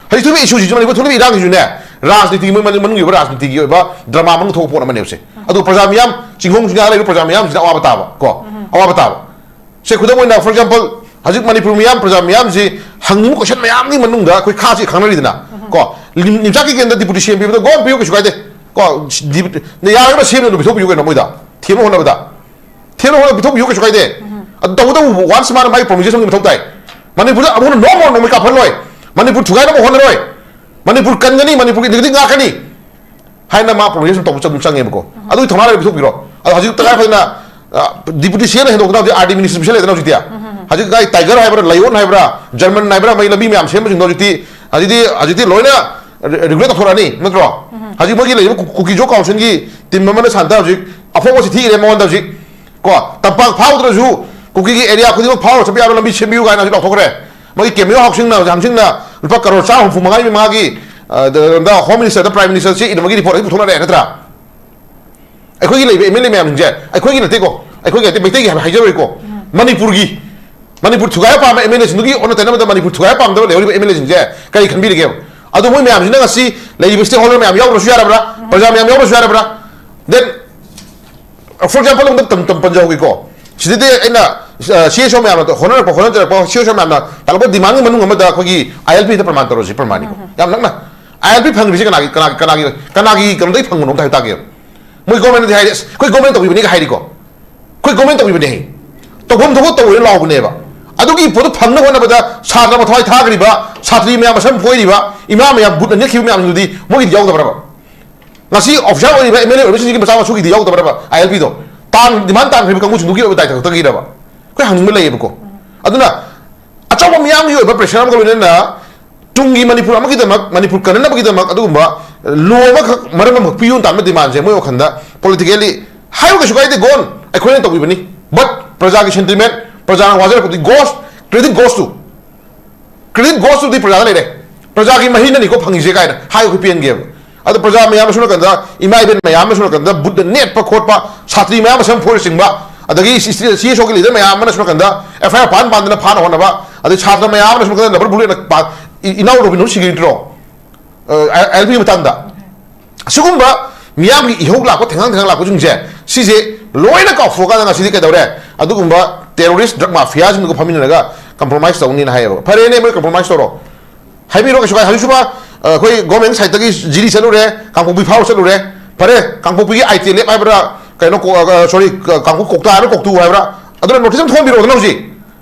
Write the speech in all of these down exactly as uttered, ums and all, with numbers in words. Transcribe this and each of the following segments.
ꯍꯧꯖꯤꯛ ꯊꯣꯛꯂꯤꯕ ꯏꯁꯨꯁꯤꯁꯨ, ꯃꯅꯤꯄꯨꯔ ꯊꯣꯛꯂꯤꯕ ꯏꯔꯥꯡꯁꯤꯁꯨꯅꯦ, ꯔꯥꯖꯅꯤꯇꯤꯒꯤ, ꯃꯣꯏ ꯃꯅꯨꯡ-, ꯃꯅꯨꯡꯒꯤ ꯑꯣꯏꯕ ꯔꯥꯖꯅꯤꯇꯤꯒꯤ ꯑꯣꯏꯕ ꯗ꯭ꯔꯃꯥ ꯃꯅꯨꯡ ꯊꯣꯛꯄ ꯄꯣꯠ ꯑꯃꯅꯦꯕꯁꯦ꯫ ꯑꯗꯨ ꯄ꯭ꯔꯖꯥ ꯃꯤꯌꯥꯝ, ꯆꯤꯡꯈꯣꯡ ꯆꯤꯡꯌꯥ ꯂꯩꯔꯤꯕ ꯄ꯭ꯔꯖꯥ ꯃꯤꯌꯥꯝꯁꯤꯗ ꯑꯋꯥꯕ ꯇꯥꯕ ꯀꯣ, ꯑꯋꯥꯕ ꯇꯥꯕ꯫ ꯁꯦ, ꯈꯨꯗꯝ ꯑꯣꯏꯅ, for example, ꯍꯧꯖꯤꯛ ꯃꯅꯤꯄꯨꯔ ꯃꯤꯌꯥꯝ, ꯄ꯭ꯔꯖꯥ ꯃꯤꯌꯥꯝꯁꯤ ꯍꯪꯅꯤꯡꯕ ꯀꯣꯏꯁꯟ ꯃꯌꯥꯝꯒꯤ ꯃꯅꯨꯡꯗ ꯑꯩꯈꯣꯏ ꯈꯥꯁꯤ ꯈꯪꯅꯔꯤꯗꯅ ꯀꯣ, ꯂꯤꯝ-, ꯂꯤꯝꯆꯥꯛꯀꯤ ꯀꯦꯟꯗ꯭ꯔ ꯗꯤꯄꯨꯇꯤ ꯁꯤ ꯑꯦꯝ ꯄꯤꯕꯗ ꯒꯣꯟ ꯄꯤꯌꯨ, ꯀꯩꯁꯨ ꯀꯥꯏꯗꯦ ꯀꯣ, ꯗꯤꯄꯨꯇꯤ-, ꯅ ꯌꯥꯔꯒꯅ ꯁꯤ ꯑꯦꯝꯅ ꯑꯗꯨꯝ ꯄꯤꯊꯣꯛꯄꯤꯌꯨ ꯀꯩꯅꯣ ꯃꯣꯏꯗ, ꯊꯦꯝꯅ ꯍꯣꯠꯅꯕꯗ꯫ ꯊꯦꯝꯅ ꯍꯣꯠꯅ ꯄꯤꯊꯣꯛꯄꯤꯌꯨ, ꯀꯩꯁꯨ ꯀꯥꯏꯗꯦ꯫ ꯑꯗꯨ ꯇꯧꯕꯇꯕꯨ once ꯃꯥꯅ ꯃꯥꯒꯤ promises ꯑꯃꯒꯤ ꯃꯊꯧ ꯇꯥꯏ꯫ ꯃꯅꯤꯄꯨꯔꯗ ꯑꯃꯨꯛ ꯍꯟꯅ ꯅꯣꯡꯃ ꯅꯣꯡꯃꯩ ꯀꯥꯞꯍꯜꯂꯣꯏ꯫ ꯃꯅꯤꯄꯨꯔ ꯊꯨꯒꯥꯏꯅꯕ ꯍꯣꯠꯅꯔꯣꯏ꯫ ꯃꯅꯤꯄꯨꯔ ꯀꯟꯒꯅꯤ, ꯃꯅꯤꯄꯨꯔꯒꯤ dignity ꯉꯥꯛꯀꯅꯤ ꯍꯥꯏꯅ ꯃꯥ promises ꯑꯃ ꯇꯧꯕ ꯆꯪ-, ꯆꯪꯉꯦꯕꯀꯣ꯫ ꯑꯗꯨꯒꯤ ꯊꯧꯅꯥ ꯂꯩꯔ ꯄꯤꯊꯣꯛꯄꯤꯔꯣ꯫ ꯑꯗꯣ ꯍꯧꯖꯤꯛ ꯇꯉꯥꯏ ꯐꯗꯅ, ꯑ, ꯗꯤꯄꯨꯇꯤ ꯁꯤ ꯑꯦꯝꯅ ꯍꯦꯟꯗꯣꯛꯇꯅ ꯍꯧꯖꯤꯛ ꯑꯥꯔ ꯗꯤ ꯃꯤꯅꯤꯁꯇ꯭ꯔꯤ ꯄꯤꯁꯜꯂꯛꯑꯦꯗꯅ ꯍꯧꯖꯤꯛꯇꯤ꯫ ꯍꯧꯖꯤꯛ ꯀꯥꯏ ꯇꯥꯏꯒꯔ ꯍꯥꯏꯕ꯭ꯔꯥ, ꯂꯥꯏꯑꯣꯟ ꯍꯥꯏꯕ꯭ꯔꯥ, ꯖꯔꯃꯟ ꯍꯥꯏꯕ꯭ꯔꯥ, ꯃꯩ ꯂꯝꯕꯤ ꯃꯌꯥꯝ ꯁꯦꯝꯕꯁꯤꯡꯗꯣ ꯍꯧꯖꯤꯛꯇꯤ, ꯍꯧꯖꯤꯛꯇꯤ, ꯍꯧꯖꯤꯛꯇꯤ ꯂꯣꯏꯅ ꯔꯤ-, regulate ꯇꯧꯊꯣꯔꯛꯑꯅꯤ, ꯅꯠꯇ꯭ꯔꯣ? ꯍꯧꯖꯤꯛ ꯃꯣꯏꯒꯤ ꯂꯩꯔꯤꯕ ꯀꯨ-, ꯀꯨꯀꯤ ꯖꯣ ꯀꯥꯎꯟꯁꯤꯜꯒꯤ ꯇꯤꯝ ꯑꯃꯅ ꯁꯥꯟꯇ ꯍꯧꯖꯤꯛ ꯑꯐꯣꯡꯕ ꯆꯤꯊꯤ ꯏꯔꯦ ꯃꯉꯣꯟꯗ ꯍꯧꯖꯤꯛ, ꯀꯣ, ꯇꯝꯄꯥꯛ ꯐꯥꯎꯗ꯭ꯔꯁꯨ ꯀꯨꯀꯤꯒꯤ ꯑꯦꯔꯤꯌꯥ ꯈꯨꯗꯤꯡꯃꯛ ꯐꯥꯎꯔ ꯆꯠꯄ ꯌꯥꯕ ꯂꯝꯕꯤ ꯁꯦꯝꯕꯤꯌꯨ ꯀꯥꯏꯅ ꯍꯧꯖꯤꯛ ꯂꯥꯎꯊꯣꯛꯈ꯭ꯔꯦ꯫ ꯃꯣꯏꯒꯤ ꯀꯦꯃꯤꯑꯣ ꯍꯥꯎꯁꯤꯡꯅ ꯍꯧꯖꯤꯛ ꯍꯪꯁꯤꯡꯅ ꯂꯨꯄꯥ ꯀꯔꯣꯔ ꯆꯥꯝ ꯍꯨꯝꯐꯨ ꯃꯉꯥꯒꯤ ꯃꯉꯥꯒꯤ, ꯑ, ꯗ, ꯗ, ꯍꯣꯝ ꯃꯤꯅꯤꯁꯇꯔꯗ, ꯄ꯭ꯔꯥꯏꯝ ꯃꯤꯅꯤꯁꯇꯔ ꯆꯦ ꯏꯅꯕꯒꯤ ꯔꯤꯄꯣꯔꯠ ꯑꯁꯤ ꯄꯨꯊꯣꯛꯅꯔꯛꯑꯦ ꯅꯠꯇ꯭ꯔꯥ? ꯑꯩꯈꯣꯏꯒꯤ ꯂꯩꯕ ꯑꯦꯝ ꯑꯦꯜ ꯑꯦ ꯃꯌꯥꯝꯁꯤꯡꯁꯦ, ꯑꯩꯈꯣꯏꯒꯤ ꯅꯠꯇꯦꯀꯣ, ꯑꯩꯈꯣꯏꯒꯤ ꯅꯠꯇꯦ, ꯃꯩꯇꯩꯒꯤ ꯍꯥꯏꯕ ꯍꯥꯏꯖꯔꯣꯏꯀꯣ, ꯃꯅꯤꯄꯨꯔꯒꯤ, ꯃꯅꯤꯄꯨꯔ ꯊꯨꯒꯥꯏꯕ ꯄꯥꯝꯕ ꯑꯦꯝ ꯑꯦꯜ ꯑꯦꯁꯤꯡꯗꯨꯒꯤ ꯑꯣꯟꯅ ꯇꯩꯅꯕꯗ ꯃꯅꯤꯄꯨꯔ ꯊꯨꯒꯥꯏꯕ ꯄꯥꯝꯗꯕ ꯂꯩꯍꯧꯔꯤꯕ ꯑꯦꯝ ꯑꯦꯜ ꯑꯦꯁꯤꯡꯁꯦ ꯀꯔꯤ ꯈꯟꯕꯤꯔꯤꯒꯦꯕ? ꯑꯗꯣ ꯃꯣꯏ ꯃꯌꯥꯝꯁꯤꯅ ꯉꯁꯤ ꯂꯩꯔꯤꯕ stakeholder ꯃꯌꯥꯝ ꯌꯥꯎꯗ꯭ꯔꯁꯨ ꯌꯥꯔꯕ꯭ꯔꯥ? ꯄ꯭ꯔꯖꯥ ꯃꯌꯥꯝ ꯌꯥꯎꯗ꯭ꯔꯁꯨ ꯌꯥꯔꯕ꯭ꯔꯥ? Then, for example, ꯑꯃꯗ ꯇꯝ-, ꯇꯝ-, ꯄꯟꯖꯍꯧꯒꯦꯀꯣ꯫ ꯁꯤꯗꯗꯤ ꯑꯩꯅ, ꯑ, ꯁꯤ ꯑꯦꯁ ꯑꯣ ꯃꯌꯥꯝꯅ ꯍꯣꯠꯅꯔꯛꯄ, ꯍꯣꯠꯅꯖꯔꯛꯄ ꯁꯤ ꯑꯦꯁ ꯑꯣ ꯃꯌꯥꯝꯅ ꯇꯥꯛꯂꯛꯄ demand ꯒꯤ ꯃꯅꯨꯡ ꯑꯃꯗ ꯑꯩꯈꯣꯏꯒꯤ ꯑꯥꯏ ꯑꯦꯜ ꯄꯤꯗ ꯄ꯭ꯔꯃꯥꯟ ꯇꯧꯔꯁꯤ, ꯄ꯭ꯔꯃꯥꯟꯅꯤꯀꯣ꯫ ꯌꯥꯝ ꯅꯛꯅ꯫ ꯑꯥꯏ ꯑꯦꯜ ꯄꯤ ꯐꯪꯗ꯭ꯔꯤꯁꯦ ꯀꯅꯥꯒꯤ, ꯀꯅꯥꯒꯤ, ꯀꯅꯥꯒꯤ, ꯀꯅꯥꯒꯤ ꯀꯩꯅꯣꯗꯒꯤ ꯐꯪꯕꯅꯣ ꯑꯝꯇ ꯍꯥꯏꯇꯥꯒꯦ꯫ ꯃꯣꯏ ꯒꯣꯔꯃꯦꯟꯅꯗꯤ ꯍꯥꯏꯔꯦ, "ꯑꯁ, ꯑꯩꯈꯣꯏ ꯒꯣꯔꯃꯦꯟ ꯇꯧꯕꯤꯕꯅꯦꯒ" ꯍꯥꯏꯔꯤꯀꯣ꯫ ꯑꯩꯈꯣꯏ ꯒꯣꯔꯃꯦꯟ ꯇꯧꯕꯤꯕꯅꯦ ꯍꯥꯏ꯫ ꯇꯧꯐꯝ ꯊꯣꯛꯄ ꯇꯧꯔꯦ ꯂꯥꯎꯕꯅꯦꯕ꯫ ꯑꯗꯨꯒꯤ ꯄꯣꯠꯇꯨ ꯐꯪꯅꯕ ꯍꯣꯠꯅꯕꯗ ꯁꯥꯇ꯭ꯔ ꯃꯊ꯭ꯋꯥꯏ ꯊꯥꯈ꯭ꯔꯤꯕ, ꯁꯥꯇ꯭ꯔꯤ ꯃꯌꯥꯝ ꯃꯁꯝ ꯐꯣꯏꯔꯤꯕ, ꯏꯃꯥ ꯃꯌꯥꯝ ꯕꯨꯠꯅ ꯅꯦꯠꯈꯤꯕ ꯃꯌꯥꯝꯗꯨꯗꯤ ꯃꯣꯏꯒꯤꯗꯤ ꯌꯥꯎꯗꯕ꯭ꯔꯕ? ꯉꯁꯤ ꯑꯣꯐꯤꯁꯥꯔ ꯑꯣꯏꯔꯤꯕ ꯑꯦꯝ ꯑꯦꯜ ꯑꯦ ꯑꯣꯏꯔꯤꯕꯁꯤꯡꯒꯤ ꯃꯆꯥ ꯃꯁꯨꯒꯤꯗꯤ ꯌꯥꯎꯗꯕ꯭ꯔꯕ ꯑꯥꯏ ꯑꯦꯜ ꯄꯤꯗꯣ? ꯇꯥꯡ, demand ꯇꯥꯟꯈ꯭ꯔꯤꯕ ꯀꯥꯡꯕꯨꯁꯤꯡꯗꯨꯒꯤ ꯑꯣꯏꯕ ꯗꯥꯏꯇ ꯈꯛꯇꯒꯤꯔꯕ? ꯑꯩꯈꯣꯏ ꯍꯪꯅꯤꯡꯕ ꯂꯩꯌꯦꯕꯀꯣ꯫ ꯑꯗꯨꯅ ꯑꯆꯧꯕ ꯃꯤꯌꯥꯝꯒꯤ ꯑꯣꯏꯕ pressure ꯑꯃꯒ ꯂꯣꯏꯅꯅ ꯇꯨꯡꯒꯤ ꯃꯅꯤꯄꯨꯔ ꯑꯃꯒꯤꯗꯃꯛ, ꯃꯅꯤꯄꯨꯔ ꯀꯟꯅꯅꯕꯒꯤꯗꯃꯛ ꯑꯗꯨꯒꯨꯝꯕ ꯂꯣ ꯑꯃꯈꯛ, ꯃꯔꯝ ꯑꯃꯈꯛ ꯄꯤꯌꯨꯅ ꯇꯥꯟꯕ demandꯁꯦ ꯃꯣꯏ ꯋꯥꯈꯜꯗ politically ꯍꯥꯏꯌꯨ ꯀꯩꯁꯨ ꯀꯥꯏꯗꯦ, ꯒꯣꯟ, ꯑꯩꯈꯣꯏꯅ ꯇꯧꯕꯤꯕꯅꯤ꯫ But ꯄ꯭ꯔꯖꯥꯒꯤ sentiment, ꯄ꯭ꯔꯖꯥꯅ ꯋꯥꯖꯔꯛꯄꯗꯨ goes, credit goes to, credit goes to ꯗꯤ ꯄ꯭ꯔꯖꯥꯗ ꯂꯩꯔꯦ꯫ ꯄ꯭ꯔꯖꯥꯒꯤ ꯃꯍꯩꯅꯅꯤꯀꯣ ꯐꯪꯉꯤꯁꯦ ꯀꯥꯏꯅ ꯍꯥꯏꯌꯨ, ꯑꯩꯈꯣꯏ ꯄꯦꯟꯒꯦꯕ꯫ ꯑꯗꯣ ꯄ꯭ꯔꯖꯥ ꯃꯌꯥꯝ ꯑꯃꯁꯨ ꯅꯥꯀꯟꯗ, ꯏꯃꯥ ꯏꯕꯦꯟ ꯃꯌꯥꯝ ꯑꯃꯁꯨ ꯅꯥꯀꯟꯗ ꯕꯨꯠꯇ ꯅꯦꯠꯄ ꯈꯣꯠꯄ, ꯁꯥꯇ꯭ꯔꯤ ꯃꯌꯥꯝ ꯑꯃ ꯁꯝ ꯐꯣꯏꯔꯆꯤꯡꯕ, ꯑꯗꯒꯤ ꯁꯤ-, ꯁꯤ-, ꯁꯤ ꯑꯦꯁ ꯑꯣꯒꯤ leader ꯃꯌꯥꯝ ꯑꯃꯅꯁꯨ ꯅꯥꯀꯟꯗ ꯑꯦꯐ ꯑꯥꯏ ꯑꯥꯔ ꯄꯥꯟ ꯄꯥꯟꯗꯅ ꯐꯥꯅ ꯍꯣꯠꯅꯕ, ꯑꯗꯩ ꯁꯥꯇ꯭ꯔ ꯃꯌꯥꯝ ꯑꯃꯅꯁꯨ ꯅꯥꯀꯟꯗ rubber bulletꯅ ꯄꯥ-, ꯏ- ꯏꯅꯥꯎ ꯔꯣꯕꯤꯟ ꯍꯣꯏ ꯁꯤꯈꯤꯕ ꯅꯠꯇ꯭ꯔꯣ? ꯑꯥꯏ ꯑꯦꯜ ꯄꯤꯒꯤ ꯃꯇꯥꯡꯗ ꯁꯤꯒꯨꯝꯕ ꯃꯤꯌꯥꯝꯒꯤ ꯏꯍꯧ ꯂꯥꯛꯄ, ꯊꯦꯡꯉꯥꯡ ꯊꯦꯡꯉꯥꯡ ꯂꯥꯛꯄꯁꯤꯡꯁꯦ, ꯁꯤꯁꯦ ꯂꯣꯏꯅ ꯀꯥꯎꯊꯣꯛꯑꯀꯥꯟꯗ ꯉꯁꯤꯗꯤ ꯀꯩꯗꯧꯔꯦ? ꯑꯗꯨꯒꯨꯝꯕ terrorist drug mafiaꯁꯤꯡꯗꯨꯒ ꯐꯝꯃꯤꯟꯅꯔꯒ compromise ꯇꯧꯅꯤꯅ ꯍꯥꯏꯌꯦꯕ꯫ ꯐꯔꯦꯅꯦ, ꯃꯣꯏ compromise ꯇꯧꯔꯣ, ꯍꯥꯏꯕꯤꯔꯣ, ꯀꯩꯁꯨ ꯀꯥꯏ꯫ ꯍꯧꯖꯤꯛꯁꯨ ꯃꯥ, ꯑ, ꯑꯩꯈꯣꯏ government sideꯇꯒꯤ ꯖꯤꯔꯤ ꯆꯠꯂꯨꯔꯦ, ꯀꯥꯡꯄꯣꯛꯄꯤ ꯐꯥꯎ ꯆꯠꯂꯨꯔꯦ꯫ ꯐꯔꯦ, ꯀꯥꯡꯄꯣꯛꯄꯤꯒꯤ ꯑꯥꯏ ꯇꯤ ꯑꯦꯜ ꯑꯦꯐ ꯍꯥꯏꯕ꯭ꯔꯥ, ꯀꯩꯅꯣ, ꯀꯣ-, ꯑ, sorry, ꯀ-, ꯀꯥꯡꯄꯣꯛ ꯀꯣꯛꯇꯥ ꯍꯥꯏꯕ꯭ꯔꯥ, ꯀꯣꯛꯇꯨ ꯍꯥꯏꯕ꯭ꯔꯥ, ꯑꯗꯨꯅ notice ꯑꯃ ꯊꯣꯛꯍꯟꯕꯤꯔꯛꯑꯣꯗꯅ ꯍꯧꯖꯤꯛ꯫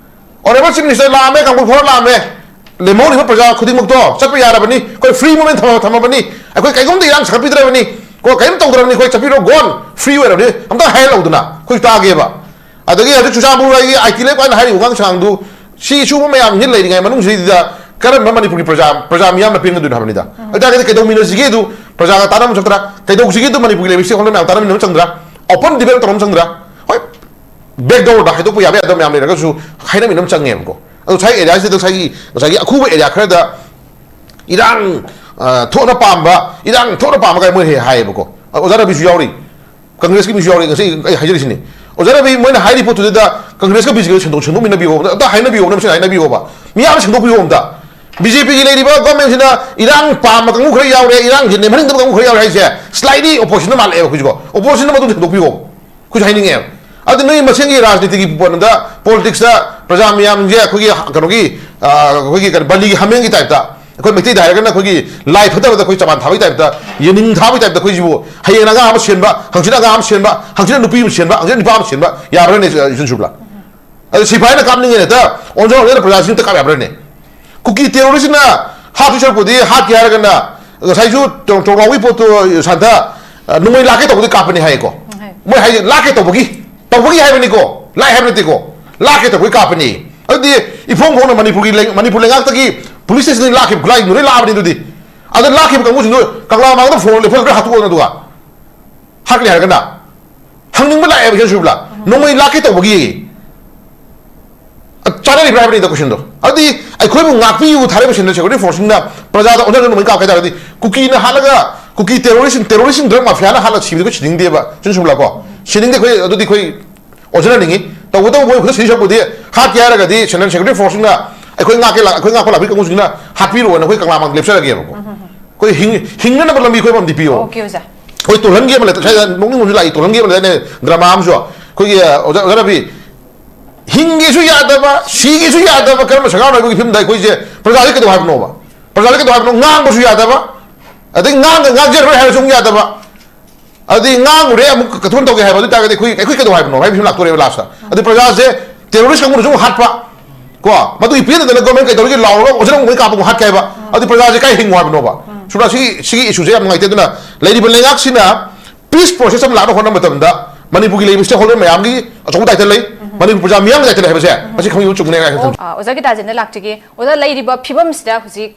Honourable Chief Minister ꯂꯥꯛꯑꯝꯃꯦ, ꯀꯥꯡꯄꯣꯛꯄꯤ ꯐꯥꯎ ꯂꯥꯛꯑꯝꯃꯦ, ꯂꯦꯝꯍꯧꯔꯤꯕ ꯄ꯭ꯔꯖꯥ ꯈꯨꯗꯤꯡꯃꯛꯇꯣ ꯆꯠꯄ ꯌꯥꯔꯕꯅꯤ, ꯑꯩꯈꯣꯏ free movement ꯊꯝꯃ-, ꯊꯝꯃꯕꯅꯤ, ꯑꯩꯈꯣꯏ ꯀꯩꯒꯨꯝꯕꯗ ꯏꯔꯥꯡ ꯁꯥꯒꯠꯄꯤꯗ꯭ꯔꯕꯅꯤ, ꯀꯣ, ꯀꯔꯤꯝ ꯇꯧꯗ꯭ꯔꯕꯅꯤ, ꯑꯩꯈꯣꯏ ꯆꯠꯄꯤꯔꯣ, gone, free ꯑꯣꯏꯔꯕꯅꯤ, ꯑꯝꯇ ꯍꯥꯏꯍꯜꯂꯧꯗꯅ ꯑꯩꯈꯣꯏꯁꯨ ꯇꯥꯒꯦꯕ꯫ ꯑꯗꯒꯤ ꯍꯧꯖꯤꯛ ꯆꯨꯔꯆꯥꯟꯄꯨꯔꯒꯤ ꯑꯥꯏ ꯇꯤ ꯂꯦꯞ ꯍꯥꯏꯅ ꯍꯥꯏꯔꯤꯕ ꯋꯥꯉꯥꯡ ꯁꯉꯥꯡꯗꯨ, ꯁꯤ ꯁꯤꯒꯨꯝꯕ ꯃꯌꯥꯝꯁꯤ ꯂꯩꯔꯤꯉꯩ ꯃꯅꯨꯡꯁꯤꯗꯩꯗ ꯀꯔꯝꯕ ꯃꯅꯤꯄꯨꯔꯒꯤ ꯄ꯭ꯔꯖꯥ, ꯄ꯭ꯔꯖꯥ ꯃꯤꯌꯥꯝꯅ ꯄꯦꯟꯒꯗꯣꯏꯅꯣ ꯍꯥꯏꯕꯅꯤꯗ꯫ ꯑꯗꯨ ꯇꯥꯔꯒꯗꯤ ꯀꯩꯗꯧꯃꯤꯟꯅꯁꯤꯒꯦ ꯑꯗꯨ? ꯄ꯭ꯔꯖꯥꯒ ꯇꯥꯟꯅꯕ ꯆꯪꯗ꯭ꯔꯥ? ꯀꯩꯗꯧꯁꯤꯒꯦ ꯑꯗꯨ? ꯃꯅꯤꯄꯨꯔꯒꯤ ꯂꯩꯔꯤꯕ stakeholder ꯃꯌꯥꯝ ꯇꯥꯟꯅꯃꯤꯟꯅꯕ ꯆꯪꯗ꯭ꯔꯥ? Open debate ꯇꯧꯔꯝ ꯆꯪꯗ꯭ꯔꯥ? ꯍꯣꯏ, back doorꯗ ꯍꯥꯏꯗꯣꯛꯄ ꯌꯥꯕ ꯌꯥꯗꯕ ꯃꯌꯥꯝ ꯂꯩꯔꯒꯁꯨ ꯍꯥꯏꯅꯃꯤꯟꯅꯕ ꯆꯪꯉꯦꯕꯀꯣ꯫ ꯑꯗꯣ ꯉꯁꯥꯏ areaꯁꯤꯗ, ꯉꯁꯥꯏꯒꯤ, ꯉꯁꯥꯏꯒꯤ ꯑꯈꯨꯕ area ꯈꯔꯗ ꯏꯔꯥꯡ, ꯑ, ꯊꯣꯛꯅ ꯄꯥꯝꯕ, ꯏꯔꯥꯡ ꯊꯣꯛꯅ ꯄꯥꯝꯕ ꯀꯥꯏ ꯃꯣꯏ ꯍꯦꯛ ꯍꯥꯏꯌꯦꯕꯀꯣ꯫ ꯑꯣꯖꯥ ꯔꯕꯤꯁꯨ ꯌꯥꯎꯔꯤ, ꯀꯪꯒ꯭ꯔꯦꯁꯀꯤ ꯃꯤꯁꯨ ꯌꯥꯎꯔꯤ꯫ ꯉꯁꯤ ꯑꯩ ꯍꯥꯏꯖꯔꯤꯁꯤꯅꯤ, ꯑꯣꯖꯥ ꯔꯕꯤ, ꯃꯣꯏꯅ ꯍꯥꯏꯔꯤ ꯄꯣꯠꯇꯨꯗ ꯀꯪꯒ꯭ꯔꯦꯁꯀ ꯕꯤ ꯖꯦ ꯄꯤꯒ ꯁꯦꯡꯗꯣꯛ-, ꯁꯦꯡꯗꯣꯛꯃꯤꯟꯅꯕꯤꯌꯣ, ꯑꯝꯇ ꯍꯥꯏꯅꯕꯤꯌꯣ, ꯃꯁꯤ ꯍꯥꯏꯅꯕꯤꯌꯣꯕ꯫ ꯃꯤ ꯌꯥꯝ ꯁꯦꯡꯗꯣꯛꯄꯤꯌꯣ ꯑꯝꯇ꯫ ꯕꯤ ꯖꯦ ꯄꯤꯒꯤ ꯂꯩꯔꯤꯕ governmentꯁꯤꯅ ꯏꯔꯥꯡ ꯄꯥꯝꯕ ꯀꯥꯡꯕꯨ ꯈꯔ ꯌꯥꯎꯔꯦ, ꯏꯔꯥꯡꯁꯦ ꯅꯦꯝꯍꯟꯅꯤꯡꯗꯕ ꯀꯥꯡꯕꯨ ꯈꯔ ꯌꯥꯎꯔꯦ ꯍꯥꯏꯁꯦ slightly oppositionꯗ ꯃꯥꯜꯂꯛꯑꯦꯕ ꯑꯩꯈꯣꯏꯁꯨꯀꯣ꯫ Oppositionꯗ ꯃꯗꯨ ꯁꯦꯡꯗꯣꯛꯄꯤꯌꯣ꯫ ꯑꯩꯈꯣꯏꯁꯨ ꯍꯥꯏꯅꯤꯡꯉꯦꯕ꯫ ꯑꯗꯨ ꯅꯣꯏ ꯃꯁꯦꯟꯒꯤ ꯔꯥꯖꯅꯤꯇꯤꯒꯤ ꯄꯣꯠꯅꯤꯗ, politicsꯇ ꯄ꯭ꯔꯖꯥ ꯃꯤꯌꯥꯝꯁꯦ ꯑꯩꯈꯣꯏꯒꯤ ꯀꯩꯅꯣꯒꯤ, ꯑ, ꯑꯩꯈꯣꯏꯒꯤ ꯀꯩꯅꯣ, ꯕꯂꯤꯒꯤ ꯍꯥꯃꯦꯡꯒꯤ typeꯇ, ꯑꯩꯈꯣꯏ ꯃꯩꯇꯩꯗ ꯍꯥꯏꯔꯒꯅ ꯑꯩꯈꯣꯏꯒꯤ ꯂꯥꯏ ꯐꯠꯇꯕꯗ ꯑꯩꯈꯣꯏ ꯆꯕꯥꯟ ꯊꯥꯕꯒꯤ typeꯇ, ꯌꯦꯅꯤꯡ ꯊꯥꯕꯒꯤ typeꯇ ꯑꯩꯈꯣꯏꯁꯤꯕꯨ ꯍꯌꯦꯡ ꯑꯉꯥꯡ ꯑꯃ ꯁꯦꯝꯕ, ꯍꯪꯆꯤꯠ ꯑꯉꯥꯡ ꯑꯃ ꯁꯦꯝꯕ, ꯍꯪꯆꯤꯠ ꯅꯨꯄꯤ ꯑꯃ ꯁꯦꯝꯕ, ꯍꯪꯆꯤꯠ ꯅꯨꯄꯥ ꯑꯃ ꯁꯦꯝꯕ ꯌꯥꯕ꯭ꯔꯥꯅꯦ, ꯏꯆꯟ ꯁꯨꯕ꯭ꯂꯥ? ꯑꯗꯨ ꯁꯤꯐꯥꯏꯅ ꯀꯥꯞꯅꯤꯡꯉꯦꯅ ꯍꯦꯛꯇ ꯑꯣꯟꯖ ꯑꯣꯟꯖꯅ ꯄ꯭ꯔꯖꯥꯁꯤꯡ ꯍꯦꯛꯇ ꯀꯥꯞ ꯌꯥꯕ꯭ꯔꯥꯅꯦ? ꯀꯨꯀꯤ terroristꯅ ꯍꯥꯠꯇꯣꯏ ꯁꯔꯨꯛꯄꯨꯗꯤ, ꯍꯥꯠꯀꯦ ꯍꯥꯏꯔꯒꯅ, ꯉꯁꯥꯏꯁꯨ ꯇꯣ-, ꯇꯣꯡꯕꯥꯎꯒꯤ ꯄꯣꯠꯇꯣ, ꯁꯥꯟꯇ, ꯑ, ꯅꯣꯡꯃꯩ ꯂꯥꯛꯀꯦ ꯇꯧꯕꯗꯤ ꯀꯥꯞꯄꯅꯤ ꯍꯥꯏꯌꯦꯀꯣ꯫ ꯎꯝ, ꯍꯥꯏ꯫ ꯃꯣꯏ ꯍꯥꯏꯁꯦ ꯂꯥꯛꯀꯦ ꯇꯧꯕꯒꯤ, ꯇꯧꯕꯒꯤ ꯍꯥꯏꯕꯅꯤꯀꯣ, ꯂꯥꯛꯑꯦ ꯍꯥꯏꯕ ꯅꯠꯇꯦꯀꯣ, ꯂꯥꯛꯀꯦ ꯇꯧꯕꯒꯤ ꯀꯥꯞꯄꯅꯤ꯫ ꯑꯗꯨꯗꯤ ꯏꯐꯣꯡ ꯐꯣꯡꯅ ꯃꯅꯤꯄꯨꯔꯒꯤ ꯂꯩ-, ꯃꯅꯤꯄꯨꯔ ꯂꯩꯉꯥꯛꯇꯒꯤ police stationꯗꯒꯤ ꯂꯥꯛꯈꯤꯕ ꯈꯨꯠꯂꯥꯏꯁꯤꯡꯗꯣ ꯂꯣꯏ ꯂꯥꯛꯑꯕꯅꯤ꯫ ꯑꯗꯨꯗꯤ, ꯑꯗ ꯂꯥꯛꯈꯤꯕ ꯀꯥꯡꯕꯨꯁꯤꯡꯗꯣ ꯀꯪꯂꯥ ꯃꯥꯡꯗ ꯐꯣꯟ ꯂꯦꯞꯍꯜꯂꯒ ꯍꯥꯠꯇꯣꯛꯑꯣꯅ ꯑꯗꯨꯒ ꯍꯥꯠꯀꯅꯤ ꯍꯥꯏꯔꯒꯅ ꯍꯪꯅꯤꯡꯕ ꯂꯥꯛꯑꯦꯕ, ꯏꯆꯟ ꯁꯨꯕ꯭ꯂꯥ꯫ ꯅꯣꯡꯃꯩ ꯂꯥꯛꯀꯦ ꯇꯧꯕꯒꯤ꯫ ꯑ, ꯆꯥꯅꯔꯤꯕ꯭ꯔꯥ ꯍꯥꯏꯕꯅꯤꯗ questionꯗꯣ꯫ ꯑꯗꯨꯗꯤ ꯑꯩꯈꯣꯏꯕꯨ ꯉꯥꯛꯄꯤꯌꯨ ꯊꯥꯔꯛꯏꯕ central security forceꯁꯤꯡꯅ ꯄ꯭ꯔꯖꯥꯗ ꯑꯣꯟꯁꯤꯟꯅ ꯅꯣꯡꯃꯩ ꯀꯥꯞꯀꯦ ꯍꯥꯏ ꯇꯥꯔꯒꯗꯤ, ꯀꯨꯀꯤꯅ ꯍꯥꯠꯂꯒ, ꯀꯨꯀꯤ terrorist, terrorist drug mafiaꯅ ꯍꯥꯠꯂꯒ ꯁꯤꯕꯗꯤ ꯑꯩꯈꯣꯏ ꯁꯤꯅꯤꯡꯗꯦꯕ, ꯏꯆꯟ ꯁꯨꯕ꯭ꯂꯥ ꯀꯣ꯫ ꯁꯤꯅꯤꯡꯗꯦ ꯑꯩꯈꯣꯏ, ꯑꯗꯨꯗꯤ ꯑꯩꯈꯣꯏ ꯑꯣꯟꯁꯤꯟꯍꯟꯅꯤꯡꯉꯤ꯫ ꯇꯧꯕꯇꯕꯨ ꯃꯣꯏ ꯈꯨꯠꯇ ꯁꯤꯗꯣꯏ ꯁꯔꯨꯛꯄꯨꯗꯤ ꯍꯥꯠꯀꯦ ꯍꯥꯏꯔꯒꯗꯤ central security forceꯁꯤꯡꯅ, ꯑꯩꯈꯣꯏ ꯉꯥꯛꯀꯦ ꯂꯥꯛ-, ꯑꯩꯈꯣꯏ ꯉꯥꯛꯄ ꯂꯥꯛꯄꯤ ꯀꯥꯡꯕꯨꯁꯤꯡꯅ ꯍꯥꯠꯄꯤꯔꯣꯅ ꯑꯩꯈꯣꯏ ꯀꯪꯂꯥ ꯃꯥꯡꯗ ꯂꯦꯞꯆꯔꯒꯦꯕꯀꯣ꯫ ꯑꯩꯈꯣꯏ ꯍꯤꯡ-, ꯍꯤꯡꯅꯅꯕ ꯂꯝꯕꯤ ꯑꯩꯈꯣꯏ ꯑꯃꯗꯤ ꯄꯤꯌꯣ꯫ ꯑꯣꯀꯦ ꯑꯣꯖꯥ꯫ ꯑꯩꯈꯣꯏ ꯇꯣꯜꯍꯟꯒꯤ ꯑꯃ ꯂꯩ, ꯉꯁꯥꯏ ꯅꯣꯛꯅꯤꯡꯕꯁꯨ ꯂꯥꯛꯏ, ꯇꯣꯜꯍꯟꯒꯤ ꯑꯃ ꯂꯩꯅꯦ, ꯗ꯭ꯔꯃꯥ ꯑꯃꯁꯨ꯫ ꯑꯩꯈꯣꯏꯒꯤ, ꯑꯣꯖꯥ, ꯑꯣꯖꯥ ꯔꯕꯤ, ꯍꯤꯡꯒꯦꯁꯨ ꯌꯥꯗꯕ, ꯁꯤꯒꯦꯁꯨ ꯌꯥꯗꯕ ꯀꯔꯝꯕ ꯁꯔꯀꯥꯔꯅꯣ ꯍꯥꯏꯕꯒꯤ ꯐꯤꯕꯝꯗ ꯑꯩꯈꯣꯏꯁꯦ ꯄ꯭ꯔꯖꯥꯁꯦ ꯀꯩꯗꯧ ꯍꯥꯏꯕꯅꯣꯕ? ꯄ꯭ꯔꯖꯥꯁꯦ ꯀꯩꯗꯧ ꯍꯥꯏꯕꯅꯣ? ꯉꯥꯡꯕꯁꯨ ꯌꯥꯗꯕ, ꯑꯗꯩ ꯉꯥꯡꯒ ꯉꯥꯡꯖꯔꯔꯣꯏ ꯍꯥꯏꯔꯁꯨ ꯑꯃꯨꯛ ꯌꯥꯗꯕ, ꯑꯗꯨꯗꯤ ꯉꯥꯡꯉꯨꯔꯦ ꯑꯃꯨꯛ ꯀꯊꯣꯟ ꯇꯧꯒꯦ ꯍꯥꯏꯕ ꯑꯗꯨ ꯑꯣꯏ ꯇꯥꯔꯒꯗꯤ ꯑꯩꯈꯣꯏ, ꯑꯩꯈꯣꯏ ꯀꯩꯗꯧ ꯍꯥꯏꯕꯅꯣ ꯍꯥꯏꯕ ꯐꯤꯕꯝ ꯂꯥꯛꯇꯣꯔꯦꯕ ꯂꯥꯁꯇ꯫ ꯑꯗꯨ ꯄ꯭ꯔꯖꯥꯁꯦ ꯇꯦꯔꯣꯔꯤꯁ ꯀꯥꯡꯕꯨꯅꯁꯨ ꯑꯃꯨꯛ ꯍꯥꯠꯄ, ꯀꯣ, ꯃꯗꯨꯒꯤ ꯄꯦꯟꯗꯗꯅ ꯒꯣꯔꯃꯦꯟ ꯀꯩꯗꯧꯔꯤꯒꯦ ꯂꯥꯎꯔꯒ ꯑꯣꯖꯥꯅ ꯑꯃꯨꯛ ꯀꯥꯞꯄ ꯑꯃꯨꯛ ꯍꯥꯠꯀꯦ ꯍꯥꯏꯕ꯫ ꯑꯗꯨ ꯄ꯭ꯔꯖꯥꯁꯦ ꯀꯥꯏ ꯍꯤꯡꯉꯨ ꯍꯥꯏꯕꯅꯣꯕ? ꯁꯨꯝꯅ ꯁꯤꯒꯤ, ꯁꯤꯒꯤ ꯏꯁꯨꯁꯦ ꯌꯥꯝ ꯅꯨꯡꯉꯥꯏꯇꯦ꯫ ꯑꯗꯨꯅ ꯂꯩꯔꯤꯕ ꯂꯩꯉꯥꯛꯁꯤꯅ ꯄꯤꯁ ꯄ꯭ꯔꯣꯁꯦꯁ ꯑꯃ ꯂꯥꯛꯅ ꯍꯣꯠꯅꯕ ꯃꯇꯝꯗ ꯃꯅꯤꯄꯨꯔꯒꯤ ꯂꯩꯔꯤꯕ ꯁ꯭ꯇꯦꯛ ꯍꯣꯜꯗꯔ ꯃꯌꯥꯝꯒꯤ ꯑꯆꯧꯕ ꯗꯥꯏꯇ ꯂꯩ꯫ ꯃꯅꯤꯄꯨꯔ ꯄ꯭ꯔꯖꯥ ꯃꯤꯌꯥꯝꯒꯤ ꯗꯥꯏꯇ ꯂꯩ ꯍꯥꯏꯕꯁꯦ ꯃꯁꯤ ꯈꯪꯕꯤꯕ ꯆꯨꯝꯕꯅꯦ ꯍꯥꯏꯅ ꯊꯝꯖꯒꯦ꯫ ꯑꯣ, ꯑ, ꯑꯣꯖꯥ ꯒꯤꯇꯥꯖꯦꯟꯗ ꯂꯥꯛꯆꯒꯦ꯫ ꯑꯣꯖꯥ, ꯂꯩꯔꯤꯕ ꯐꯤꯕꯝꯁꯤꯗ ꯍꯧꯖꯤꯛ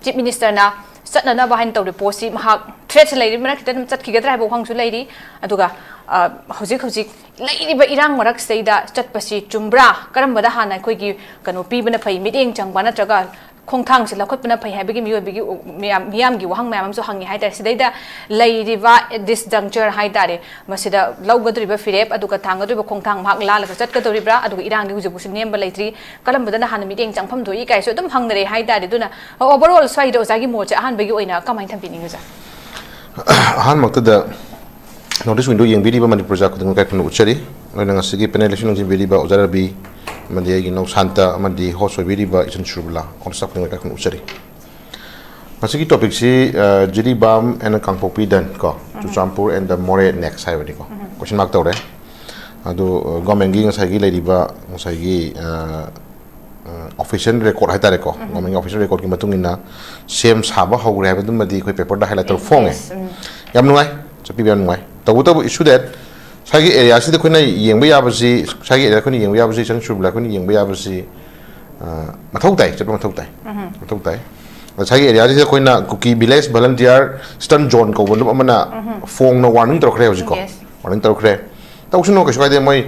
ꯆꯤꯐ ꯃꯤꯅꯤꯁꯇꯔꯅ ꯆꯠꯅꯅꯕ ꯍꯥꯏꯅ ꯇꯧꯔꯤꯕ ꯄꯣꯠꯁꯤ ꯃꯍꯥꯛ ꯊ꯭ꯔꯦꯠꯁꯦ ꯂꯩꯔꯤꯕ ꯃꯔꯛꯁꯤꯗ ꯑꯗꯨꯝ ꯆꯠꯈꯤꯒꯗ꯭ꯔꯥ ꯍꯥꯏꯕ ꯋꯥꯍꯪꯁꯨ ꯂꯩꯔꯤ꯫ ꯑꯗꯨꯒ, ꯑ, ꯍꯧꯖꯤꯛ ꯍꯧꯖꯤꯛ ꯂꯩꯔꯤꯕ ꯏꯔꯥꯡ ꯃꯔꯛꯁꯤꯗꯩꯗ ꯆꯠꯄꯁꯤ ꯆꯨꯝꯕ꯭ꯔꯥ? ꯀꯔꯝꯕꯗ ꯍꯥꯟꯅ ꯑꯩꯈꯣꯏꯒꯤ ꯀꯩꯅꯣ ꯄꯤꯕꯅ ꯐꯩ, ꯃꯤꯠꯌꯦꯡ ꯆꯪꯕ ꯅꯠꯇ꯭ꯔꯒ ꯈꯣꯡꯊꯥꯡꯁꯤ ꯂꯧꯈꯠꯄꯅ ꯐꯩ ꯍꯥꯏꯕꯒꯤ ꯃꯤꯑꯣꯏꯕꯒꯤ ꯃꯤꯌꯥꯝ, ꯃꯤꯌꯥꯝꯒꯤ ꯋꯥꯍꯪ ꯃꯌꯥꯝ ꯑꯃꯁꯨ ꯍꯪꯉꯤ ꯍꯥꯏꯇꯥꯔꯦ꯫ ꯁꯤꯗꯩꯗ ꯂꯩꯔꯤꯕ at this juncture ꯍꯥꯏꯇꯥꯔꯦ, ꯃꯁꯤꯗ ꯂꯧꯒꯗꯧꯔꯤꯕ ꯐꯤꯔꯦꯞ ꯑꯗꯨꯒ ꯊꯥꯡꯒꯗꯧꯔꯤꯕ ꯈꯣꯡꯊꯥꯡ ꯃꯍꯥꯛ ꯂꯥꯜꯂꯒ ꯆꯠꯀꯗꯧꯔꯤꯕ꯭ꯔꯥ? ꯑꯗꯨꯒ ꯏꯔꯥꯡꯗꯤ ꯍꯧꯖꯤꯛ ꯐꯥꯎꯁꯨ ꯅꯦꯝꯕ ꯂꯩꯇ꯭ꯔꯤ, ꯀꯔꯝꯕꯗꯅ ꯍꯥꯟꯅ ꯃꯤꯠꯌꯦꯡ ꯆꯪꯐꯝ ꯊꯣꯛꯏ ꯀꯥꯏꯁꯨ ꯑꯗꯨꯝ ꯍꯪꯅꯔꯦ ꯍꯥꯏꯇꯥꯔꯦ꯫ ꯑꯗꯨꯅ overall ꯁ꯭ꯋꯥꯏꯗ ꯑꯣꯖꯥꯒꯤ ꯃꯣꯠꯁꯦ ꯑꯍꯥꯟꯕꯒꯤ ꯑꯣꯏꯅ ꯀꯃꯥꯏꯅ ꯊꯝꯕꯤꯅꯤꯡꯉꯤ ꯑꯣꯖꯥ? ꯑꯍꯥꯟꯕꯃꯛꯇꯗ North East Window ꯌꯦꯡꯕꯤꯔꯤꯕ ꯃꯅꯤꯄꯨꯔ ꯄ꯭ꯔꯖꯥ ꯈꯨꯗꯤꯡꯃꯛ ꯏꯀꯥꯏ ꯈꯨꯝꯅꯕ ꯎꯠꯆꯔꯤ꯫ ꯂꯣꯏꯅ ꯉꯁꯤꯒꯤ ꯄꯦꯅꯦꯜ ꯂꯦꯛꯁꯟ ꯌꯦꯡꯁꯤꯟꯕꯤꯔꯤꯕ ꯑꯣꯖꯥ ꯔꯕꯤ ꯑꯃꯗꯤ ꯑꯩꯒꯤ ꯏꯅꯥꯎ ꯁꯥꯟꯇ ꯑꯃꯗꯤ ꯍꯣꯁ ꯑꯣꯏꯕꯤꯔꯤꯕ ꯏꯆꯟ ꯁꯨꯔꯕꯂꯥ, ꯑꯣꯜ ꯁ꯭ꯇꯥꯐ ꯈꯨꯗꯤꯡꯃꯛ ꯏꯀꯥꯏ ꯈꯨꯝꯅꯕ ꯎꯠꯆꯔꯤ꯫ ꯃꯁꯤꯒꯤ ꯇꯣꯄꯤꯛꯁꯤ, ꯑ, ꯖꯤꯔꯤꯕꯥꯝ and ꯀꯥꯡꯄꯣꯛꯄꯤ ꯗꯟ ꯀꯣ, ꯆꯨꯔꯆꯥꯟꯄꯨꯔ and the ꯃꯣꯔꯦ next ꯍꯥꯏꯕꯅꯤꯀꯣ꯫ ꯀꯣꯏꯁꯟ ꯃꯥꯔꯛ ꯇꯧꯔꯦ꯫ ꯑꯗꯨ, ꯑ, ꯒꯣꯔꯃꯦꯟꯒꯤ ꯉꯁꯥꯏꯒꯤ ꯂꯩꯔꯤꯕ ꯉꯁꯥꯏꯒꯤ, ꯑ, ꯑ, ꯑꯣꯐꯤꯁꯤꯌꯦꯜ ꯔꯦꯀꯣꯔꯗ ꯍꯥꯏꯇꯥꯔꯦꯀꯣ, ꯒꯣꯔꯃꯦꯟꯒꯤ ꯑꯣꯐꯤꯁꯤꯌꯦꯜ ꯔꯦꯀꯣꯔꯗꯀꯤ ꯃꯇꯨꯡ ꯏꯟꯅ ꯁꯦꯝ ꯁꯥꯕ ꯍꯧꯈ꯭ꯔꯦ ꯍꯥꯏꯕꯗꯨꯃꯗꯤ ꯑꯩꯈꯣꯏ ꯄꯦꯄꯔꯗ ꯍꯥꯏꯂꯥꯏꯠ ꯇꯧꯔ ꯐꯣꯡꯉꯦ꯫ ꯎꯝ꯫ ꯌꯥꯝ ꯅꯨꯡꯉꯥꯏ, ꯆꯠꯄꯤꯕ ꯌꯥꯝ ꯅꯨꯡꯉꯥꯏ꯫ ꯇꯧꯕꯇꯕꯨ issue that ꯉꯁꯥꯏꯒꯤ ꯑꯦꯔꯤꯌꯥꯁꯤꯗ ꯑꯩꯈꯣꯏꯅ ꯌꯦꯡꯕ ꯌꯥꯕꯁꯤ, ꯉꯁꯥꯏꯒꯤ ꯑꯦꯔꯤꯌꯥ ꯑꯩꯈꯣꯏꯅ ꯌꯦꯡꯕ ꯌꯥꯕꯁꯤ, ꯏꯆꯟ ꯁꯨꯔꯕꯂꯥ ꯑꯩꯈꯣꯏꯅ ꯌꯦꯡꯕ ꯌꯥꯕꯁꯤ, ꯑ, ꯃꯊꯧ ꯇꯥꯏ, ꯆꯠꯄ ꯃꯊꯧ ꯇꯥꯏ꯫ ꯃꯊꯧ ꯇꯥꯏ꯫ ꯉꯁꯥꯏꯒꯤ ꯑꯦꯔꯤꯌꯥꯁꯤꯗ ꯑꯩꯈꯣꯏꯅ ꯀꯨꯀꯤ ꯚꯤꯂꯦꯖ ꯚꯣꯂꯟꯇꯤꯌꯔ ꯏꯁꯇꯔꯟ ꯖꯣꯟ ꯀꯧꯕ ꯅꯨꯞ ꯑꯃꯅ ꯐꯣꯡꯅ ꯋꯥꯔꯅꯤꯡ ꯇꯧꯔꯛꯈ꯭ꯔꯦ ꯍꯧꯖꯤꯛꯀꯣ꯫ ꯋꯥꯔꯅꯤꯡ ꯇꯧꯔꯛꯈ꯭ꯔꯦ꯫ ꯇꯧꯁꯅꯨ, ꯀꯩꯁꯨ ꯀꯥꯏꯗꯦ꯫ ꯃꯣꯏ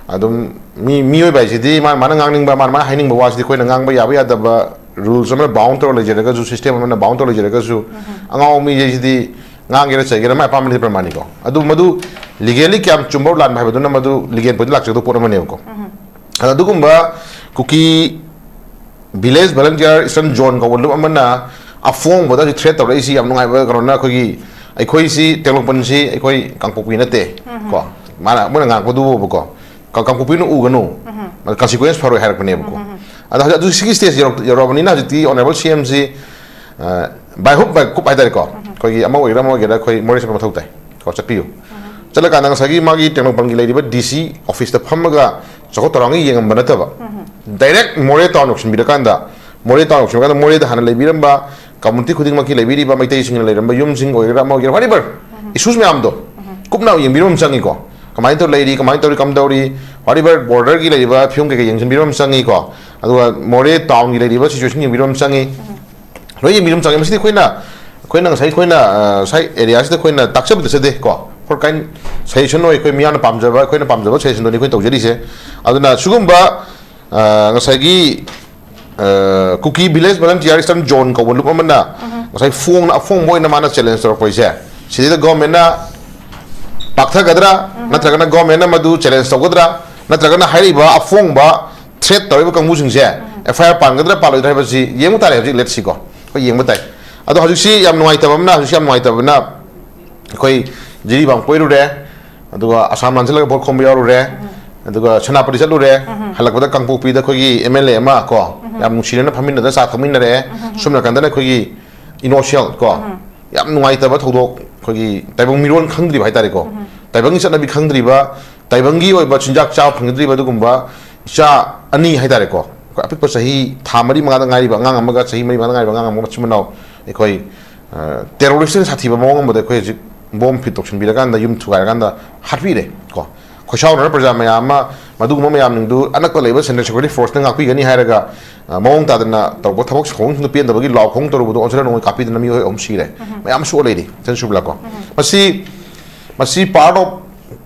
ꯑꯗꯨꯝ ꯃꯤ, ꯃꯤꯑꯣꯏꯕ ꯍꯥꯏꯁꯤꯗꯤ ꯃꯥꯅ, ꯃꯥꯅ ꯉꯥꯡꯅꯤꯡꯕ, ꯃꯥꯅ, ꯃꯥꯅ ꯍꯥꯏꯅꯤꯡꯕ ꯋꯥꯁꯤꯗꯤ ꯑꯩꯈꯣꯏꯅ ꯉꯥꯡꯕ ꯌꯥꯕ ꯌꯥꯗꯕ ꯔꯨꯜꯁ ꯑꯃꯅ ꯕꯥꯎꯟ ꯇꯧꯔ ꯂꯩꯖꯔꯒꯁꯨ, ꯁꯤꯁꯇꯦꯝ ꯑꯃꯅ ꯕꯥꯎꯟ ꯇꯧꯔ ꯂꯩꯖꯔꯒꯁꯨ, ꯑꯉꯥꯎꯕ ꯃꯤ ꯍꯥꯏꯁꯤꯗꯤ ꯉꯥꯡꯒꯦꯔꯥ ꯆꯩꯒꯦꯔꯥ ꯃꯥꯏ ꯑꯄꯥꯝꯕꯅꯤ ꯄ꯭ꯔꯃꯥꯅꯤꯀꯣ꯫ ꯑꯗꯨ ꯃꯗꯨ ꯂꯤꯒꯦꯜꯂꯤ ꯀꯌꯥꯝ ꯆꯨꯝꯕ ꯂꯥꯟꯕ ꯍꯥꯏꯕꯗꯨꯅ ꯃꯗꯨ ꯂꯤꯒꯦꯜ ꯄꯣꯏꯟꯇ ꯂꯥꯛꯆꯒꯗꯧꯕ ꯄꯣꯠ ꯑꯃꯅꯦꯕꯀꯣ꯫ ꯑꯗꯣ ꯑꯗꯨꯒꯨꯝꯕ ꯀꯨꯀꯤ Village Volunteer Eastern Zone ꯀꯧꯕ ꯂꯨꯞ ꯑꯃꯅ ꯑꯐꯣꯡꯕꯗ ꯍꯧꯖꯤꯛ ꯊ꯭ꯔꯦꯠ ꯇꯧꯔꯛꯏꯁꯤ ꯌꯥꯝ ꯅꯨꯡꯉꯥꯏꯕ ꯀꯩꯅꯣꯅ, ꯑꯩꯈꯣꯏꯒꯤ, ꯑꯩꯈꯣꯏꯁꯤ ꯇꯦꯡꯅꯧꯄꯜꯁꯤ ꯑꯩꯈꯣꯏ ꯀꯥꯡꯄꯣꯛꯄꯤ ꯅꯠꯇꯦ꯫ ꯀꯣ, ꯃꯥꯅ, ꯃꯣꯏꯅ ꯉꯥꯡꯕꯗꯨꯕꯣꯕꯀꯣ, ꯀꯥꯡꯄꯣꯛꯄꯤꯅ ꯎꯒꯅꯨ, ꯀꯟꯁꯤꯀ꯭ꯋꯦꯟꯁ ꯐꯔꯣꯏ ꯍꯥꯏꯔꯛꯄꯅꯦꯕꯀꯣ꯫ ꯑꯗꯣ ꯍꯧꯖꯤꯛ, ꯍꯧꯖꯤꯛ ꯁꯤꯒꯤ ꯁ꯭ꯇꯦꯖ ꯌꯧꯔꯛ-, ꯌꯧꯔꯛꯑꯕꯅꯤꯅ ꯍꯧꯖꯤꯛꯇꯤ ꯑꯣꯅꯔꯦꯕꯜ ꯁꯤ ꯑꯦꯝꯁꯤ, ꯕꯥꯏ ꯍꯨꯛ ꯕꯥꯏ ꯀꯨꯞ ꯍꯥꯏꯇꯥꯔꯦꯀꯣ, ꯑꯩꯈꯣꯏꯒꯤ ꯑꯃ ꯑꯣꯏꯒꯦꯔꯥ ꯑꯃ ꯑꯣꯏꯒꯦꯔꯥ ꯑꯩꯈꯣꯏ ꯃꯣꯔꯦ ꯆꯠꯄ ꯃꯊꯧ ꯇꯥꯏ꯫ ꯀꯣ, ꯆꯠꯄꯤꯌꯨ꯫ ꯆꯠꯂꯀꯥꯟꯗ ꯉꯁꯥꯏꯒꯤ ꯃꯥꯒꯤ ꯇꯦꯡꯅꯧꯄꯜꯒꯤ ꯂꯩꯔꯤꯕ ꯗꯤ ꯁꯤ ꯑꯣꯐꯤꯁꯇ ꯐꯝꯃꯒ ꯆꯥꯎꯈꯠ ꯊꯧꯔꯥꯡꯒꯤ ꯌꯦꯡꯉꯝꯕ ꯅꯠꯇꯕ, ꯗꯥꯏꯔꯦꯛ ꯃꯣꯔꯦ ꯇꯥꯎꯟ ꯌꯧꯁꯤꯟꯕꯤꯔꯀꯥꯟꯗ, ꯃꯣꯔꯦ ꯇꯥꯎꯟ ꯌꯧꯁꯤꯟꯕꯤꯔꯀꯥꯟꯗ ꯃꯣꯔꯦꯗ ꯍꯥꯟꯅ ꯂꯩꯕꯤꯔꯝꯕ ꯀꯝꯃꯨꯅꯤꯇꯤ ꯈꯨꯗꯤꯡꯃꯛꯀꯤ ꯂꯩꯕꯤꯔꯤꯕ ꯃꯩꯇꯩꯁꯤꯡꯅ ꯂꯩꯔꯝꯕ ꯌꯨꯝꯁꯤꯡ ꯑꯣꯏꯒꯦꯔꯥ ꯑꯃ ꯑꯣꯏꯒꯦꯔꯥ, ꯋꯥꯠ ꯑꯦꯚꯔ ꯏꯁꯨꯁ ꯃꯌꯥꯝꯗꯣ ꯀꯨꯞꯅ ꯌꯦꯡꯕꯤꯔꯝꯕ ꯆꯪꯉꯤꯀꯣ꯫ ꯀꯃꯥꯏꯅ ꯇꯧꯔ ꯂꯩꯔꯤ, ꯀꯃꯥꯏꯅ ꯇꯧꯔꯤ, ꯀꯝꯗꯧꯔꯤ, ꯋꯥꯠ ꯏꯚꯔ ꯕꯣꯔꯗꯔꯒꯤ ꯂꯩꯔꯤꯕ ꯐꯤꯕꯝ ꯀꯩꯀꯩ ꯌꯦꯡꯁꯤꯟꯕꯤꯔꯝꯕ ꯆꯪꯉꯤꯀꯣ꯫ ꯑꯗꯨꯒ ꯃꯣꯔꯦ ꯇꯥꯎꯟꯒꯤ ꯂꯩꯔꯤꯕ ꯁꯤꯆꯨꯋꯦꯁꯟ ꯌꯦꯡꯕꯤꯔꯝꯕ ꯆꯪꯉꯤ꯫ ꯂꯣꯏ ꯌꯦꯡꯕꯤꯔꯝꯕ ꯆꯪꯉꯤ꯫ ꯃꯁꯤꯗꯤ ꯑꯩꯈꯣꯏꯅ, ꯑꯩꯈꯣꯏꯅ ꯉꯁꯥꯏ ꯑꯩꯈꯣꯏꯅ, ꯑ, ꯉꯁꯥꯏ ꯑꯦꯔꯤꯌꯥꯁꯤꯗ ꯑꯩꯈꯣꯏꯅ ꯇꯥꯛꯆꯕꯗꯤ ꯆꯠꯆꯗꯦ ꯀꯣ꯫ ꯐꯣꯔ ꯀꯥꯏꯟ ꯁꯖꯦꯁꯟ ꯑꯣꯏ, ꯑꯩꯈꯣꯏ ꯃꯤꯌꯥꯝꯅ ꯄꯥꯝꯖꯕ, ꯑꯩꯈꯣꯏꯅ ꯄꯥꯝꯖꯕ ꯁꯖꯦꯁꯟꯗꯨꯅꯤ ꯑꯩꯈꯣꯏꯅ ꯇꯧꯖꯔꯤꯁꯦ꯫ ꯑꯗꯨꯅ ꯁꯤꯒꯨꯝꯕ, ꯑ, ꯉꯁꯥꯏꯒꯤ, ꯑ, ꯀꯨꯀꯤ ꯚꯤꯂꯦꯖ ꯚꯣꯂꯟꯇꯤꯌꯔ ꯏꯁꯇꯔꯟ ꯖꯣꯟ ꯀꯧꯕ ꯂꯨꯞ ꯑꯃꯅ ꯉꯁꯥꯏ ꯐꯣꯡꯅ, ꯑꯐꯣꯡꯕ ꯑꯣꯏꯅ ꯃꯥꯅ ꯆꯦꯂꯦꯟꯖ ꯇꯧꯔꯛꯄꯁꯦ, ꯁꯤꯗꯩꯗ ꯒꯣꯔꯃꯦꯟꯅ ꯄꯥꯛꯊꯒꯗ꯭ꯔꯥ, ꯅꯠꯇ꯭ꯔꯒꯅ ꯒꯣꯔꯃꯦꯟꯅ ꯃꯗꯨ ꯆꯦꯂꯦꯟꯖ ꯇꯧꯒꯗ꯭ꯔꯥ, ꯅꯠꯇ꯭ꯔꯒꯅ ꯍꯥꯏꯔꯤꯕ ꯑꯐꯣꯡꯕ ꯊ꯭ꯔꯦꯠ ꯇꯧꯔꯤꯕ ꯀꯥꯡꯕꯨꯁꯤꯡꯁꯦ ꯑꯦꯐ ꯑꯥꯏ ꯑꯥꯔ ꯄꯥꯟꯒꯗ꯭ꯔꯥ ꯄꯥꯜꯂꯣꯏꯗ꯭ꯔꯥ ꯍꯥꯏꯕꯁꯤ ꯌꯦꯡꯕ ꯇꯥꯔꯦ꯫ ꯍꯧꯖꯤꯛ ꯂꯦꯠꯁꯤꯀꯣ, ꯑꯩꯈꯣꯏ ꯌꯦꯡꯕ ꯇꯥꯏ꯫ ꯑꯗꯣ ꯍꯧꯖꯤꯛꯁꯤ ꯌꯥꯝ ꯅꯨꯡꯉꯥꯏꯇꯕ ꯑꯃꯅ, ꯍꯧꯖꯤꯛꯁꯤ ꯌꯥꯝ ꯅꯨꯡꯉꯥꯏꯇꯕꯅ, ꯑꯩꯈꯣꯏ ꯖꯤꯔꯤꯕꯥꯝ ꯀꯣꯏꯔꯨꯔꯦ, ꯑꯗꯨꯒ ꯑꯁꯥꯝ ꯂꯥꯟꯁꯤꯜꯂꯒ ꯚꯣꯠ ꯈꯣꯝꯕ ꯌꯥꯎꯔꯨꯔꯦ, ꯑꯗꯨꯒ ꯁꯦꯅꯥꯄꯇꯤ ꯆꯠꯂꯨꯔꯦ, ꯍꯜꯂꯛꯄꯗ ꯀꯥꯡꯄꯣꯛꯄꯤꯗ ꯑꯩꯈꯣꯏꯒꯤ ꯑꯦꯝ ꯑꯦꯜ ꯑꯦ ꯑꯃ ꯀꯣ, ꯌꯥꯝ ꯅꯨꯡꯁꯤꯅꯅ ꯐꯝꯃꯤꯟꯅꯗꯅ ꯆꯥ ꯊꯛꯃꯤꯟꯅꯔꯛꯑꯦ꯫ ꯁꯣꯝ ꯅꯥꯀꯟꯗꯅ ꯑꯩꯈꯣꯏꯒꯤ ꯏꯅꯣꯁꯤꯌꯦꯜ ꯀꯣ, ꯌꯥꯝ ꯅꯨꯡꯉꯥꯏꯇꯕ ꯊꯧꯗꯣꯛ, ꯑꯩꯈꯣꯏꯒꯤ ꯇꯥꯏꯕꯪ ꯃꯤꯔꯣꯟ ꯈꯪꯗ꯭ꯔꯤꯕ ꯍꯥꯏꯇꯥꯔꯦꯀꯣ, ꯇꯥꯏꯕꯪꯒꯤ ꯆꯠꯅꯕꯤ ꯈꯪꯗ꯭ꯔꯤꯕ, ꯇꯥꯏꯕꯪꯒꯤ ꯑꯣꯏꯕ ꯆꯤꯟꯖꯥꯛ ꯆꯥꯕ ꯐꯪꯖꯗ꯭ꯔꯤꯕ ꯑꯗꯨꯒꯨꯝꯕ ꯏꯆꯥ ꯑꯅꯤ ꯍꯥꯏꯇꯥꯔꯦꯀꯣ, ꯑꯩꯈꯣꯏ ꯑꯄꯤꯛꯄ ꯆꯍꯤ ꯊꯥ ꯃꯔꯤ ꯃꯉꯥꯗ ꯉꯥꯏꯔꯤꯕ ꯑꯉꯥꯡ ꯑꯃꯒ ꯆꯍꯤ ꯃꯔꯤ ꯃꯉꯥꯗ ꯉꯥꯏꯔꯤꯕ ꯑꯉꯥꯡ ꯑꯃꯒ, ꯃꯆꯤꯟ ꯃꯅꯥꯎ ꯑꯩꯈꯣꯏ, ꯑ, ꯇꯦꯔꯣꯔꯤꯁꯇꯅ ꯁꯥꯊꯤꯕ ꯃꯑꯣꯡ ꯑꯃꯗ ꯑꯩꯈꯣꯏ ꯍꯧꯖꯤꯛ ꯕꯣꯝ ꯐꯤꯠ ꯇꯧꯁꯤꯟꯕꯤꯔꯀꯥꯟꯗ ꯌꯨꯝ ꯊꯨꯒꯥꯏꯔꯀꯥꯟꯗ ꯍꯥꯠꯄꯤꯔꯦ ꯀꯣ꯫ ꯈꯣꯏꯁꯥꯎꯅꯔ ꯄ꯭ꯔꯖꯥ ꯃꯌꯥꯝ ꯑꯃ, ꯃꯗꯨꯒꯨꯝꯕ ꯃꯌꯥꯝꯁꯤꯡꯗꯨ ꯑꯅꯛꯄ ꯂꯩꯕ ꯁꯦꯟꯇ꯭ꯔꯦꯜ ꯁꯦꯀ꯭ꯌꯨꯔꯤꯇꯤ ꯐꯣꯔꯁꯅ ꯉꯥꯛꯄꯤꯒꯅꯤ ꯍꯥꯏꯔꯒ, ꯑ, ꯃꯑꯣꯡ ꯇꯥꯗꯅ ꯇꯧꯕ ꯊꯕꯛ ꯊꯧꯑꯣꯡꯁꯤꯡꯗꯨ ꯄꯦꯟꯗꯕꯒꯤ ꯂꯥꯎ ꯈꯣꯡ ꯇꯧꯔꯨꯕꯗꯣ ꯑꯣꯟꯁꯤꯜꯂ ꯅꯣꯡꯃꯩ ꯀꯥꯞꯄꯤꯗꯅ ꯃꯤꯑꯣꯏ ꯑꯍꯨꯝ ꯁꯤꯔꯦ꯫ ꯃꯌꯥꯝ ꯁꯣꯛꯑ ꯂꯩꯔꯤ, ꯁꯦꯟꯁꯨꯕꯂꯥ ꯀꯣ꯫ ꯃꯁꯤ, ꯃꯁꯤ ꯄꯥꯔꯠ ꯑꯣꯐ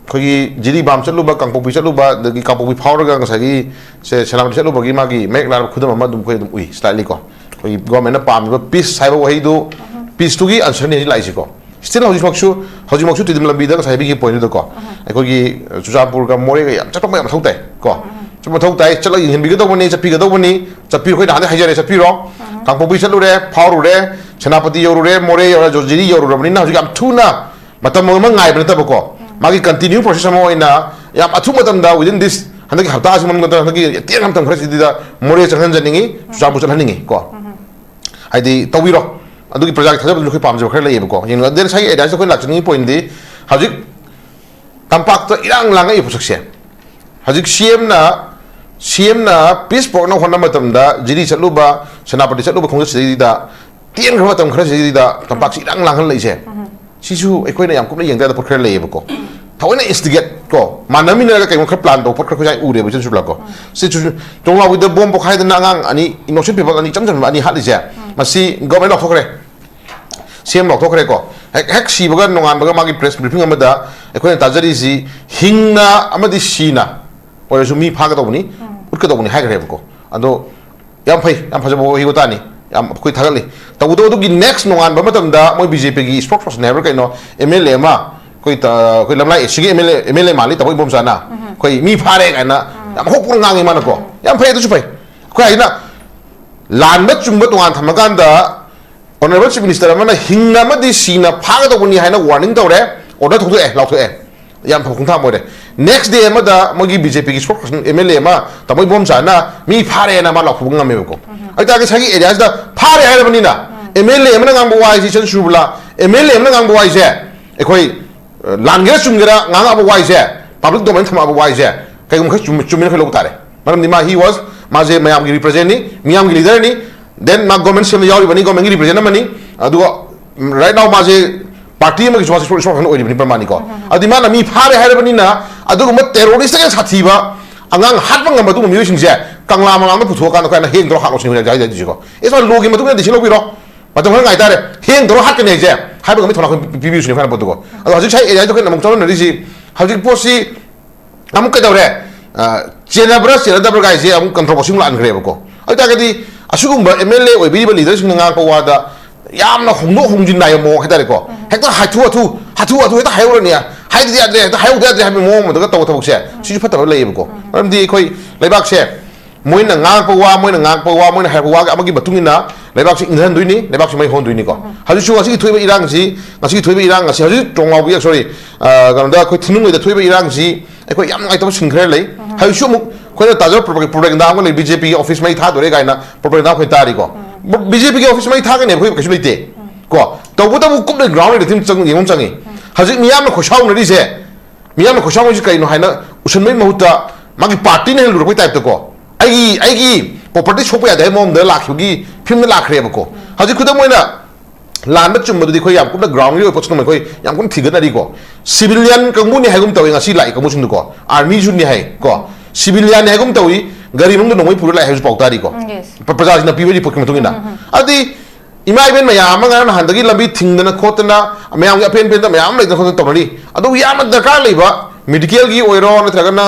ꯑꯩꯈꯣꯏꯒꯤ ꯖꯤꯔꯤꯕꯥꯝ ꯆꯠꯂꯨꯕ, ꯀꯥꯡꯄꯣꯛꯄꯤ ꯆꯠꯂꯨꯕ, ꯑꯗꯒꯤ ꯀꯥꯡꯄꯣꯛꯄꯤ ꯐꯥꯎꯔꯒ ꯉꯁꯥꯏꯒꯤ ꯁꯦ ꯁꯦꯅꯥꯄꯇꯤ ꯆꯠꯂꯨꯕꯒꯤ ꯃꯥꯒꯤ ꯃꯌꯦꯛ ꯂꯥꯔꯕ ꯈꯨꯗꯝ ꯑꯃ ꯑꯗꯨꯝ ꯑꯩꯈꯣꯏ ꯑꯗꯨꯝ ꯎꯏ ꯁ꯭ꯂꯥꯏꯠꯂꯤ ꯀꯣ꯫ ꯑꯩꯈꯣꯏꯒꯤ ꯒꯣꯔꯃꯦꯟꯅ ꯄꯥꯝꯃꯤꯕ ꯄꯤꯁ ꯍꯥꯏꯕ ꯋꯥꯍꯩꯗꯨ, ꯄꯤꯁꯇꯨꯒꯤ ꯑꯟꯁꯔꯅꯤ ꯍꯧꯖꯤꯛ ꯂꯥꯛꯏꯁꯤꯀꯣ꯫ ꯁ꯭ꯇꯤꯜ ꯍꯧꯖꯤꯛꯃꯛꯁꯨ, ꯍꯧꯖꯤꯛꯃꯛꯁꯨ ꯇꯤꯗꯤꯝ ꯂꯝꯕꯤꯗ ꯉꯁꯥꯏ ꯍꯥꯏꯕꯤꯈꯤꯕ ꯄꯣꯏꯟꯠꯇꯨꯗꯀꯣ, ꯑꯩꯈꯣꯏꯒꯤ ꯆꯨꯔꯆꯥꯟꯄꯨꯔꯒ ꯃꯣꯔꯦꯒ ꯌꯥꯝ ꯆꯠꯄ ꯌꯥꯝ ꯃꯊꯧ ꯇꯥꯏ ꯀꯣ꯫ ꯁꯨꯝ ꯃꯊꯧ ꯇꯥꯏ, ꯆꯠꯂꯒ ꯌꯦꯡꯍꯟꯕꯤꯒꯗꯧꯕꯅꯤ, ꯆꯠꯄꯤꯒꯗꯧꯕꯅꯤ, ꯆꯠꯄꯤꯔꯣ, ꯑꯩꯈꯣꯏ ꯅꯍꯥꯟꯗꯩ ꯍꯥꯏꯖꯔꯦ, ꯆꯠꯄꯤꯔꯣ꯫ ꯀꯥꯡꯄꯣꯛꯄꯤ ꯆꯠꯂꯨꯔꯦ, ꯐꯥꯎꯔꯨꯔꯦ, ꯁꯦꯅꯥꯄꯇꯤ ꯌꯧꯔꯨꯔꯦ, ꯃꯣꯔꯦ ꯌꯧꯔꯦ, ꯖꯤꯔꯤ ꯌꯧꯔꯨꯔꯕꯅꯤꯅ ꯍꯧꯖꯤꯛ ꯌꯥꯝ ꯊꯨꯅ ꯃꯇꯝ ꯑꯃ ꯉꯥꯏꯕ ꯅꯠꯇꯕꯀꯣ, ꯃꯥꯒꯤ continue process ꯑꯃ ꯑꯣꯏꯅ ꯌꯥꯝ ꯑꯊꯨꯕ ꯃꯇꯝꯗ within this ꯍꯟꯗꯛꯀꯤ ꯍꯞꯇꯥꯁꯤ ꯃꯅꯨꯡꯗ ꯍꯟꯗꯛꯀꯤ ꯇꯦꯟ ꯃꯇꯝ ꯈꯔꯁꯤꯗ ꯃꯣꯔꯦ ꯆꯪꯍꯟꯖꯅꯤꯡꯉꯤ, ꯆꯨꯔꯆꯥꯟꯄꯨꯔ ꯆꯠꯍꯟꯅꯤꯡꯉꯤ ꯀꯣ꯫ ꯍꯥꯏꯗꯤ ꯇꯧꯕꯤꯔꯣ꯫ ꯑꯗꯨꯒꯤ ꯄ꯭ꯔꯖꯥꯒꯤ ꯊꯥꯖꯕꯗꯨꯁꯨ ꯑꯩꯈꯣꯏ ꯄꯥꯝꯖꯕ ꯈꯔ ꯂꯩꯌꯦꯕꯀꯣ꯫ ꯌꯦꯡꯉꯣ, ꯑꯗꯨꯅ ꯉꯁꯥꯏꯒꯤ ꯑꯦꯔꯤꯌꯥꯁꯤꯗ ꯑꯩꯈꯣꯏ ꯂꯥꯛꯆꯅꯤꯡꯉꯤ ꯄꯣꯏꯟꯗꯤ ꯍꯧꯖꯤꯛ ꯇꯝꯄꯥꯛꯇ ꯏꯔꯥꯡ ꯂꯥꯡꯉꯛꯏ ꯄꯣꯠꯁꯛꯁꯦ꯫ ꯍꯧꯖꯤꯛ ꯁꯤꯑꯦꯝꯅ ꯁꯤꯑꯦꯝꯅ ꯄꯤꯁ ꯄꯣꯔꯛꯅ ꯍꯣꯠꯅꯕ ꯃꯇꯝꯗ ꯖꯤꯔꯤ ꯆꯠꯂꯨꯕ, ꯁꯦꯅꯥꯄꯇꯤ ꯆꯠꯂꯨꯕ ꯈꯣꯡꯆꯠꯁꯤꯗꯩꯗ ꯇꯦꯟꯈ꯭ꯔꯕ ꯃꯇꯝ ꯈꯔꯁꯤꯗꯩꯗ ꯇꯝꯄꯥꯛꯁꯤ ꯏꯔꯥꯡ ꯂꯥꯡꯍꯜꯂꯛꯏꯁꯦ꯫ ꯁꯤꯁꯨ ꯑꯩꯈꯣꯏꯅ ꯌꯥꯝ ꯀꯨꯞꯅ ꯌꯦꯡꯗ ꯌꯥꯗꯕ ꯄꯣꯠ ꯈꯔ ꯂꯩꯌꯦꯕꯀꯣ꯫ ꯊꯑꯣꯏꯅ instigate ꯀꯣ, ꯃꯥꯟꯅꯃꯤꯟꯅꯔꯒ ꯀꯩꯒꯨꯝꯕ ꯈꯔ plan ꯇꯧꯕ ꯄꯣꯠ ꯈꯔ ꯑꯩꯈꯣꯏ ꯁ꯭ꯋꯥꯏ ꯎꯔꯦꯕ, ꯏꯆꯟ ꯁꯨꯔꯂꯥ ꯀꯣ꯫ ꯁꯤ ꯆꯨ-, ꯆꯣꯡꯂꯥꯎꯕꯤꯗ ꯕꯣꯝ ꯄꯣꯈꯥꯏꯗꯅ ꯑꯉꯥꯡ ꯑꯅꯤ, innocent people ꯑꯅꯤ ꯏꯆꯝ ꯆꯝꯕ ꯑꯅꯤ ꯍꯥꯠꯂꯤꯁꯦ꯫ ꯃꯁꯤ government ꯂꯥꯎꯊꯣꯛꯈ꯭ꯔꯦ, ꯁꯤꯑꯦꯝ ꯂꯥꯎꯊꯣꯛꯈ꯭ꯔꯦꯀꯣ꯫ ꯍꯦꯛ, ꯍꯦꯛ ꯁꯤꯕꯒ ꯅꯣꯡꯉꯥꯟꯕꯒ ꯃꯥꯒꯤ press briefing ꯑꯃꯗ ꯑꯩꯈꯣꯏꯅ ꯇꯥꯖꯔꯤꯁꯤ ꯍꯤꯡꯅ ꯑꯃꯗꯤ ꯁꯤꯅ ꯑꯣꯏꯔꯁꯨ ꯃꯤ ꯐꯥꯒꯗꯧꯕꯅꯤ, ꯎꯠꯀꯗꯧꯕꯅꯤ ꯍꯥꯏꯈ꯭ꯔꯦꯕꯀꯣ꯫ ꯑꯗꯣ ꯌꯥꯝ ꯐꯩ, ꯌꯥꯝ ꯐꯖꯕ ꯋꯥꯍꯩ ꯋꯥꯇꯥꯅꯤ, ꯌꯥꯝ ꯑꯩꯈꯣꯏ ꯊꯥꯒꯠꯂꯤ꯫ ꯇꯧꯕꯇꯕꯨ ꯑꯗꯨꯒꯤ next ꯅꯣꯡꯉꯥꯟꯕ ꯃꯇꯝꯗ ꯃꯣꯏ BJPꯒꯤ spokesperson ꯍꯥꯏꯕ꯭ꯔꯥ ꯀꯩꯅꯣ, MLA ꯑꯃ, ꯑꯩꯈꯣꯏ ꯇ-, ꯑꯩꯈꯣꯏ ꯂꯝꯂꯥꯏ ꯑꯦꯁꯤꯒꯤ MLA, MLA ꯃꯥꯜꯂꯤ, ꯇꯥꯃꯣ ꯏꯕꯣꯝꯆꯥꯅ, ꯑꯩꯈꯣꯏ ꯃꯤ ꯐꯥꯔꯦ ꯀꯥꯏꯅ ꯌꯥꯝ ꯍꯧꯄꯨꯔ ꯉꯥꯡꯉꯤ ꯃꯥꯅꯀꯣ꯫ ꯌꯥꯝ ꯐꯩ, ꯑꯗꯨꯁꯨ ꯐꯩ꯫ ꯑꯩꯈꯣꯏ ꯍꯥꯏꯁꯤꯅ ꯂꯥꯟꯕ ꯆꯨꯝꯕ ꯇꯣꯉꯥꯟ ꯊꯝꯃꯀꯥꯟꯗ Honourable Chief Minister ꯑꯃꯅ ꯍꯤꯡꯅ ꯑꯃꯗꯤ ꯁꯤꯅ ꯐꯥꯒꯗꯧꯕꯅꯤ ꯍꯥꯏꯅ warning ꯇꯧꯔꯦ, order ꯊꯣꯛꯇꯣꯛꯑꯦ, ꯂꯥꯎꯊꯣꯛꯑꯦ꯫ ꯌꯥꯝ ꯐꯕ ꯈꯣꯡꯊꯥꯡ ꯑꯃ ꯑꯣꯏꯔꯦ꯫ Next day ꯑꯃꯗ ꯃꯣꯏꯒꯤ BJPꯒꯤ spokesperson MLA ꯑꯃ ꯇꯥꯃꯣ ꯏꯕꯣꯝꯆꯥꯅ ꯃꯤ ꯐꯥꯔꯦꯅ ꯃꯥ ꯂꯥꯎꯊꯣꯛꯄ ꯉꯝꯃꯦꯕꯀꯣ꯫ ꯑꯗꯨ ꯇꯥꯔꯗꯤ ꯉꯁꯥꯏꯒꯤ areaꯁꯤꯗ ꯐꯥꯔꯦ ꯍꯥꯏꯔꯕꯅꯤꯅ, MLA ꯑꯃꯅ ꯉꯥꯡꯕ ꯋꯥꯍꯩꯁꯤ, ꯏꯆꯟ ꯁꯨꯔꯕꯂꯥ, MLA ꯑꯃꯅ ꯉꯥꯡꯕ ꯋꯥꯍꯩꯁꯦ ꯑꯩꯈꯣꯏ, ꯑ, ꯂꯥꯟꯒꯦꯔꯥ ꯆꯨꯝꯒꯦꯔꯥ ꯉꯥꯡꯉꯛꯑꯕ ꯋꯥꯍꯩꯁꯦ, public domain ꯊꯝꯃꯛꯑꯕ ꯋꯥꯍꯩꯁꯦ ꯀꯩꯒꯨꯝꯕ ꯈꯔ ꯆꯨꯝꯃꯤ, ꯆꯨꯝꯃꯤꯅ ꯑꯩꯈꯣꯏ ꯂꯧꯕ ꯇꯥꯔꯦ꯫ ꯃꯔꯝꯗꯤ ꯃꯥ, he was, ꯃꯥꯁꯦ ꯃꯌꯥꯝꯒꯤ representꯅꯤ, ꯃꯤꯌꯥꯝꯒꯤ leaderꯅꯤ, then ꯃꯥ government ꯁꯦꯝꯕ ꯌꯥꯎꯔꯤꯕꯅꯤ, governmentꯀꯤ represent ꯑꯃꯅꯤ꯫ ꯑꯗꯨꯒ, ꯎꯝ, right now ꯃꯥꯁꯦ party ꯑꯃꯒꯤꯁꯨ ꯃꯥꯁꯦ spokesperson ꯑꯣꯏꯔꯤꯕꯅꯤ ꯃꯥꯅꯤꯀꯣ꯫ ꯑꯗꯨꯗꯤ ꯃꯥꯅ ꯃꯤ ꯐꯥꯔꯦ ꯍꯥꯏꯔꯕꯅꯤꯅ ꯑꯗꯨꯒꯨꯝꯕ terroristꯇꯒꯤ ꯁꯥꯊꯤꯕ ꯑꯉꯥꯡ ꯍꯥꯠꯄ ꯉꯝꯕ ꯑꯗꯨꯒꯨꯝꯕ ꯃꯤꯑꯣꯏꯁꯤꯡꯁꯦ ꯀꯪꯂꯥ ꯃꯃꯥꯡꯗ ꯄꯨꯊꯣꯛꯑꯀꯥꯟꯗ ꯑꯩꯈꯣꯏꯅ ꯍꯦꯡ ꯇꯧꯔ ꯍꯥꯠꯂꯣ ꯁꯤꯅꯤ ꯍꯥꯏ-, ꯍꯥꯏꯗꯣꯏꯁꯤꯀꯣ꯫ It's not lawꯒꯤ ꯃꯇꯨꯡ ꯏꯟꯅ decision ꯂꯧꯕꯤꯔꯣ꯫ ꯃꯇꯝ ꯈꯔ ꯉꯥꯏꯇꯥꯔꯦ꯫ ꯍꯦꯡ ꯇꯧꯔ ꯍꯥꯠꯀꯅꯤ ꯍꯥꯏꯁꯦ ꯍꯥꯏꯕ ꯉꯝꯕꯒꯤ ꯊꯧꯅꯥ ꯑꯩꯈꯣꯏ ꯄꯤ-, ꯄꯤꯕꯤꯔꯤꯁꯤꯅꯦ ꯑꯩꯈꯣꯏꯅ ꯄꯣꯠꯇꯨꯀꯣ꯫ ꯑꯗꯣ ꯍꯧꯖꯤꯛ ꯉꯁꯥꯏ areaꯗ ꯑꯩꯈꯣꯏꯅ ꯑꯃꯨꯛ ꯆꯠꯃꯤꯟꯅꯔꯤꯁꯤ ꯍꯧꯖꯤꯛ ꯄꯣꯠꯁꯤ ꯑꯃꯨꯛ ꯀꯩꯗꯧꯔꯦ? ꯑ, ꯆꯦꯟꯅꯕ꯭ꯔꯥ ꯆꯦꯟꯅꯗꯕ꯭ꯔꯥ ꯀꯥꯏꯁꯦ ꯑꯃꯨꯛ controversy ꯑꯃꯨꯛ ꯂꯥꯛꯍꯟꯈ꯭ꯔꯦꯕꯀꯣ꯫ ꯑꯗꯨ ꯇꯥꯔꯒꯗꯤ ꯑꯁꯤꯒꯨꯝꯕ MLA ꯑꯣꯏꯕꯤꯔꯤꯕ leaderꯁꯤꯡꯅ ꯉꯥꯡꯉꯛꯄ ꯋꯥꯗ ꯌꯥꯝꯅ ꯍꯣꯡꯗꯣꯛ ꯍꯣꯡꯖꯤꯟ ꯅꯥꯏꯕ ꯃꯑꯣꯡ ꯍꯥꯏꯇꯥꯔꯦꯀꯣ꯫ ꯍꯦꯛꯇ ꯍꯥꯊꯨ ꯍꯥꯊꯨ, ꯍꯥꯊꯨ ꯍꯥꯊꯨ ꯍꯦꯛꯇ ꯍꯥꯏꯍꯧꯔꯅꯤ, ꯍꯥꯏꯗꯤ ꯌꯥꯗ꯭ꯔꯦ, ꯍꯦꯛꯇ ꯍꯥꯏꯍꯧꯗ ꯌꯥꯗ꯭ꯔꯦ ꯍꯥꯏꯕꯒꯤ ꯃꯑꯣꯡ ꯑꯃꯗꯒ ꯇꯧꯕ ꯊꯕꯛꯁꯦ, ꯁꯤꯁꯨ ꯐꯠꯇꯕ ꯂꯩꯌꯦꯕꯀꯣ꯫ ꯃꯔꯝꯗꯤ ꯑꯩꯈꯣꯏ ꯂꯩꯕꯥꯛꯁꯦ ꯃꯣꯏꯅ ꯉꯥꯡꯉꯛꯄ ꯋꯥ, ꯃꯣꯏꯅ ꯉꯥꯡꯉꯛꯄ ꯋꯥ, ꯃꯣꯏꯅ ꯍꯥꯏꯔꯛꯄ ꯋꯥꯒꯤ ꯑꯃꯒꯤ ꯃꯇꯨꯡ ꯏꯟꯅ ꯂꯩꯕꯥꯛꯁꯤ ꯏꯪꯊꯍꯟꯗꯣꯏꯅꯤ, ꯂꯩꯕꯥꯛꯁꯤ ꯃꯩ ꯍꯧꯍꯟꯗꯣꯏꯅꯤꯀꯣ꯫ ꯍꯧꯖꯤꯛꯁꯨ ꯉꯁꯤꯒꯤ ꯊꯣꯛꯏꯕ ꯏꯔꯥꯡꯁꯤ, ꯉꯁꯤꯒꯤ ꯊꯣꯛꯏꯕ ꯏꯔꯥꯡ ꯑꯁꯤ, ꯍꯧꯖꯤꯛ ꯇ꯭ꯔꯣꯡꯂꯥꯎꯕꯤ, ꯁꯣꯔꯤ, ꯀꯩꯅꯣꯗ, ꯑꯩꯈꯣꯏ ꯊꯤꯅꯨꯡꯒꯩꯗ ꯊꯣꯛꯏꯕ ꯏꯔꯥꯡꯁꯤ ꯑꯩꯈꯣꯏ ꯌꯥꯝ ꯅꯨꯡꯉꯥꯏꯇꯕ ꯁꯤꯟ ꯈꯔ ꯂꯩ꯫ ꯍꯧꯖꯤꯛꯁꯨ ꯑꯃꯨꯛ ꯑꯩꯈꯣꯏꯅ ꯇꯥꯖꯕ ꯄ꯭ꯔꯣꯄ-, ꯄ꯭ꯔꯣꯄꯒꯦꯟꯗꯥ ꯑꯃ ꯂꯩ, ꯕꯤ ꯖꯦ ꯄꯤꯒꯤ ꯑꯣꯐꯤꯁ ꯃꯩ ꯊꯥꯗꯣꯔꯦ ꯀꯥꯏꯅ ꯄ꯭ꯔꯣꯄꯒꯦꯟꯗꯥ ꯑꯩꯈꯣꯏ ꯇꯥꯔꯤꯀꯣ꯫ ꯕꯤ ꯖꯦ ꯄꯤꯒꯤ ꯑꯣꯐꯤꯁ ꯃꯩ ꯊꯥꯒꯅꯤ ꯑꯩꯈꯣꯏ ꯀꯩꯁꯨ ꯂꯩꯇꯦ ꯀꯣ꯫ ꯇꯧꯕꯇꯕꯨ ꯀꯨꯞꯅ ꯒ꯭ꯔꯥꯎꯟ ꯔꯤꯌꯦꯂꯤꯇꯤ ꯑꯃ ꯆꯪ-, ꯌꯦꯡꯕ ꯑꯃ ꯆꯪꯉꯤ꯫ ꯍꯧꯖꯤꯛ ꯃꯤꯌꯥꯝꯅ ꯈꯣꯏꯁꯥꯎꯅꯔꯤꯁꯦ, ꯃꯤꯌꯥꯝꯅ ꯈꯣꯏꯁꯥꯎꯅꯔꯤꯁꯦ ꯀꯩꯅꯣ ꯍꯥꯏꯅ ꯎꯁꯟꯕꯒꯤ ꯃꯍꯨꯠꯇ ꯃꯥꯒꯤ ꯄꯥꯔꯇꯤꯅ ꯍꯦꯟꯅ ꯂꯨꯔꯛꯄꯩ ꯇꯥꯏꯞꯇꯀꯣ, ꯑꯩꯒꯤ, ꯑꯩꯒꯤ ꯄ꯭ꯔꯣꯄꯔꯇꯤ ꯁꯣꯛꯄ ꯌꯥꯗꯦ ꯍꯥꯏꯕ ꯃꯑꯣꯡꯗ ꯂꯥꯛꯈꯤꯕꯒꯤ ꯐꯤꯕꯝꯗ ꯂꯥꯛꯈ꯭ꯔꯦꯕꯀꯣ꯫ ꯍꯧꯖꯤꯛ ꯈꯨꯗꯝ ꯑꯣꯏꯅ ꯂꯥꯟꯕ ꯆꯨꯝꯕꯗꯨꯗꯤ ꯑꯩꯈꯣꯏ ꯌꯥꯝ ꯀꯨꯞꯅ ꯒ꯭ꯔꯥꯎꯟꯒꯤ ꯑꯣꯏꯕ ꯄꯣꯠꯁꯛꯇ ꯑꯩꯈꯣꯏ ꯌꯥꯝ ꯀꯨꯞꯅ ꯊꯤꯒꯠꯅꯔꯤꯀꯣ꯫ ꯁꯤꯚꯤꯂꯤꯌꯟ ꯀꯥꯡꯕꯨꯅꯤ ꯍꯥꯏꯒꯨꯝ ꯇꯧꯏ ꯉꯁꯤ ꯂꯥꯛꯏ ꯀꯥꯡꯕꯨꯁꯤꯡꯗꯨꯀꯣ, ꯑꯥꯔꯃꯤꯁꯨꯅꯤ ꯍꯥꯏ ꯀꯣ, ꯁꯤꯚꯤꯂꯤꯌꯟꯅꯤ ꯍꯥꯏꯒꯨꯝ ꯇꯧꯏ, ꯒꯥꯔꯤ ꯃꯅꯨꯡꯗ ꯅꯣꯡꯃꯩ ꯄꯨꯔ ꯂꯥꯛꯑꯦ ꯍꯥꯏꯕꯁꯨ ꯄꯥꯎ ꯇꯥꯔꯤꯀꯣ꯫ ꯎꯝ, yes. ꯄ꯭ꯔ-, ꯄ꯭ꯔꯖꯥꯁꯤꯡꯅ ꯄꯤꯕ ꯔꯤꯄꯣꯔꯠꯀꯤ ꯃꯇꯨꯡ ꯏꯟꯅ꯫ ꯑꯗꯨꯗꯤ ꯏꯃꯥ ꯏꯕꯦꯟ ꯃꯌꯥꯝ ꯑꯃ ꯉꯔꯥꯡ ꯅꯍꯥꯟꯗꯒꯤ ꯂꯝꯕꯤ ꯊꯤꯡꯗꯅ ꯈꯣꯠꯇꯅ, ꯃꯌꯥꯝꯒꯤ ꯑꯄꯦꯟ ꯄꯦꯟꯗ ꯃꯌꯥꯝ ꯑꯃ ꯂꯩꯗꯅ ꯈꯣꯠꯇꯅ ꯇꯧꯅꯔꯤ꯫ ꯑꯗꯨ ꯌꯥꯝꯅ ꯗꯔꯀꯥꯔ ꯂꯩꯕ ꯃꯦꯗꯤꯀꯦꯜꯒꯤ ꯑꯣꯏꯔꯣ, ꯅꯠꯇ꯭ꯔꯒꯅ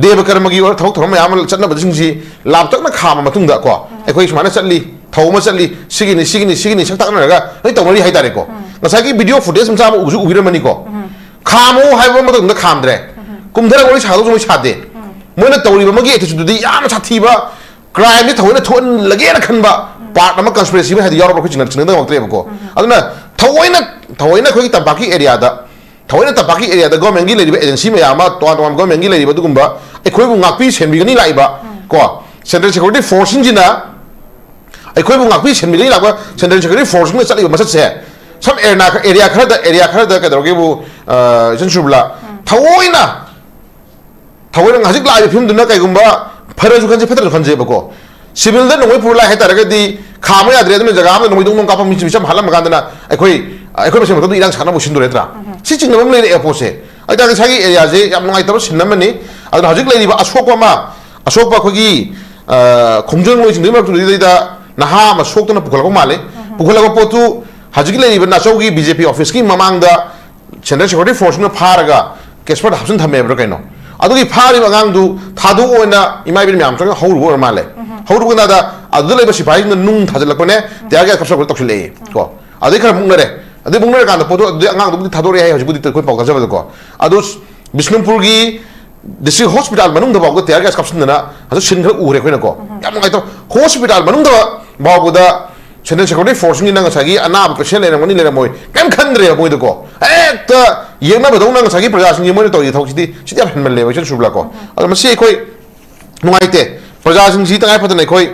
ꯗꯦꯕ ꯀꯔꯃꯒꯤ ꯑꯣꯏꯔꯣ, ꯊꯕꯛ ꯊꯧꯔꯝ ꯃꯌꯥꯝ ꯑꯃ ꯆꯠꯅꯕꯁꯤꯡꯁꯤ ꯂꯥꯞꯇꯛꯅ ꯈꯥꯝꯃ ꯃꯇꯨꯡꯗ ꯀꯣ, ꯑꯩꯈꯣꯏ ꯁꯨꯃꯥꯏꯅ ꯆꯠꯂꯤ, ꯊꯧ ꯑꯃ ꯆꯠꯂꯤ, ꯁꯤꯒꯤꯅꯤ, ꯁꯤꯒꯤꯅꯤ, ꯁꯤꯒꯤꯅꯤ ꯁꯛ ꯇꯥꯛꯅꯔꯒ ꯂꯣꯏ ꯇꯧꯅꯔꯤ ꯍꯥꯏꯇꯥꯔꯦꯀꯣ꯫ ꯉꯁꯥꯏꯒꯤ ꯚꯤꯗꯤꯑꯣ ꯐꯨꯇꯦꯖ ꯃꯆꯥ ꯑꯃ ꯎꯁꯨ ꯎꯕꯤꯔꯝꯃꯅꯤꯀꯣ꯫ ꯈꯥꯝꯃꯨ ꯍꯥꯏꯕ ꯃꯇꯝꯗ ꯈꯥꯝꯗ꯭ꯔꯦ꯫ ꯀꯨꯝꯊꯔꯒ ꯋꯥꯔꯤ ꯁꯥꯗꯧꯁꯨ ꯃꯣꯏ ꯁꯥꯗꯦ꯫ ꯃꯣꯏꯅ ꯇꯧꯔꯤꯕ ꯑꯃꯒꯤ ꯑꯦꯇꯤꯆꯨꯠꯇꯨꯗꯤ ꯌꯥꯝꯅ ꯁꯥꯊꯤꯕ, ꯀ꯭ꯔꯥꯏꯝꯁꯦ ꯊꯑꯣꯏꯅ ꯊꯣꯛꯍꯜꯂꯒꯦꯅ ꯈꯟꯕ ꯄꯥꯔꯠ ꯑꯃ, ꯀꯟꯁꯄꯤꯔꯦꯁꯤ ꯑꯃ ꯍꯥꯏꯗꯤ ꯌꯥꯎꯔꯕ ꯑꯩꯈꯣꯏ ꯆꯤꯡꯅ-, ꯆꯤꯡꯅꯗꯕ ꯉꯝꯃꯛꯇ꯭ꯔꯦꯕꯀꯣ꯫ ꯑꯗꯨꯅ ꯊꯑꯣꯏꯅ, ꯊꯑꯣꯏꯅ ꯑꯩꯈꯣꯏꯒꯤ ꯇꯝꯄꯥꯛꯀꯤ ꯑꯦꯔꯤꯌꯥꯗ, ꯊꯑꯣꯏꯅ ꯇꯝꯄꯥꯛꯀꯤ ꯑꯦꯔꯤꯌꯥꯗ ꯒꯣꯔꯃꯦꯟꯒꯤ ꯂꯩꯔꯤꯕ ꯑꯦꯖꯦꯟꯁꯤ ꯃꯌꯥꯝ ꯑꯃ, ꯇꯣꯉꯥꯟ ꯇꯣꯉꯥꯟꯕ ꯒꯣꯔꯃꯦꯟꯒꯤ ꯂꯩꯔꯤꯕ ꯑꯗꯨꯒꯨꯝꯕ ꯑꯩꯈꯣꯏꯕꯨ ꯉꯥꯛꯄꯤ ꯁꯦꯟꯕꯤꯒꯅꯤ ꯂꯥꯛꯏꯕ ꯀꯣ, ꯁꯦꯟꯇ꯭ꯔꯦꯜ ꯁꯦꯀ꯭ꯌꯨꯔꯤꯇꯤ ꯐꯣꯔꯁꯁꯤꯡꯁꯤꯅ ꯑꯩꯈꯣꯏꯕꯨ ꯉꯥꯛꯄꯤ ꯁꯦꯟꯕꯤꯒꯅꯤ ꯂꯥꯛꯄ ꯁꯦꯟꯇ꯭ꯔꯦꯜ ꯁꯦꯀ꯭ꯌꯨꯔꯤꯇꯤ ꯐꯣꯔꯁꯁꯤꯡꯅ ꯆꯠꯂꯤꯕ ꯃꯁꯛꯁꯦ, ꯁꯝ ꯑꯦꯔꯤꯌꯥ, ꯑꯦꯔꯤꯌꯥ ꯈꯔꯗ, ꯑꯦꯔꯤꯌꯥ ꯈꯔꯗ ꯀꯩꯗꯧꯔꯒꯦꯕꯨ, ꯑ, ꯏꯆꯟ ꯁꯨꯔꯕꯂꯥ, ꯊꯑꯣꯏꯅ ꯊꯑꯣꯏꯅ ꯍꯧꯖꯤꯛ ꯂꯥꯛꯏꯕ ꯐꯤꯕꯝꯗꯨꯅ ꯀꯩꯒꯨꯝꯕ ꯐꯔꯁꯨ ꯈꯟꯖꯩ, ꯐꯠꯇ꯭ꯔꯁꯨ ꯈꯟꯖꯩꯕꯀꯣ, ꯁꯤꯚꯤꯜꯗ ꯅꯣꯡꯃꯩ ꯄꯨꯔ ꯂꯥꯛꯑꯦ ꯍꯥꯏꯇꯥꯔꯒꯗꯤ, ꯈꯥꯝꯕ ꯌꯥꯗ꯭ꯔꯦ, ꯑꯗꯨꯅ ꯖꯒꯥ ꯑꯃꯗ ꯅꯣꯡꯃꯩ ꯗꯣꯡ ꯗꯣꯡ ꯀꯥꯞꯄ ꯃꯤ ꯃꯤꯆꯝ ꯍꯥꯠꯂꯝꯃ ꯀꯥꯟꯗꯅ ꯑꯩꯈꯣꯏ, ꯑꯩꯈꯣꯏ ꯃꯁꯦꯟ ꯃꯇꯝꯗ ꯏꯔꯥꯡ ꯁꯥꯟꯅꯕ ꯁꯤꯟꯗꯣꯔꯦ ꯅꯠꯇ꯭ꯔꯥ? ꯁꯤ ꯆꯤꯡꯅꯕ ꯑꯃ ꯂꯩꯔꯛꯑꯦ ꯄꯣꯠꯁꯦ꯫ ꯑꯗꯨ ꯇꯥꯔꯗꯤ ꯉꯁꯥꯏꯒꯤ ꯑꯦꯔꯤꯌꯥꯁꯦ ꯌꯥꯝ ꯅꯨꯡꯉꯥꯏꯇꯕ ꯁꯤꯟ ꯑꯃꯅꯤ꯫ ꯑꯗꯨꯅ ꯍꯧꯖꯤꯛ ꯂꯩꯔꯤꯕ ꯑꯁꯣꯛꯄ ꯑꯃ, ꯑꯁꯣꯛꯄ ꯑꯩꯈꯣꯏꯒꯤ, ꯑ, ꯈꯣꯡꯖꯪ ꯂꯣꯏꯁꯤꯟꯗꯨꯒꯤ ꯃꯔꯛꯇꯨꯗꯩꯗ ꯅꯍꯥ ꯑꯃ ꯁꯣꯛꯇꯅ ꯄꯨꯈꯠꯂꯛꯄ ꯃꯥꯜꯂꯦ꯫ ꯄꯨꯈꯠꯂꯛꯄ ꯄꯣꯠꯇꯨ ꯍꯧꯖꯤꯛꯀꯤ ꯂꯩꯔꯤꯕ ꯅꯥꯆꯧꯒꯤ ꯕꯤ ꯖꯦ ꯄꯤ ꯑꯣꯐꯤꯁꯀꯤ ꯃꯃꯥꯡꯗ ꯁꯦꯟꯇ꯭ꯔꯦꯜ ꯁꯦꯀ꯭ꯌꯨꯔꯤꯇꯤ ꯐꯣꯔꯁꯅ ꯐꯥꯔꯒ ꯀꯦꯁꯄꯔꯗ ꯍꯥꯞꯆꯤꯟ ꯊꯝꯃꯦꯕ꯭ꯔꯥ ꯀꯩꯅꯣ? ꯑꯗꯨꯒꯤ ꯐꯥꯔꯤꯕ ꯑꯉꯥꯡꯗꯨ ꯊꯥꯗꯣꯛꯑꯣꯅ ꯏꯃꯥ ꯏꯕꯦꯟ ꯃꯌꯥꯝ ꯆꯪꯉꯒ ꯍꯧꯔꯨꯕ ꯑꯣꯏꯔ ꯃꯥꯜꯂꯦ꯫ ꯍꯧꯔꯨꯕ ꯀꯥꯟꯗ ꯑꯗꯨꯗ ꯂꯩꯕ ꯁꯤꯐꯥꯏꯁꯤꯡꯅ ꯅꯨꯡ ꯊꯥꯖꯤꯜꯂꯛꯄꯅꯦ, ꯇꯤꯌꯥꯔ ꯒ꯭ꯌꯥꯁ ꯀꯥꯞꯁꯤꯜꯂꯛꯄ ꯇꯧꯁꯤꯜꯂꯛꯑꯦ ꯀꯣ꯫ ꯑꯗꯩ ꯈꯔ ꯃꯨꯛꯅꯔꯦ꯫ ꯑꯗꯩ ꯃꯨꯛꯅꯔꯀꯥꯟꯗ ꯄꯣꯠꯇꯣ ꯑꯗꯨꯗꯩ ꯑꯉꯥꯡꯗꯨꯕꯨꯗꯤ ꯊꯥꯗꯣꯔꯛꯑꯦ ꯍꯥꯏ, ꯍꯧꯖꯤꯛꯄꯨꯗꯤ ꯑꯩꯈꯣꯏ ꯄꯥꯎ ꯇꯥꯖꯕꯗꯀꯣ꯫ ꯑꯗꯨ ꯕꯤꯁꯅꯨꯄꯨꯔꯒꯤ district hospital ꯃꯅꯨꯡꯗ ꯐꯥꯎꯕ tear gas ꯀꯥꯞꯁꯤꯟꯗꯅ ꯍꯧꯖꯤꯛ scene ꯈꯔ ꯎꯔꯦ ꯑꯩꯈꯣꯏꯅꯀꯣ꯫ ꯌꯥꯝ ꯅꯨꯡꯉꯥꯏꯇꯕ꯫ Hospital ꯃꯅꯨꯡꯗ ꯐꯥꯎꯕꯗ central security forceꯁꯤꯡꯁꯤꯅ ꯉꯁꯥꯏꯒꯤ ꯑꯅꯥꯕ patient ꯂꯩꯔꯝꯒꯅꯤ ꯂꯩꯔꯝꯃꯣꯏ ꯀꯩꯝ ꯈꯟꯗ꯭ꯔꯦꯕ ꯃꯣꯏꯗꯀꯣ꯫ ꯍꯦꯛꯇ ꯌꯦꯡꯅꯕꯗꯧꯅ ꯉꯁꯥꯏꯒꯤ ꯄ꯭ꯔꯖꯥꯁꯤꯡꯁꯦ ꯃꯣꯏꯅ ꯇꯧꯔꯤꯕ ꯊꯕꯛꯁꯤꯗꯤ, ꯁꯤꯗꯤ ꯌꯥꯝ ꯍꯦꯟꯃꯜꯂꯦꯕ, ꯏꯆꯟ ꯁꯨꯔꯕꯤꯂꯥꯀꯣ꯫ ꯑꯗꯣ ꯃꯁꯤ ꯑꯩꯈꯣꯏ ꯅꯨꯡꯉꯥꯏꯇꯦ꯫ ꯄ꯭ꯔꯖꯥꯁꯤꯡꯁꯤ ꯇꯉꯥꯏ ꯐꯗꯅ ꯑꯩꯈꯣꯏ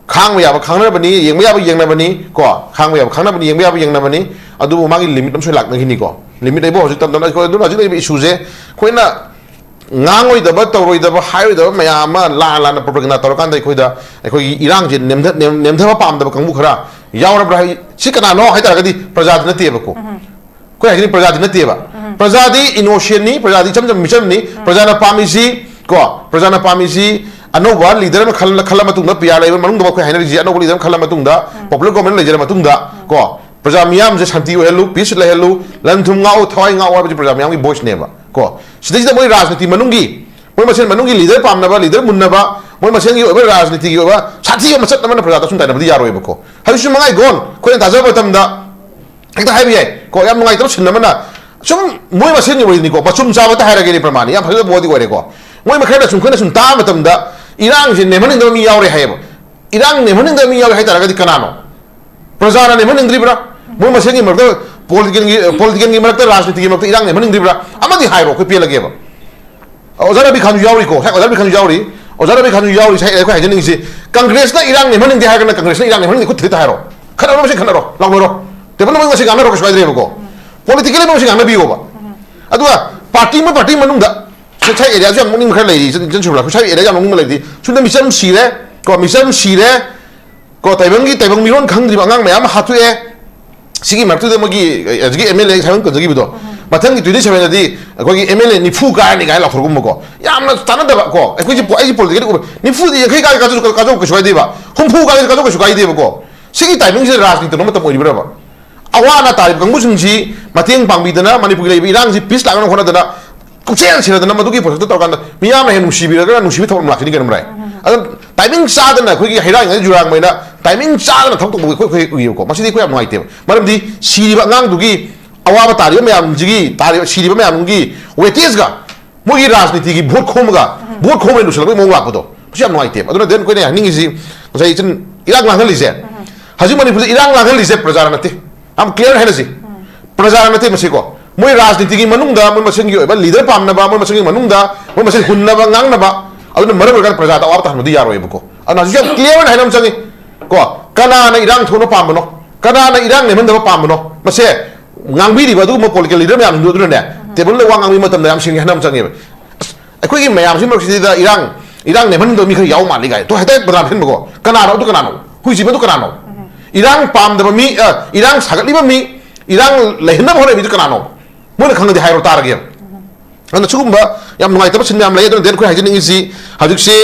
ꯈꯥꯡꯕ ꯌꯥꯕ ꯈꯥꯡꯅꯕꯅꯤ, ꯌꯦꯡꯕ ꯌꯥꯕ ꯌꯦꯡꯅꯕꯅꯤ ꯀꯣ, ꯈꯥꯡꯕ ꯌꯥꯕ ꯈꯥꯡꯅꯕꯅꯤ, ꯌꯦꯡꯕ ꯌꯥꯕ ꯌꯦꯡꯅꯕꯅꯤ꯫ ꯑꯗꯨꯕꯨ ꯃꯥꯒꯤ limit ꯑꯃꯁꯨ ꯂꯥꯛꯅꯈꯤꯅꯤꯀꯣ꯫ Limit ꯍꯥꯏꯕꯨ ꯍꯧꯖꯤꯛ ꯇꯝꯗꯅ ꯑꯩꯈꯣꯏ, ꯑꯗꯨꯅ ꯍꯧꯖꯤꯛ ꯂꯩꯔꯤꯕ issueꯁꯦ ꯑꯩꯈꯣꯏꯅ ꯉꯥꯡꯉꯣꯏꯗꯕ, ꯇꯧꯔꯣꯏꯗꯕ, ꯍꯥꯏꯔꯣꯏꯗꯕ ꯃꯌꯥꯝ ꯑꯃ ꯂꯥꯟ ꯂꯥꯟꯅ propaganda ꯇꯧꯔꯀꯥꯟꯗ ꯑꯩꯈꯣꯏꯗ, ꯑꯩꯈꯣꯏꯒꯤ ꯏꯔꯥꯡꯁꯦ ꯅꯦꯝꯊ-, ꯅꯦꯝ-, ꯅꯦꯝꯊꯕ ꯄꯥꯝꯗꯕ ꯀꯥꯡꯕꯨ ꯈꯔ ꯌꯥꯎꯔꯕ꯭ꯔꯥ ꯍꯥꯏ-, ꯁꯤ ꯀꯅꯥꯅꯣ ꯍꯥꯏ ꯇꯥꯔꯒꯗꯤ ꯄ꯭ꯔꯖꯥꯗꯤ ꯅꯠꯇꯦꯕꯀꯣ꯫ ꯑꯩꯈꯣꯏ ꯍꯥꯏꯁꯤꯗꯤ ꯄ꯭ꯔꯖꯥꯗꯤ ꯅꯠꯇꯦꯕ꯫ ꯄ꯭ꯔꯖꯥꯗꯤ innocentꯅꯤ, ꯄ꯭ꯔꯖꯥꯗꯤ ꯏꯆꯝ ꯆꯝꯕ ꯃꯤꯆꯝꯅꯤ꯫ ꯄ꯭ꯔꯖꯥꯅ ꯄꯥꯝꯃꯤꯁꯤ ꯀꯣ, ꯄ꯭ꯔꯖꯥꯅ ꯄꯥꯝꯃꯤꯁꯤ ꯑꯅꯧꯕ leader ꯑꯃ ꯈꯜꯂ, ꯈꯜꯂ ꯃꯇꯨꯡꯗ, P R ꯂꯩꯕ ꯃꯅꯨꯡꯗ ꯑꯩꯈꯣꯏ ꯍꯥꯏꯅꯔꯤꯁꯤ ꯑꯅꯧꯕ leader ꯑꯃ ꯈꯜꯂ ꯃꯇꯨꯡꯗ, popular government ꯂꯩꯖꯔ ꯃꯇꯨꯡꯗ ꯀꯣ, ꯄ꯭ꯔꯖꯥ ꯃꯤꯌꯥꯝꯁꯦ ꯁꯥꯟꯇꯤ ꯑꯣꯏꯍꯜꯂꯨ, peace ꯂꯩꯍꯜꯂꯨ, ꯂꯟ ꯊꯨꯝ ꯉꯥꯛꯎ, ꯊꯋꯥꯏ ꯉꯥꯛꯎ ꯍꯥꯏꯕꯁꯤ ꯄ꯭ꯔꯖꯥ ꯃꯤꯌꯥꯝꯒꯤ voiceꯅꯦꯕ ꯀꯣ꯫ ꯁꯤꯗꯩꯁꯤꯗ ꯃꯣꯏ ꯔꯥꯖꯅꯤꯇꯤ ꯃꯅꯨꯡꯒꯤ, ꯃꯣꯏ ꯃꯁꯦꯟ ꯃꯅꯨꯡꯒꯤ leader ꯄꯥꯝꯅꯕ, leader ꯃꯨꯟꯅꯕ, ꯃꯣꯏ ꯃꯁꯦꯟꯒꯤ ꯑꯣꯏꯕ ꯔꯥꯖꯅꯤꯇꯤꯒꯤ ꯑꯣꯏꯕ ꯁꯥꯊꯤꯕ ꯃꯆꯠ ꯑꯃꯅ ꯄ꯭ꯔꯖꯥꯗ ꯁꯨꯝ ꯇꯥꯏꯅꯕꯗꯤ ꯌꯥꯔꯣꯏꯕꯀꯣ꯫ ꯍꯧꯖꯤꯛꯁꯨ ꯃꯉꯥꯏꯒꯣꯟ ꯑꯩꯈꯣꯏꯅ ꯇꯥꯖꯕ ꯃꯇꯝꯗ ꯍꯦꯛꯇ ꯍꯥꯏꯕ ꯌꯥꯏ ꯀꯣ, ꯌꯥꯝ ꯅꯨꯡꯉꯥꯏꯇꯕ scene ꯑꯃꯅ꯫ ꯁꯨꯝ ꯃꯣꯏ ꯃꯁꯦꯟꯒꯤ ꯋꯥꯔꯤꯅꯤꯀꯣ, ꯃꯆꯨꯝ ꯆꯥꯕꯇ ꯍꯥꯏꯔꯒꯦꯅꯦ, ꯄ꯭ꯔꯃꯥꯟꯅꯤ, ꯌꯥꯝ ꯐꯖꯕ ꯋꯥꯔꯤꯗꯤ ꯑꯣꯏꯔꯦꯀꯣ꯫ ꯃꯣꯏ ꯃꯈꯩꯅ ꯁꯨꯝ, ꯑꯩꯈꯣꯏꯅ ꯁꯨꯝ ꯇꯥꯕ ꯃꯇꯝꯗ ꯏꯔꯥꯡꯁꯦ ꯅꯦꯝꯍꯟꯅꯤꯡꯗꯕ ꯃꯤ ꯌꯥꯎꯔꯦ ꯍꯥꯏꯌꯦꯕ꯫ ꯏꯔꯥꯡ ꯅꯦꯝꯍꯟꯅꯤꯡꯗꯕ ꯃꯤ ꯌꯥꯎꯔꯦ ꯍꯥꯏ ꯇꯥꯔꯒꯗꯤ ꯀꯅꯥꯅꯣ? ꯄ꯭ꯔꯖꯥꯅ ꯅꯦꯝꯍꯟꯅꯤꯡꯗ꯭ꯔꯤꯕ꯭ꯔꯥ? ꯃꯣꯏ ꯃꯁꯦꯟꯒꯤ ꯃꯔꯛꯇ, politicalꯒꯤ, politicalꯒꯤ ꯃꯔꯛꯇ, ꯔꯥꯖꯅꯤꯇꯤꯒꯤ ꯃꯔꯛꯇ ꯏꯔꯥꯡ ꯅꯦꯝꯍꯟꯅꯤꯡꯗ꯭ꯔꯤꯕ꯭ꯔꯥ? ꯑꯃꯗꯤ ꯍꯥꯏꯔꯣ, ꯑꯩꯈꯣꯏ ꯄꯦꯜꯂꯒꯦꯕ꯫ ꯑꯣꯖꯥ ꯔꯕꯤ ꯈꯥꯟꯁꯨ ꯌꯥꯎꯔꯤꯀꯣ, ꯉꯁꯥꯏ ꯑꯣꯖꯥ ꯔꯕꯤ ꯈꯥꯟꯁꯨ ꯌꯥꯎꯔꯤ, ꯑꯣꯖꯥ ꯔꯕꯤ ꯈꯥꯟꯁꯨ ꯌꯥꯎꯔꯤ꯫ ꯉꯁꯥꯏ ꯑꯩꯈꯣꯏ ꯍꯥꯏꯖꯅꯤꯡꯉꯤꯁꯤ, ꯀꯪꯒ꯭ꯔꯦꯁꯅ ꯏꯔꯥꯡ ꯅꯦꯝꯍꯟꯅꯤꯡꯗꯦ ꯍꯥꯏꯔꯒꯅ ꯀꯪꯒ꯭ꯔꯦꯁꯅ ꯏꯔꯥꯡ ꯅꯦꯝꯍꯟꯅꯤꯡꯗꯦ ꯈꯨꯠ ꯊꯦꯛꯇ ꯍꯥꯏꯔꯣ꯫ ꯈꯠꯅꯔꯣ, ꯃꯁꯤ ꯈꯠꯅꯔꯣ, ꯂꯥꯎꯅꯔꯣ꯫ Table ꯃꯅꯨꯡꯗ ꯃꯁꯤ ꯉꯥꯡꯅꯔꯣ, ꯀꯩꯁꯨ ꯀꯥꯏꯗ꯭ꯔꯦꯕꯀꯣ꯫ Politically ꯃꯁꯤ ꯉꯥꯡꯅꯕꯤꯌꯣꯕ꯫ ꯑꯗꯨꯒ party ꯑꯃ, party ꯃꯅꯨꯡꯗ ꯁ꯭ꯋꯥꯏ areaꯁꯨ ꯌꯥꯝ ꯅꯣꯛꯅꯤꯡꯕ ꯈꯔ ꯂꯩꯔꯤ, ꯏꯆꯟ, ꯏꯆꯟ ꯁꯨꯔꯕꯤꯂꯥ, ꯁ꯭ꯋꯥꯏ area ꯌꯥꯝ ꯅꯣꯛꯅꯤꯡꯕ ꯂꯩꯔꯤ꯫ ꯁꯣꯝꯗ ꯃꯤꯆꯝ ꯁꯤꯔꯦ ꯀꯣ, ꯃꯤꯆꯝ ꯁꯤꯔꯦ ꯀꯣ, ꯇꯥꯏꯕꯪꯒꯤ, ꯇꯥꯏꯕꯪ ꯃꯤꯔꯣꯟ ꯈꯪꯗ꯭ꯔꯤꯕ ꯑꯉꯥꯡ ꯃꯌꯥꯝ ꯑꯃ ꯍꯥꯠꯇꯣꯛꯑꯦ꯫ ꯁꯤꯒꯤ ꯃꯔꯛꯇꯨꯗ ꯃꯣꯏꯒꯤ, ꯑ, ꯍꯧꯖꯤꯛꯀꯤ MLA ꯁꯥꯏꯃꯟ ꯄꯟꯖꯈꯤꯕꯗꯣ, ꯃꯊꯪꯒꯤ twenty sevenꯗꯗꯤ ꯑꯩꯈꯣꯏꯒꯤ MLA ꯅꯤꯐꯨ ꯀꯥꯔꯅꯤ ꯀꯥꯏꯅ ꯂꯥꯎꯊꯣꯔꯛꯄꯒꯨꯝꯕꯀꯣ, ꯌꯥꯝꯅ ꯆꯥꯟꯅꯗꯕ ꯀꯣ꯫ ꯑꯩꯈꯣꯏꯁꯦ ꯄꯣ-, ꯑꯩꯁꯦ politically ꯎꯕ, ꯅꯤꯐꯨꯗꯤ ꯌꯥꯡꯈꯩ ꯀꯥꯔ ꯀꯥꯖꯧ, ꯀꯥꯖꯧ ꯀꯩꯁꯨ ꯀꯥꯏꯗꯦꯕ, ꯍꯨꯝꯐꯨ ꯀꯥꯔ ꯀꯥꯖꯧ ꯀꯩꯁꯨ ꯀꯥꯏꯗꯦꯕꯀꯣ꯫ ꯁꯤꯒꯤ timingꯁꯤꯗ ꯔꯥꯖꯅꯤꯇꯤ ꯇꯧꯅꯕ ꯃꯇꯝ ꯑꯣꯏꯔꯤꯕ꯭ꯔꯕ? ꯑꯋꯥ ꯑꯅꯥ ꯇꯥꯔꯤꯕ ꯀꯥꯡꯕꯨꯁꯤꯡꯁꯤ ꯃꯇꯦꯡ ꯄꯥꯡꯕꯤꯗꯅ, ꯃꯅꯤꯄꯨꯔꯒꯤ ꯂꯩꯔꯤꯕ ꯏꯔꯥꯡꯁꯤ peace ꯂꯥꯛꯅꯕ ꯍꯣꯠꯅꯗꯅ, ꯀꯨꯞꯁꯦꯟ ꯁꯦꯟꯅꯗꯅ ꯃꯗꯨꯒꯤ ꯄꯣꯠꯁꯛꯇ ꯇꯧꯔꯀꯥꯟꯗ ꯃꯤꯌꯥꯝꯅ ꯍꯦꯟꯅ ꯅꯨꯡꯁꯤꯕꯤꯔꯒꯅ ꯅꯨꯡꯁꯤꯕ ꯊꯕꯛ ꯑꯃ ꯂꯥꯛꯈꯤꯅꯤ ꯀꯩꯅꯣ, ꯃꯔꯥꯏ? ꯑꯗꯨꯝ timing ꯆꯥꯗꯅ ꯑꯩꯈꯣꯏꯒꯤ ꯍꯩꯔꯥꯡꯉꯩ ꯖꯨꯔꯥꯡꯃꯩꯅ ꯇꯥꯏꯃꯤꯡ ꯆꯥꯗꯅ ꯊꯕꯛ ꯇꯧꯕ ꯑꯩꯈꯣꯏ ꯑꯩꯈꯣꯏ ꯎꯏꯌꯦꯕꯀꯣ꯫ ꯃꯁꯤꯗꯤ ꯑꯩꯈꯣꯏ ꯌꯥꯝ ꯅꯨꯡꯉꯥꯏꯇꯦꯕ꯫ ꯃꯔꯝꯗꯤ ꯁꯤꯔꯤꯕ ꯑꯉꯥꯡꯗꯨꯒꯤ ꯑꯋꯥꯕ ꯇꯥꯔꯤꯕ ꯃꯌꯥꯝꯁꯤꯒꯤ, ꯇꯥꯔꯤꯕ, ꯁꯤꯔꯤꯕ ꯃꯌꯥꯝꯒꯤ ꯋꯦꯇꯦꯖꯀ ꯃꯣꯏꯒꯤ ꯔꯥꯖꯅꯤꯇꯤꯒꯤ ꯚꯣꯠ ꯈꯣꯝꯃꯒ, ꯚꯣꯠ ꯈꯣꯝꯕꯩ ꯂꯣꯏꯁꯤꯜꯂꯛꯄꯒꯤ ꯃꯑꯣꯡ ꯂꯥꯛꯄꯗꯣ, ꯃꯁꯤ ꯌꯥꯝ ꯅꯨꯡꯉꯥꯏꯇꯦꯕ꯫ ꯑꯗꯨꯅ ꯑꯗꯨꯅ ꯑꯩꯈꯣꯏꯅ ꯍꯥꯏꯅꯤꯡꯉꯤꯁꯤ, ꯉꯁꯥꯏ ꯏꯆꯟ, ꯏꯔꯥꯡ ꯂꯥꯡꯍꯜꯂꯤꯁꯦ, ꯍꯧꯖꯤꯛ ꯃꯅꯤꯄꯨꯔꯗ ꯏꯔꯥꯡ ꯂꯥꯡꯍꯜꯂꯤꯁꯦ ꯄ꯭ꯔꯖꯥꯅ ꯅꯠꯇꯦ꯫ ꯌꯥꯝ ꯀ꯭ꯂꯤꯌꯥꯔ ꯍꯥꯏꯅꯁꯤ, ꯄ꯭ꯔꯖꯥꯅ ꯅꯠꯇꯦ ꯃꯁꯤꯀꯣ꯫ ꯃꯣꯏ ꯔꯥꯖꯅꯤꯇꯤꯒꯤ ꯃꯅꯨꯡꯗ ꯃꯣꯏ ꯃꯁꯦꯟꯒꯤ ꯑꯣꯏꯕ ꯂꯤꯗꯔ ꯄꯥꯝꯅꯕ, ꯃꯣꯏ ꯃꯁꯦꯟꯒꯤ ꯃꯅꯨꯡꯗ ꯃꯣꯏ ꯃꯁꯦꯟ ꯍꯨꯟꯅꯕ ꯉꯥꯡꯅꯕ, ꯑꯗꯨꯅ ꯃꯔꯝ ꯑꯣꯏꯔꯀꯥꯟꯗ ꯄ꯭ꯔꯖꯥꯗ ꯑꯋꯥꯕ ꯇꯥꯍꯟꯕꯗꯤ ꯌꯥꯔꯣꯏꯕꯀꯣ꯫ ꯑꯗꯨꯅ ꯍꯧꯖꯤꯛ ꯌꯥꯝ ꯀ꯭ꯂꯤꯌꯥꯔ ꯑꯣꯏꯅ ꯍꯥꯏꯅꯕ ꯆꯪꯉꯤ ꯀꯣ꯫ ꯀꯅꯥꯅ ꯏꯔꯥꯡ ꯊꯣꯛꯅ ꯄꯥꯝꯕꯅꯣ, ꯀꯅꯥꯅ ꯏꯔꯥꯡ ꯅꯦꯝꯍꯟꯗꯕ ꯄꯥꯝꯕꯅꯣ, ꯃꯁꯦ ꯉꯥꯡꯕꯤꯔꯤꯕ ꯑꯗꯨꯒꯨꯝꯕ ꯄꯣꯂꯤꯇꯤꯀꯦꯜ ꯂꯤꯗꯔ ꯃꯌꯥꯝꯁꯤꯡꯗꯨ ꯑꯗꯨꯅꯅꯦ, ꯇꯦꯕꯜꯗ ꯋꯥ ꯉꯥꯡꯕꯒꯤ ꯃꯇꯝꯗ ꯌꯥꯝ ꯁꯦꯡꯅ ꯍꯥꯏꯅꯕ ꯆꯪꯉꯦꯕ꯫ ꯑꯁ, ꯑꯩꯈꯣꯏꯒꯤ ꯃꯌꯥꯝꯁꯤ ꯃꯔꯛꯁꯤꯗ ꯏꯔꯥꯡ, ꯏꯔꯥꯡ ꯅꯦꯝꯍꯟꯗꯕ ꯃꯤ ꯈꯔ ꯌꯥꯎ ꯃꯥꯜꯂꯤ ꯀꯥꯏ꯫ ꯇꯣ, ꯍꯦꯛꯇ ꯕꯗꯅꯥꯝ ꯁꯤꯟꯕꯀꯣ꯫ ꯀꯅꯥꯅꯣ ꯑꯗꯨ? ꯀꯅꯥꯅꯣ? ꯍꯨꯏꯁꯤꯕ ꯑꯗꯨ ꯀꯅꯥꯅꯣ? ꯏꯔꯥꯡ ꯄꯥꯝꯗꯕ ꯃꯤ, ꯑ, ꯏꯔꯥꯡ ꯁꯥꯒꯠꯂꯤꯕ ꯃꯤ, ꯏꯔꯥꯡ ꯂꯩꯍꯟꯅꯕ ꯍꯣꯠꯅꯔꯤꯕꯗꯨ ꯀꯅꯥꯅꯣ? ꯃꯣꯏꯅ ꯈꯪꯉꯗꯤ ꯍꯥꯏꯔꯣ, ꯇꯥꯔꯒꯦ꯫ ꯑꯗꯨꯅ ꯁꯤꯒꯨꯝꯕ ꯌꯥꯝ ꯅꯨꯡꯉꯥꯏꯇꯕ ꯁꯤꯟ ꯃꯌꯥꯝ ꯂꯩ꯫ ꯑꯗꯨꯅ ꯑꯩꯈꯣꯏ ꯍꯥꯏꯖꯅꯤꯡꯉꯤꯁꯤ ꯍꯧꯖꯤꯛꯁꯤ,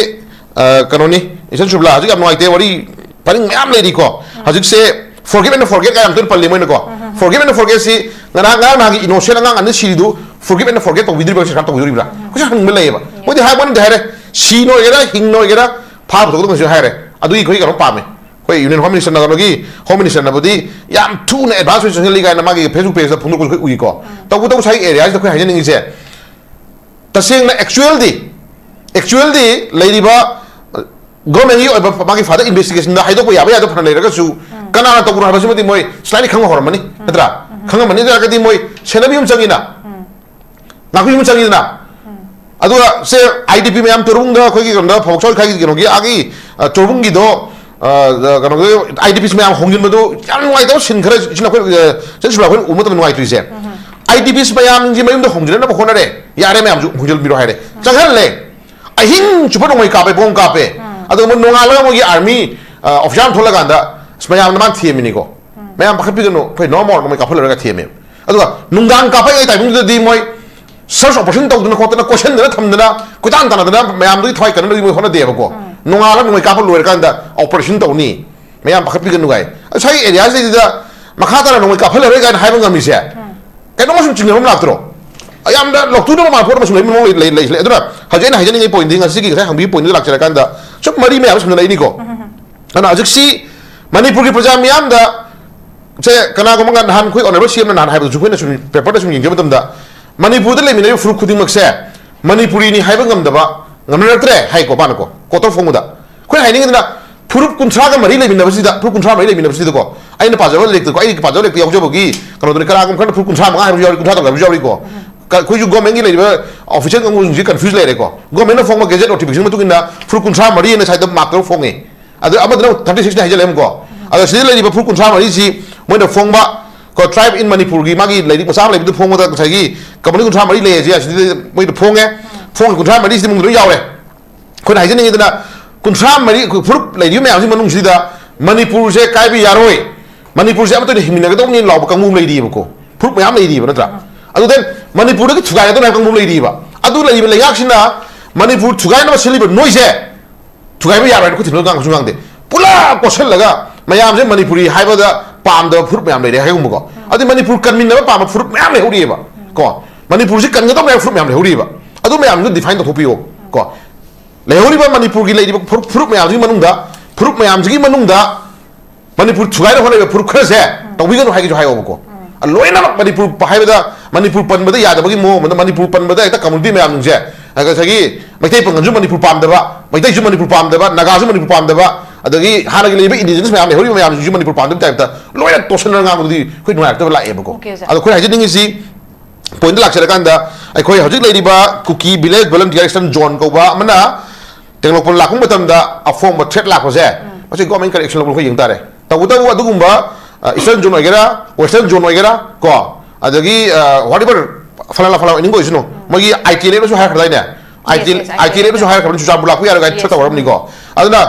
ꯑ, ꯀꯩꯅꯣꯅꯤ, ꯏꯆꯟ ꯁꯨꯕꯂꯥ, ꯍꯧꯖꯤꯛ ꯌꯥꯝ ꯅꯨꯡꯉꯥꯏꯇꯦ, ꯋꯥꯔꯤ ꯄꯔꯤꯡ ꯃꯌꯥꯝ ꯂꯩꯔꯤꯀꯣ꯫ ꯍꯧꯖꯤꯛꯁꯦ forgive and forget ꯀꯥꯏ ꯌꯥꯝ ꯇꯣꯏꯅ ꯄꯜꯂꯤ ꯃꯣꯏꯅꯀꯣ꯫ Forgive and forget ꯁꯤ ꯉꯔꯥꯡ, ꯉꯔꯥꯡ ꯅꯍꯥꯟꯒꯤ innocent ꯑꯉꯥꯡ ꯑꯅꯤ ꯁꯤꯔꯤꯗꯨ forgive and forget ꯇꯧꯕꯤꯗ꯭ꯔꯤꯕ꯭ꯔꯥ, ꯁꯔꯀꯥꯔ ꯇꯧꯕꯤꯗꯣꯔꯤꯕ꯭ꯔꯥ? ꯀꯣꯏꯁꯟ ꯍꯪꯅꯤꯡꯕ ꯂꯩꯌꯦꯕ꯫ ꯃꯣꯏꯗꯤ ꯍꯥꯏꯕ ꯋꯥꯅꯤꯗꯤ ꯍꯥꯏꯔꯦ, ꯁꯤꯅ ꯑꯣꯏꯒꯦꯔꯥ, ꯍꯤꯡꯅ ꯑꯣꯏꯒꯦꯔꯥ, ꯐꯥꯕ ꯄꯨꯊꯣꯛꯀꯗꯕꯁꯨ ꯍꯥꯏꯔꯦ꯫ ꯑꯗꯨꯒꯤ ꯑꯩꯈꯣꯏ ꯀꯩꯅꯣ ꯄꯥꯝꯃꯦ꯫ ꯑꯩꯈꯣꯏ Union Home Minister ꯅ, ꯀꯩꯅꯣꯒꯤ Home Minister ꯅꯕꯨꯗꯤ ꯌꯥꯝ ꯊꯨꯅ advance ꯑꯣꯏꯅ ꯆꯪꯁꯤꯜꯂꯤ ꯀꯥꯏꯅ ꯃꯥꯒꯤ Facebook page ꯇ ꯐꯣꯡꯗꯣꯛꯄꯁꯨ ꯑꯩꯈꯣꯏ ꯎꯏꯀꯣ꯫ ꯇꯧꯕꯇꯕꯨ ꯉꯁꯥꯏꯒꯤ area ꯁꯤꯗ ꯑꯩꯈꯣꯏ ꯍꯥꯏꯖꯅꯤꯡꯉꯤꯁꯦ, ꯇꯁꯦꯡꯅ actual ꯗꯤ, actual ꯗꯤ ꯂꯩꯔꯤꯕ, ꯑ, government ꯀꯤ ꯑꯣꯏꯕ ꯃꯥꯒꯤ further investigation ꯗ ꯍꯥꯏꯗꯣꯛꯄ ꯌꯥꯕ ꯌꯥꯗꯕ ꯐꯅ ꯂꯩꯔꯒꯁꯨ, ꯀꯅꯥꯅ ꯇꯧꯕꯅꯣ ꯍꯥꯏꯕꯁꯤꯃꯗꯤ ꯃꯣꯏ slightly ꯈꯪꯕ ꯍꯧꯔꯝꯃꯅꯤ, ꯅꯠꯇ꯭ꯔꯥ? ꯈꯪꯉꯝꯃꯅꯤ꯫ ꯑꯗꯨ ꯑꯣꯏꯔꯒꯗꯤ ꯃꯣꯏ ꯁꯦꯟꯅꯕꯤ ꯑꯃ ꯆꯪꯉꯤꯅ, ꯉꯥꯛꯄꯤꯕ ꯑꯃ ꯆꯪꯉꯤꯗꯅ꯫ ꯑꯗꯨꯒ ꯁꯦ, I D P ꯃꯌꯥꯝ ꯇꯣꯔꯕꯨꯡꯗ, ꯑꯩꯈꯣꯏꯒꯤ ꯀꯩꯅꯣꯗ, ꯐꯧꯕꯣꯛ ꯆꯥꯎ ꯂꯩꯀꯥꯏꯒꯤ ꯀꯩꯅꯣꯒꯤ, ꯑꯥꯒꯤ, ꯑ, ꯇꯣꯔꯕꯨꯡꯒꯤꯗꯣ, ꯑ, ꯑ, ꯀꯩꯅꯣꯒꯤ I D Ps ꯃꯌꯥꯝ ꯍꯣꯡꯖꯤꯟꯕꯗꯨ ꯌꯥꯝ ꯅꯨꯡꯉꯥꯏꯇꯕ ꯁꯤꯟ ꯈꯔ ꯁꯤꯅ ꯑꯩꯈꯣꯏ, ꯑ, ꯆꯟ ꯁꯨꯕ꯭ꯔꯥ, ꯑꯩꯈꯣꯏꯅ ꯎꯕ ꯃꯇꯝꯗ ꯅꯨꯡꯉꯥꯏꯇ꯭ꯔꯤꯁꯦ꯫ I D Ps ꯃꯌꯥꯝꯒꯤ ꯃꯌꯨꯝꯗ ꯍꯣꯡꯖꯤꯟꯅꯕ ꯍꯣꯠꯅꯔꯦ, ꯌꯥꯔꯦ, ꯃꯌꯥꯝꯁꯨ ꯍꯣꯡꯖꯤꯟꯕꯤꯔꯣ ꯍꯥꯏꯔꯦ, ꯆꯪꯍꯜꯂꯦ꯫ ꯑꯍꯤꯡ ꯆꯨꯞꯄ ꯅꯣꯡꯃꯩ ꯀꯥꯞꯄꯦ, ꯕꯣꯝ ꯀꯥꯞꯄꯦ꯫ ꯑꯗꯨꯒ ꯃꯣꯏ ꯅꯣꯡꯉꯥꯜꯂꯒ ꯃꯣꯏꯒꯤ army, ꯑ, officer ꯑꯃ ꯊꯣꯛꯂꯀꯥꯟꯗ, ꯑꯁ, ꯃꯌꯥꯝꯅ ꯃꯥꯅ ꯊꯦꯝꯃꯤꯅꯤꯀꯣ꯫ ꯃꯌꯥꯝ ꯄꯥꯈꯠꯄꯤꯒꯅꯨ, ꯑꯩꯈꯣꯏ no more, ꯅꯣꯡꯃꯩ ꯀꯥꯞꯍꯜꯂꯔꯣꯏꯒ ꯊꯦꯝꯃꯦꯕ꯫ ꯑꯗꯨꯒ ꯅꯨꯡꯗꯥꯡ ꯀꯥꯞꯄꯛꯏ ꯇꯥꯏꯃꯤꯡꯗꯨꯗꯗꯤ ꯃꯣꯏ search operation ꯇꯧꯗꯅ ꯈꯣꯠꯇꯅ, ꯀꯣꯏꯁꯟꯗꯅ ꯊꯝꯗꯅ, ꯀꯣꯏꯇꯥꯟ ꯇꯥꯟꯅꯗꯅ ꯃꯌꯥꯝꯗꯨꯒꯤ ꯊꯋꯥꯏ ꯀꯟꯅꯕꯒꯤ ꯃꯣꯏ ꯍꯣꯠꯅꯗꯦꯕꯀꯣ꯫ ꯅꯣꯡꯉꯥꯜꯂꯒ ꯅꯣꯡꯃꯩ ꯀꯥꯞꯄ ꯂꯣꯏꯔꯀꯥꯟꯗ operation ꯇꯧꯅꯤ, ꯃꯌꯥꯝ ꯄꯥꯈꯠꯄꯤꯒꯅꯨ ꯀꯥꯏ꯫ ꯉꯁꯥꯏꯒꯤ area ꯁꯤꯗꯩꯗ ꯃꯈꯥ ꯇꯥꯅ ꯅꯣꯡꯃꯩ ꯀꯥꯞꯍꯜꯂꯔꯣꯏ ꯀꯥꯏꯅ ꯍꯥꯏꯕ ꯉꯝꯃꯤꯁꯦ ꯀꯩꯅꯣꯝꯃ ꯁꯨꯝ ꯆꯤꯡꯅꯕ ꯑꯃ ꯂꯥꯛꯇ꯭ꯔꯣ? ꯌꯥꯝꯅ ꯂꯧꯇꯨꯅꯕ ꯃꯥꯟꯕ ꯄꯣꯠ ꯑꯃ ꯁꯨꯝ ꯂꯩꯕ ꯃꯑꯣꯡ ꯂꯩ-, ꯂꯩ-, ꯂꯩ꯫ ꯑꯗꯨꯅ ꯍꯧꯖꯤꯛ ꯑꯩꯅ ꯍꯥꯏꯖꯅꯤꯡꯉꯤ point ꯗꯤ, ꯉꯁꯤꯒꯤ ꯉꯁꯥꯏ ꯍꯪꯕꯤꯕ point ꯗꯨꯗ ꯂꯥꯛꯆꯔꯀꯥꯟꯗ ꯁꯨꯝ ꯃꯔꯤ ꯃꯌꯥꯝ ꯁꯝꯖꯜꯂꯛꯏꯅꯤꯀꯣ꯫ ꯑꯗꯨꯅ ꯍꯧꯖꯤꯛꯁꯤ ꯃꯅꯤꯄꯨꯔꯒꯤ ꯄ꯭ꯔꯖꯥ ꯃꯤꯌꯥꯝꯗ ꯁꯦ ꯀꯅꯥꯒꯨꯝꯕ ꯅꯍꯥꯟ ꯑꯩꯈꯣꯏ honourable C M ꯅ ꯅꯍꯥꯟ ꯍꯥꯏꯕꯗꯨꯁꯨ ꯑꯩꯈꯣꯏꯅ ꯁꯨꯝ paper ꯗ ꯁꯨꯝ ꯌꯦꯡꯖꯕ ꯃꯇꯝꯗ ꯃꯅꯤꯄꯨꯔꯗ ꯂꯩꯃꯤꯟꯅꯔꯤꯕ ꯐꯨꯔꯨꯞ ꯈꯨꯗꯤꯡꯃꯛꯁꯦ ꯃꯅꯤꯄꯨꯔꯤꯅꯤ ꯍꯥꯏꯕ ꯉꯝꯗꯕ, ꯉꯝꯅꯔꯛꯇ꯭ꯔꯦ ꯍꯥꯏꯀꯣ ꯃꯥꯅꯀꯣ, court of ꯐꯣꯡꯕꯗ꯫ ꯑꯩꯈꯣꯏꯅ ꯍꯥꯏꯅꯤꯡꯉꯤꯗꯅ ꯐꯨꯔꯨꯞ ꯀꯨꯟꯊ꯭ꯔꯥꯒ ꯃꯔꯤ ꯂꯩꯃꯤꯟꯅꯕꯁꯤꯗ, ꯐꯨꯔꯨꯞ ꯀꯨꯟꯊ꯭ꯔꯥ ꯃꯔꯤ ꯂꯩꯃꯤꯟꯅꯕꯁꯤꯗꯀꯣ, ꯑꯩꯅ ꯄꯥꯖꯕ ꯂꯥꯏꯔꯤꯛꯇꯀꯣ, ꯑꯩꯒꯤ ꯄꯥꯖꯕ ꯂꯥꯏꯔꯤꯛꯇ ꯌꯥꯎꯖꯕꯒꯤ ꯀꯩꯅꯣꯗꯨꯅꯤ, ꯀꯅꯥꯒꯨꯝꯕ ꯈꯔꯅ ꯐꯨꯔꯨꯞ ꯀꯨꯟꯊ꯭ꯔꯥ ꯃꯉꯥ ꯍꯥꯏꯕꯁꯨ ꯌꯥꯎꯔꯤ, ꯀꯨꯟꯊ꯭ꯔꯥ ꯇꯔꯨꯛ ꯍꯥꯏꯕꯁꯨ ꯌꯥꯎꯔꯤꯀꯣ꯫ ꯀ-, ꯑꯩꯈꯣꯏꯁꯨ government ꯀꯤ ꯂꯩꯔꯤꯕ official ꯀꯥꯡꯕꯨꯁꯤꯡꯁꯤ confuse ꯂꯩꯔꯦꯀꯣ꯫ Government ꯅ ꯐꯣꯡꯕ gazette notification ꯃꯇꯨꯡ ꯏꯟꯅ ꯐꯨꯔꯨꯞ ꯀꯨꯟꯊ꯭ꯔꯥ ꯃꯔꯤ ꯑꯅ ꯁ꯭ꯋꯥꯏꯗ mark ꯇꯧꯔ ꯐꯣꯡꯉꯦ꯫ ꯑꯗ ꯑꯃꯗꯨꯅ thirty six ꯅꯤ ꯍꯥꯏꯖꯜꯂꯦ ꯑꯃꯨꯛꯀꯣ꯫ ꯑꯗ ꯁꯤꯗ ꯂꯩꯔꯤꯕ ꯐꯨꯔꯨꯞ ꯀꯨꯟꯊ꯭ꯔꯥ ꯃꯔꯤꯁꯤ ꯃꯣꯏꯅ ꯐꯣꯡꯕ ꯀꯣ, Tribe in ꯃꯅꯤꯄꯨꯔꯒꯤ ꯃꯥꯒꯤ ꯂꯥꯏꯔꯤꯛ ꯃꯆꯥ ꯑꯃ ꯂꯩꯕꯗꯨ ꯐꯣꯡꯕꯗ ꯉꯁꯥꯏꯒꯤ ꯀꯝꯄꯅꯤ ꯀꯨꯟꯊ꯭ꯔꯥ ꯃꯔꯤ ꯂꯩ ꯍꯥꯏꯁꯦ, ꯑꯁꯤꯗ ꯃꯣꯏꯗ ꯐꯣꯡꯉꯦ꯫ ꯐꯣꯡꯉꯤ ꯀꯨꯟꯊ꯭ꯔꯥ ꯃꯔꯤꯁꯤꯗꯤ ꯃꯅꯨꯡꯗ ꯂꯣꯏ ꯌꯥꯎꯔꯦ꯫ ꯑꯩꯈꯣꯏꯅ ꯍꯥꯏꯖꯅꯤꯡꯉꯤꯗꯅ ꯀꯨꯟꯊ꯭ꯔꯥ ꯃꯔꯤ, ꯑꯩꯈꯣꯏ ꯐꯨꯔꯨꯞ ꯂꯩꯔꯤꯕ ꯃꯌꯥꯝꯁꯤ ꯃꯅꯨꯡꯁꯤꯗ ꯃꯅꯤꯄꯨꯔꯁꯦ ꯀꯥꯏꯕ ꯌꯥꯔꯣꯏ, ꯃꯅꯤꯄꯨꯔꯁꯦ ꯑꯃꯠꯇ ꯑꯣꯏꯅ ꯍꯤꯡꯃꯤꯟꯅꯒꯗꯧꯕꯅꯤ ꯂꯥꯎꯕ ꯀꯥꯡꯕꯨ ꯑꯃ ꯂꯩꯔꯤꯕꯀꯣ, ꯐꯨꯔꯨꯞ ꯃꯌꯥꯝ ꯂꯩꯔꯤꯕ ꯅꯠꯇ꯭ꯔꯥ? ꯑꯗꯨ then ꯃꯅꯤꯄꯨꯔꯗꯒꯤ ꯊꯨꯒꯥꯏꯒꯗꯧꯅꯤ ꯍꯥꯏꯕ ꯀꯥꯡꯕꯨ ꯑꯃ ꯂꯩꯔꯤꯕ꯫ ꯑꯗꯨ ꯂꯩꯔꯤꯕ ꯂꯩꯉꯥꯛꯁꯤꯅ ꯃꯅꯤꯄꯨꯔ ꯊꯨꯒꯥꯏꯅꯕ ꯁꯤꯜꯂꯤꯕ ꯅꯣꯏꯁꯦ ꯊꯨꯒꯥꯏꯕ ꯌꯥꯔꯣꯏ ꯍꯥꯏꯅ ꯈꯨꯠ ꯊꯤꯟꯕ ꯉꯥꯡꯕꯁꯨ ꯉꯥꯡꯗꯦ꯫ ꯄꯨꯂꯞ ꯀꯣꯠꯁꯤꯜꯂꯒ ꯃꯌꯥꯝꯁꯦ ꯃꯅꯤꯄꯨꯔꯤ ꯍꯥꯏꯕꯗ ꯄꯥꯝꯗꯕ ꯐꯨꯔꯨꯞ ꯃꯌꯥꯝ ꯂꯩꯔꯦ ꯍꯥꯏꯒꯨꯝꯕꯀꯣ꯫ ꯑꯗꯩ ꯃꯅꯤꯄꯨꯔ ꯀꯟꯃꯤꯟꯅꯕ ꯄꯥꯝꯕ ꯐꯨꯔꯨꯞ ꯃꯌꯥꯝ ꯂꯩꯍꯧꯔꯤꯑꯕ ꯀꯣ꯫ ꯃꯅꯤꯄꯨꯔꯁꯤ ꯀꯟꯒꯗꯧꯅꯦ ꯍꯥꯏꯕ ꯐꯨꯔꯨꯞ ꯃꯌꯥꯝ ꯂꯩꯍꯧꯔꯤꯑꯕ꯫ ꯑꯗꯨ ꯃꯌꯥꯝꯗꯨ define ꯇꯧꯊꯣꯛꯄꯤꯌꯣ ꯀꯣ꯫ ꯂꯩꯍꯧꯔꯤꯕ ꯃꯅꯤꯄꯨꯔꯒꯤ ꯂꯩꯔꯤꯕ ꯐꯨꯔꯨꯞ, ꯐꯨꯔꯨꯞ ꯃꯌꯥꯝꯁꯤꯒꯤ ꯃꯅꯨꯡꯗ, ꯐꯨꯔꯨꯞ ꯃꯌꯥꯝꯁꯤꯒꯤ ꯃꯅꯨꯡꯗ ꯃꯅꯤꯄꯨꯔ ꯊꯨꯒꯥꯏꯅ ꯍꯣꯠꯅꯔꯤꯕ ꯐꯨꯔꯨꯞ ꯈꯔꯁꯦ ꯇꯧꯕꯤꯒꯅꯨ ꯍꯥꯏꯒꯦꯁꯨ ꯍꯥꯏꯌꯣꯕꯀꯣ꯫ ꯂꯣꯏꯅꯃꯛ ꯃꯅꯤꯄꯨꯔ ꯍꯥꯏꯕꯗ, ꯃꯅꯤꯄꯨꯔ ꯄꯟꯕꯗ ꯌꯥꯗꯕꯒꯤ ꯃꯑꯣꯡ ꯑꯃꯗ, ꯃꯅꯤꯄꯨꯔ ꯄꯟꯕꯗ ꯍꯦꯛꯇ community ꯃꯌꯥꯝꯁꯤꯡꯁꯦ, ꯉꯁꯥꯏꯒꯤ ꯃꯩꯇꯩ ꯄꯥꯉꯜꯁꯨ ꯃꯅꯤꯄꯨꯔ ꯄꯥꯝꯗꯕ, ꯃꯩꯇꯩꯁꯨ ꯃꯅꯤꯄꯨꯔ ꯄꯥꯝꯗꯕ, ꯅꯥꯒꯥꯁꯨ ꯃꯅꯤꯄꯨꯔ ꯄꯥꯝꯗꯕ, ꯑꯗꯒꯤ ꯍꯥꯟꯅꯒꯤ ꯂꯩꯔꯤꯕ indigenous ꯃꯌꯥꯝ, ꯂꯩꯍꯧꯔꯤꯕ ꯃꯌꯥꯝꯁꯤꯡꯁꯨ ꯃꯅꯤꯄꯨꯔ ꯄꯥꯝꯗꯕ type ꯇ ꯂꯣꯏꯅ ꯇꯣꯠꯁꯤꯟꯅꯔꯒ ꯉꯥꯡꯕꯗꯨꯗꯤ ꯑꯩꯈꯣꯏ ꯅꯨꯡꯉꯥꯏꯔꯛꯇꯕ ꯂꯥꯛꯑꯦꯕꯀꯣ꯫ Okay, sir꯫ ꯑꯗꯣ ꯑꯩꯈꯣꯏꯅ ꯍꯥꯏꯖꯅꯤꯡꯉꯤꯁꯤ, point ꯇ ꯂꯥꯛꯆꯔꯀꯥꯟꯗ, ꯑꯩꯈꯣꯏ ꯍꯧꯖꯤꯛ ꯂꯩꯔꯤꯕ ꯀꯨꯀꯤ Village Volunteer Action Zone ꯀꯧꯕ ꯑꯃꯅ ꯇꯦꯡꯅꯧꯄꯜ ꯂꯥꯛꯄ ꯃꯇꯝꯗ ꯑꯐꯣꯡꯕ threat ꯂꯥꯛꯄꯁꯦ, ꯃꯁꯤ government correction ꯂꯧꯕ ꯑꯩꯈꯣꯏ ꯌꯦꯡ ꯇꯥꯔꯦ꯫ ꯇꯧꯕꯇꯕꯨ ꯑꯗꯨꯒꯨꯝꯕ, ꯑ, Eastern Zone ꯑꯣꯏꯒꯦꯔꯥ, Western Zone ꯑꯣꯏꯒꯦꯔꯥ ꯀꯣ, ꯑꯗꯒꯤ, ꯑ, whatever, ꯐꯂꯥꯅ ꯐꯂꯥꯅ ꯑꯣꯏꯅꯤꯡꯕ ꯑꯣꯏꯁꯅꯨ, ꯃꯣꯏꯒꯤ I T L F ꯅꯁꯨ ꯍꯥꯏꯈ꯭ꯔꯗꯥꯏꯅꯦ? Yes, I T L, yes, I T L F ꯅꯁꯨ ꯍꯥꯏꯈ꯭ꯔꯕꯅꯤ, ꯆꯨꯔꯆꯥꯟꯄꯨꯔ ꯂꯥꯛꯄ ꯌꯥꯔꯣꯏ ꯀꯥꯏꯅ threat ꯇꯧꯔꯕꯅꯤꯀꯣ꯫ ꯑꯗꯨꯅ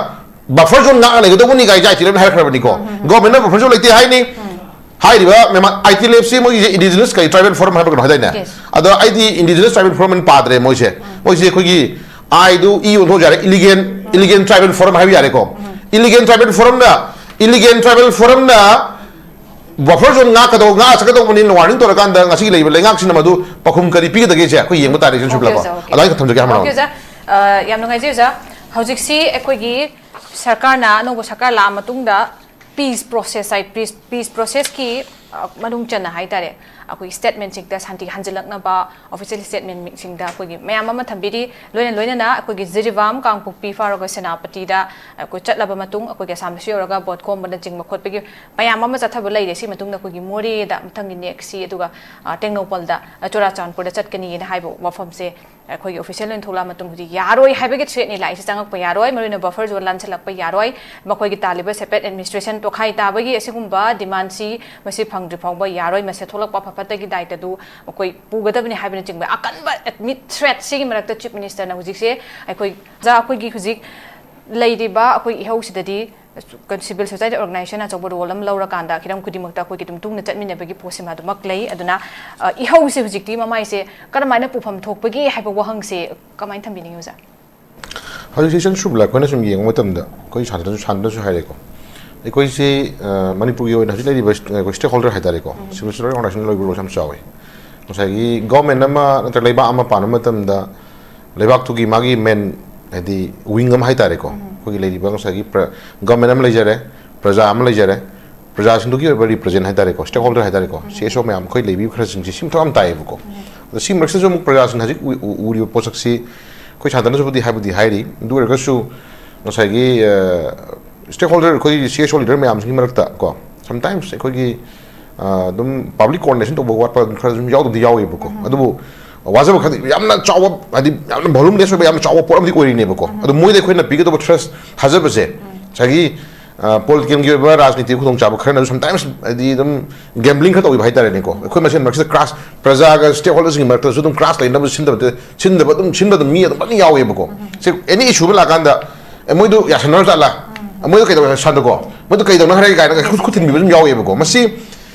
buffer zone ꯉꯥꯛꯅ ꯂꯩꯒꯗꯧꯕꯅꯤ ꯀꯥꯏꯁꯦ I T L F ꯅ ꯍꯥꯏꯔꯛꯈ꯭ꯔꯕꯅꯤꯀꯣ꯫ Government ꯅ buffer zone ꯂꯩꯇꯦ ꯍꯥꯏꯅꯤ꯫ ꯍꯥꯏꯔꯤꯕ ꯃꯦꯃꯥ-, I T L F ꯁꯤ ꯃꯣꯏꯒꯤꯁꯦ Indigenous ꯀꯔꯤ Tribal Forum ꯍꯥꯏꯕ ꯀꯩꯅꯣ ꯍꯥꯏꯗꯥꯏꯅꯦ? Yes꯫ ꯑꯗꯣ ꯑꯩꯗꯤ Indigenous Tribal Forum ꯑꯣꯏꯅ ꯄꯥꯗ꯭ꯔꯦ ꯃꯣꯏꯁꯦ꯫ ꯃꯣꯏꯁꯦ ꯑꯩꯈꯣꯏꯒꯤ I ꯗꯨ E ꯑꯣꯟꯊꯣꯛꯑꯁꯨ ꯌꯥꯔꯦ, Illegal, Illegal Tribal Forum ꯍꯥꯏꯕ ꯌꯥꯔꯦꯀꯣ꯫ Illegal Tribal Forum ꯅ, Illegal Tribal Forum ꯅ buffer zone ꯉꯥꯛꯀꯗꯧ-, ꯉꯥꯛꯑ ꯆꯠꯀꯗꯧꯕꯅꯤꯅ warning ꯇꯧꯔꯀꯥꯟꯗ ꯉꯁꯤꯒꯤ ꯂꯩꯔꯤꯕ ꯂꯩꯉꯥꯛꯁꯤꯅ ꯃꯗꯨ ꯄꯥꯎꯈꯨꯝ ꯀꯔꯤ ꯄꯤꯒꯗꯒꯦꯁꯦ ꯑꯩꯈꯣꯏ ꯌꯦꯡꯕ ꯇꯥꯔꯦ, ꯏꯆꯟ Okay, ꯁꯨꯕꯤꯂꯥꯀꯣ꯫ Sir, okay꯫ ꯑꯗꯨꯃꯥꯏꯅ ꯊꯝꯖꯒꯦ ꯍꯥꯏꯕ꯫ Okay, Sir꯫ ꯑ, ꯌꯥꯝ ꯅꯨꯡꯉꯥꯏꯖꯩ, ꯑꯣꯖꯥ꯫ ꯍꯧꯖꯤꯛꯁꯤ ꯑꯩꯈꯣꯏꯒꯤ ꯁꯔꯀꯥꯔꯅ, ꯑꯅꯧꯕ ꯁꯔꯀꯥꯔ ꯂꯥꯛꯑ ꯃꯇꯨꯡꯗ ꯄꯤꯁ ꯄ꯭ꯔꯣꯁꯦꯁ ꯍꯥꯏ, ꯄꯤꯁ ꯄꯤꯁ ꯄ꯭ꯔꯣꯁꯦꯁꯀꯤ ꯃꯅꯨꯡ ꯆꯟꯅ ꯍꯥꯏꯇꯥꯔꯦ, ꯑꯩꯈꯣꯏ ꯁ꯭ꯇꯦꯠꯃꯦꯟꯁꯤꯡꯗ ꯁꯥꯟꯇꯤ ꯍꯟꯖꯤꯜꯂꯛꯅꯕ ꯑꯣꯐꯤꯁꯤꯌꯦꯜ ꯁ꯭ꯇꯦꯠꯃꯦꯟꯁꯤꯡꯗ ꯑꯩꯈꯣꯏꯒꯤ ꯃꯌꯥꯝ ꯑꯃ ꯊꯝꯕꯤꯔꯤ꯫ ꯂꯣꯏꯅ ꯂꯣꯏꯅꯅ ꯑꯩꯈꯣꯏꯒꯤ ꯖꯤꯔꯤꯕꯥꯝ, ꯀꯥꯡꯄꯣꯛꯄꯤ ꯐꯥꯎꯔꯒ ꯁꯦꯅꯥꯄꯇꯤꯗ ꯑꯩꯈꯣꯏ ꯆꯠꯂꯕ ꯃꯇꯨꯡ, ꯑꯩꯈꯣꯏꯒꯤ ꯑꯁꯥꯝꯗꯁꯨ ꯌꯧꯔꯒ ꯚꯣꯠ ꯈꯣꯝꯕꯅꯆꯤꯡꯕ ꯈꯣꯠꯄꯒꯤ ꯃꯌꯥꯝ ꯑꯃ ꯆꯠꯊꯕ ꯂꯩꯔꯦ꯫ ꯁꯤ ꯃꯇꯨꯡꯗ ꯑꯩꯈꯣꯏꯒꯤ ꯃꯣꯔꯦꯗ ꯃꯊꯪꯒꯤ ꯅꯦꯛꯁꯁꯤ, ꯑꯗꯨꯒ ꯇꯦꯡꯅꯧꯄꯜꯗ, ꯆꯨꯔꯥꯆꯥꯟꯄꯨꯔꯗ ꯆꯠꯀꯅꯤꯅ ꯍꯥꯏꯕ ꯋꯥꯐꯝꯁꯦ ꯑꯩꯈꯣꯏꯒꯤ ꯑꯣꯐꯤꯁꯤꯌꯦꯜ ꯑꯣꯏꯅ ꯊꯣꯛꯂꯛꯑ ꯃꯇꯨꯡ ꯍꯧꯖꯤꯛ ꯌꯥꯔꯣꯏ ꯍꯥꯏꯕꯒꯤ ꯊ꯭ꯔꯦꯠꯅꯤ ꯂꯥꯛꯏꯁꯦ꯫ ꯆꯪꯉꯛꯄ ꯌꯥꯔꯣꯏ, ꯃꯔꯨꯑꯣꯏꯅ ꯕꯐꯔ ꯖꯣꯟ ꯂꯥꯟꯁꯜꯂꯛꯄ ꯌꯥꯔꯣꯏ, ꯃꯈꯣꯏꯒꯤ ꯇꯥꯜꯂꯤꯕ ꯁꯦꯄꯔꯦꯠ ꯑꯦꯗꯃꯤꯅꯤꯁꯇ꯭ꯔꯦꯁꯟ ꯇꯣꯈꯥꯏ ꯇꯥꯕꯒꯤ ꯑꯁꯤꯒꯨꯝꯕ ꯗꯤꯃꯥꯟꯁꯤ ꯃꯁꯤ ꯐꯪꯗ꯭ꯔꯤ ꯐꯥꯎꯕ ꯌꯥꯔꯣꯏ, ꯃꯁꯤ ꯊꯣꯛꯂꯛꯄ ꯑꯐ ꯐꯠꯇꯒꯤ ꯗꯥꯏꯇꯗꯨ ꯃꯈꯣꯏ ꯄꯨꯒꯗꯕꯅꯤ ꯍꯥꯏꯕꯅꯆꯤꯡꯕ ꯑꯀꯟꯕ ꯑꯦꯗꯃꯤꯠ ꯊ꯭ꯔꯦꯠꯁꯤꯒꯤ ꯃꯔꯛꯇ ꯆꯤꯐ ꯃꯤꯅꯤꯁꯇꯔꯅ ꯍꯧꯖꯤꯛꯁꯦ ꯑꯩꯈꯣꯏ ꯑꯣꯖꯥ, ꯑꯩꯈꯣꯏꯒꯤ ꯍꯧꯖꯤꯛ ꯂꯩꯔꯤꯕ ꯑꯩꯈꯣꯏ ꯏꯍꯧꯁꯤꯗꯗꯤ ꯁꯤꯚꯤꯜ ꯁꯣꯁꯥꯏꯇꯤ ꯑꯣꯔꯒꯅꯥꯏꯖꯦꯁꯟ ꯑꯆꯧꯕ ꯔꯣꯜ ꯑꯃ ꯂꯧꯔꯀꯥꯟꯗ ꯍꯤꯔꯝ ꯈꯨꯗꯤꯡꯃꯛꯇ ꯑꯩꯈꯣꯏꯒꯤ ꯑꯗꯨꯝ ꯇꯨꯡꯅ ꯆꯠꯃꯤꯟꯅꯕꯒꯤ ꯄꯣꯠꯁꯤꯃ ꯑꯗꯨꯃꯛ ꯂꯩ꯫ ꯑꯗꯨꯅ ꯏꯍꯧꯁꯦ ꯍꯧꯖꯤꯛꯇꯤ ꯃꯃꯥꯏꯁꯦ ꯀꯔꯝꯍꯥꯏꯅ ꯄꯨꯐꯝ ꯊꯣꯛꯄꯒꯦ ꯍꯥꯏꯕ ꯋꯥꯍꯪꯁꯦ ꯀꯃꯥꯏꯅ ꯊꯝꯕꯤꯅꯤꯡꯉꯤ ꯑꯣꯖꯥ? ꯍꯧꯖꯤꯛꯁꯦ ꯏꯆꯟ ꯁꯨꯕꯂꯥ, ꯑꯩꯈꯣꯏꯅ ꯁꯨꯝ ꯌꯦꯡꯕ ꯃꯇꯝꯗ ꯑꯩꯈꯣꯏ ꯁꯥꯟꯅꯗꯁꯨ ꯁꯥꯟꯅꯗꯁꯨ ꯍꯥꯏꯔꯦꯀꯣ, ꯑꯩꯈꯣꯏꯁꯤ ꯃꯅꯤꯄꯨꯔꯒꯤ ꯑꯣꯏꯅ ꯍꯧꯖꯤꯛ ꯂꯩꯔꯤꯕ ꯑꯩꯈꯣꯏ ꯁ꯭ꯇꯦꯛ ꯍꯣꯜꯗꯔ ꯍꯥꯏꯇꯥꯔꯦꯀꯣ, ꯁꯤꯚꯤꯜ ꯁꯣꯁꯥꯏꯇꯤ ꯑꯣꯔꯒꯅꯥꯏꯖꯦꯁꯟ ꯂꯩꯕ ꯔꯣꯜꯁꯦ ꯌꯥꯝ ꯆꯥꯎꯋꯤ꯫ ꯉꯁꯥꯏꯒꯤ ꯒꯣꯔꯃꯦꯟ ꯑꯃ ꯅꯠꯇ꯭ꯔꯒ ꯂꯩꯕꯥꯛ ꯑꯃ ꯄꯥꯟꯕ ꯃꯇꯝꯗ ꯂꯩꯕꯥꯛꯇꯨꯒꯤ ꯃꯥꯒꯤ ꯃꯦꯟ ꯍꯥꯏꯗꯤ ꯋꯤꯡ ꯑꯃ ꯍꯥꯏꯇꯥꯔꯦꯀꯣ, ꯑꯩꯈꯣꯏꯒꯤ ꯂꯩꯔꯤꯕ ꯉꯁꯥꯏꯒꯤ ꯒꯣꯔꯃꯦꯟ ꯑꯃ ꯂꯩꯖꯔꯦ, ꯄ꯭ꯔꯖꯥ ꯑꯃ ꯂꯩꯖꯔꯦ, ꯄ꯭ꯔꯖꯥꯁꯤꯡꯗꯨꯒꯤ ꯑꯣꯏꯕ ꯔꯤꯄ꯭ꯔꯖꯦꯟ ꯍꯥꯏꯇꯥꯔꯦꯀꯣ, ꯁ꯭ꯇꯦꯛ ꯍꯣꯜꯗꯔ ꯍꯥꯏꯇꯥꯔꯦꯀꯣ, ꯁꯤ ꯑꯦꯁ ꯑꯣ ꯃꯌꯥꯝ ꯑꯩꯈꯣꯏ ꯂꯩꯕꯤꯕ ꯈꯔꯁꯤꯡꯁꯦ ꯁꯤ ꯃꯊꯧ ꯌꯥꯝ ꯇꯥꯏꯌꯦꯕꯀꯣ꯫ ꯑꯗꯣ ꯁꯤ ꯃꯔꯛꯁꯤꯗꯁꯨ ꯑꯃꯨꯛ ꯄ꯭ꯔꯖꯥꯁꯤꯡꯅ ꯍꯧꯖꯤꯛ ꯎꯔꯤꯕ ꯄꯣꯠꯁꯛꯁꯤ ꯑꯩꯈꯣꯏ ꯁꯥꯟꯅꯗꯅꯁꯨꯕꯨꯗꯤ ꯍꯥꯏꯕꯨꯗꯤ ꯍꯥꯏꯔꯤ, ꯑꯗꯨ ꯑꯣꯏꯔꯒꯁꯨ ꯉꯁꯥꯏꯒꯤ ꯁ꯭ꯇꯦꯛ ꯍꯣꯜꯗꯔ, ꯑꯩꯈꯣꯏ ꯁꯤ ꯑꯦꯁ ꯑꯣ ꯂꯤꯗꯔ ꯃꯌꯥꯝꯁꯤꯒꯤ ꯃꯔꯛꯇ ꯀꯣ, ꯁꯝꯇꯥꯏꯝꯁ ꯑꯩꯈꯣꯏꯒꯤ ꯑꯗꯨꯝ ꯄꯕ꯭ꯂꯤꯛ ꯀꯣꯑꯣꯔꯗꯤꯅꯦꯁꯟ ꯇꯧꯕ ꯋꯥꯠꯄ ꯑꯗꯨꯝ ꯈꯔ ꯑꯗꯨꯝ ꯌꯥꯎꯗꯕꯗꯤ ꯌꯥꯎꯋꯦꯕꯀꯣ꯫ ꯑꯗꯨꯕꯨ ꯋꯥꯖꯕ ꯈꯔꯗꯤ ꯌꯥꯝꯅ ꯆꯥꯎꯕ, ꯍꯥꯏꯗꯤ ꯌꯥꯝꯅ ꯚꯣꯂꯨꯝꯂꯦꯁ ꯑꯣꯏꯕ ꯌꯥꯝꯅ ꯆꯥꯎꯕ ꯄꯣꯠ ꯑꯃꯗꯤ ꯑꯣꯏꯔꯤꯅꯦꯕꯀꯣ꯫ ꯑꯗꯣ ꯃꯣꯏꯗ ꯑꯩꯈꯣꯏꯅ ꯄꯤꯒꯗꯧꯕ ꯇ꯭ꯔꯁ, ꯊꯥꯖꯕꯁꯦ ꯉꯁꯥꯏꯒꯤ ꯄꯣꯂꯤꯇꯤꯀꯦꯜꯒꯤ ꯑꯣꯏꯕ ꯔꯥꯖꯅꯤꯇꯤꯒꯤ ꯈꯨꯗꯣꯡꯆꯥꯕ ꯈꯔꯅꯁꯨ ꯁꯝꯇꯥꯏꯝꯁ ꯍꯥꯏꯗꯤ ꯑꯗꯨꯝ ꯒꯦꯝꯕ꯭ꯂꯤꯡ ꯈꯔ ꯇꯧꯕꯤꯕ ꯍꯥꯏꯇꯥꯔꯦꯅꯦꯀꯣ꯫ ꯑꯩꯈꯣꯏ ꯃꯁꯦꯟ ꯃꯔꯛꯁꯤꯗ ꯀ꯭ꯔꯥꯁ, ꯄ꯭ꯔꯖꯥꯒ ꯁ꯭ꯇꯦꯛ ꯍꯣꯜꯗꯔꯁꯤꯡꯒꯤ ꯃꯔꯛꯇꯁꯨ ꯑꯗꯨꯝ ꯀ꯭ꯔꯥꯁ ꯂꯩꯅꯕ ꯁꯤꯟꯗꯕ ꯁꯤꯟꯗꯕ ꯑꯗꯨꯝ ꯁꯤꯟꯕ ꯑꯗꯨꯝ ꯃꯤ ꯑꯗꯨꯝ ꯐꯖꯅ ꯌꯥꯎꯋꯦꯕꯀꯣ꯫ ꯁꯤ ꯑꯦꯅꯤ ꯏꯁꯨ ꯑꯃ ꯂꯥꯛꯀꯥꯟꯗ ꯑꯦ ꯃꯣꯏꯗꯣ ꯌꯥꯁꯟꯅꯔ ꯖꯥꯠꯂꯥ, ꯃꯣꯏꯗꯣ ꯀꯩꯗꯧꯔ ꯁꯥꯟꯗꯀꯣ, ꯃꯣꯏꯗꯣ ꯀꯩꯗꯧꯅ ꯍꯥꯏꯔꯒꯦ ꯀꯥꯏꯅ ꯈꯨꯠ ꯈꯨꯠ ꯊꯤꯟꯕꯤꯕ ꯑꯗꯨꯝ ꯌꯥꯎꯋꯦꯕꯀꯣ꯫ ꯃꯁꯤ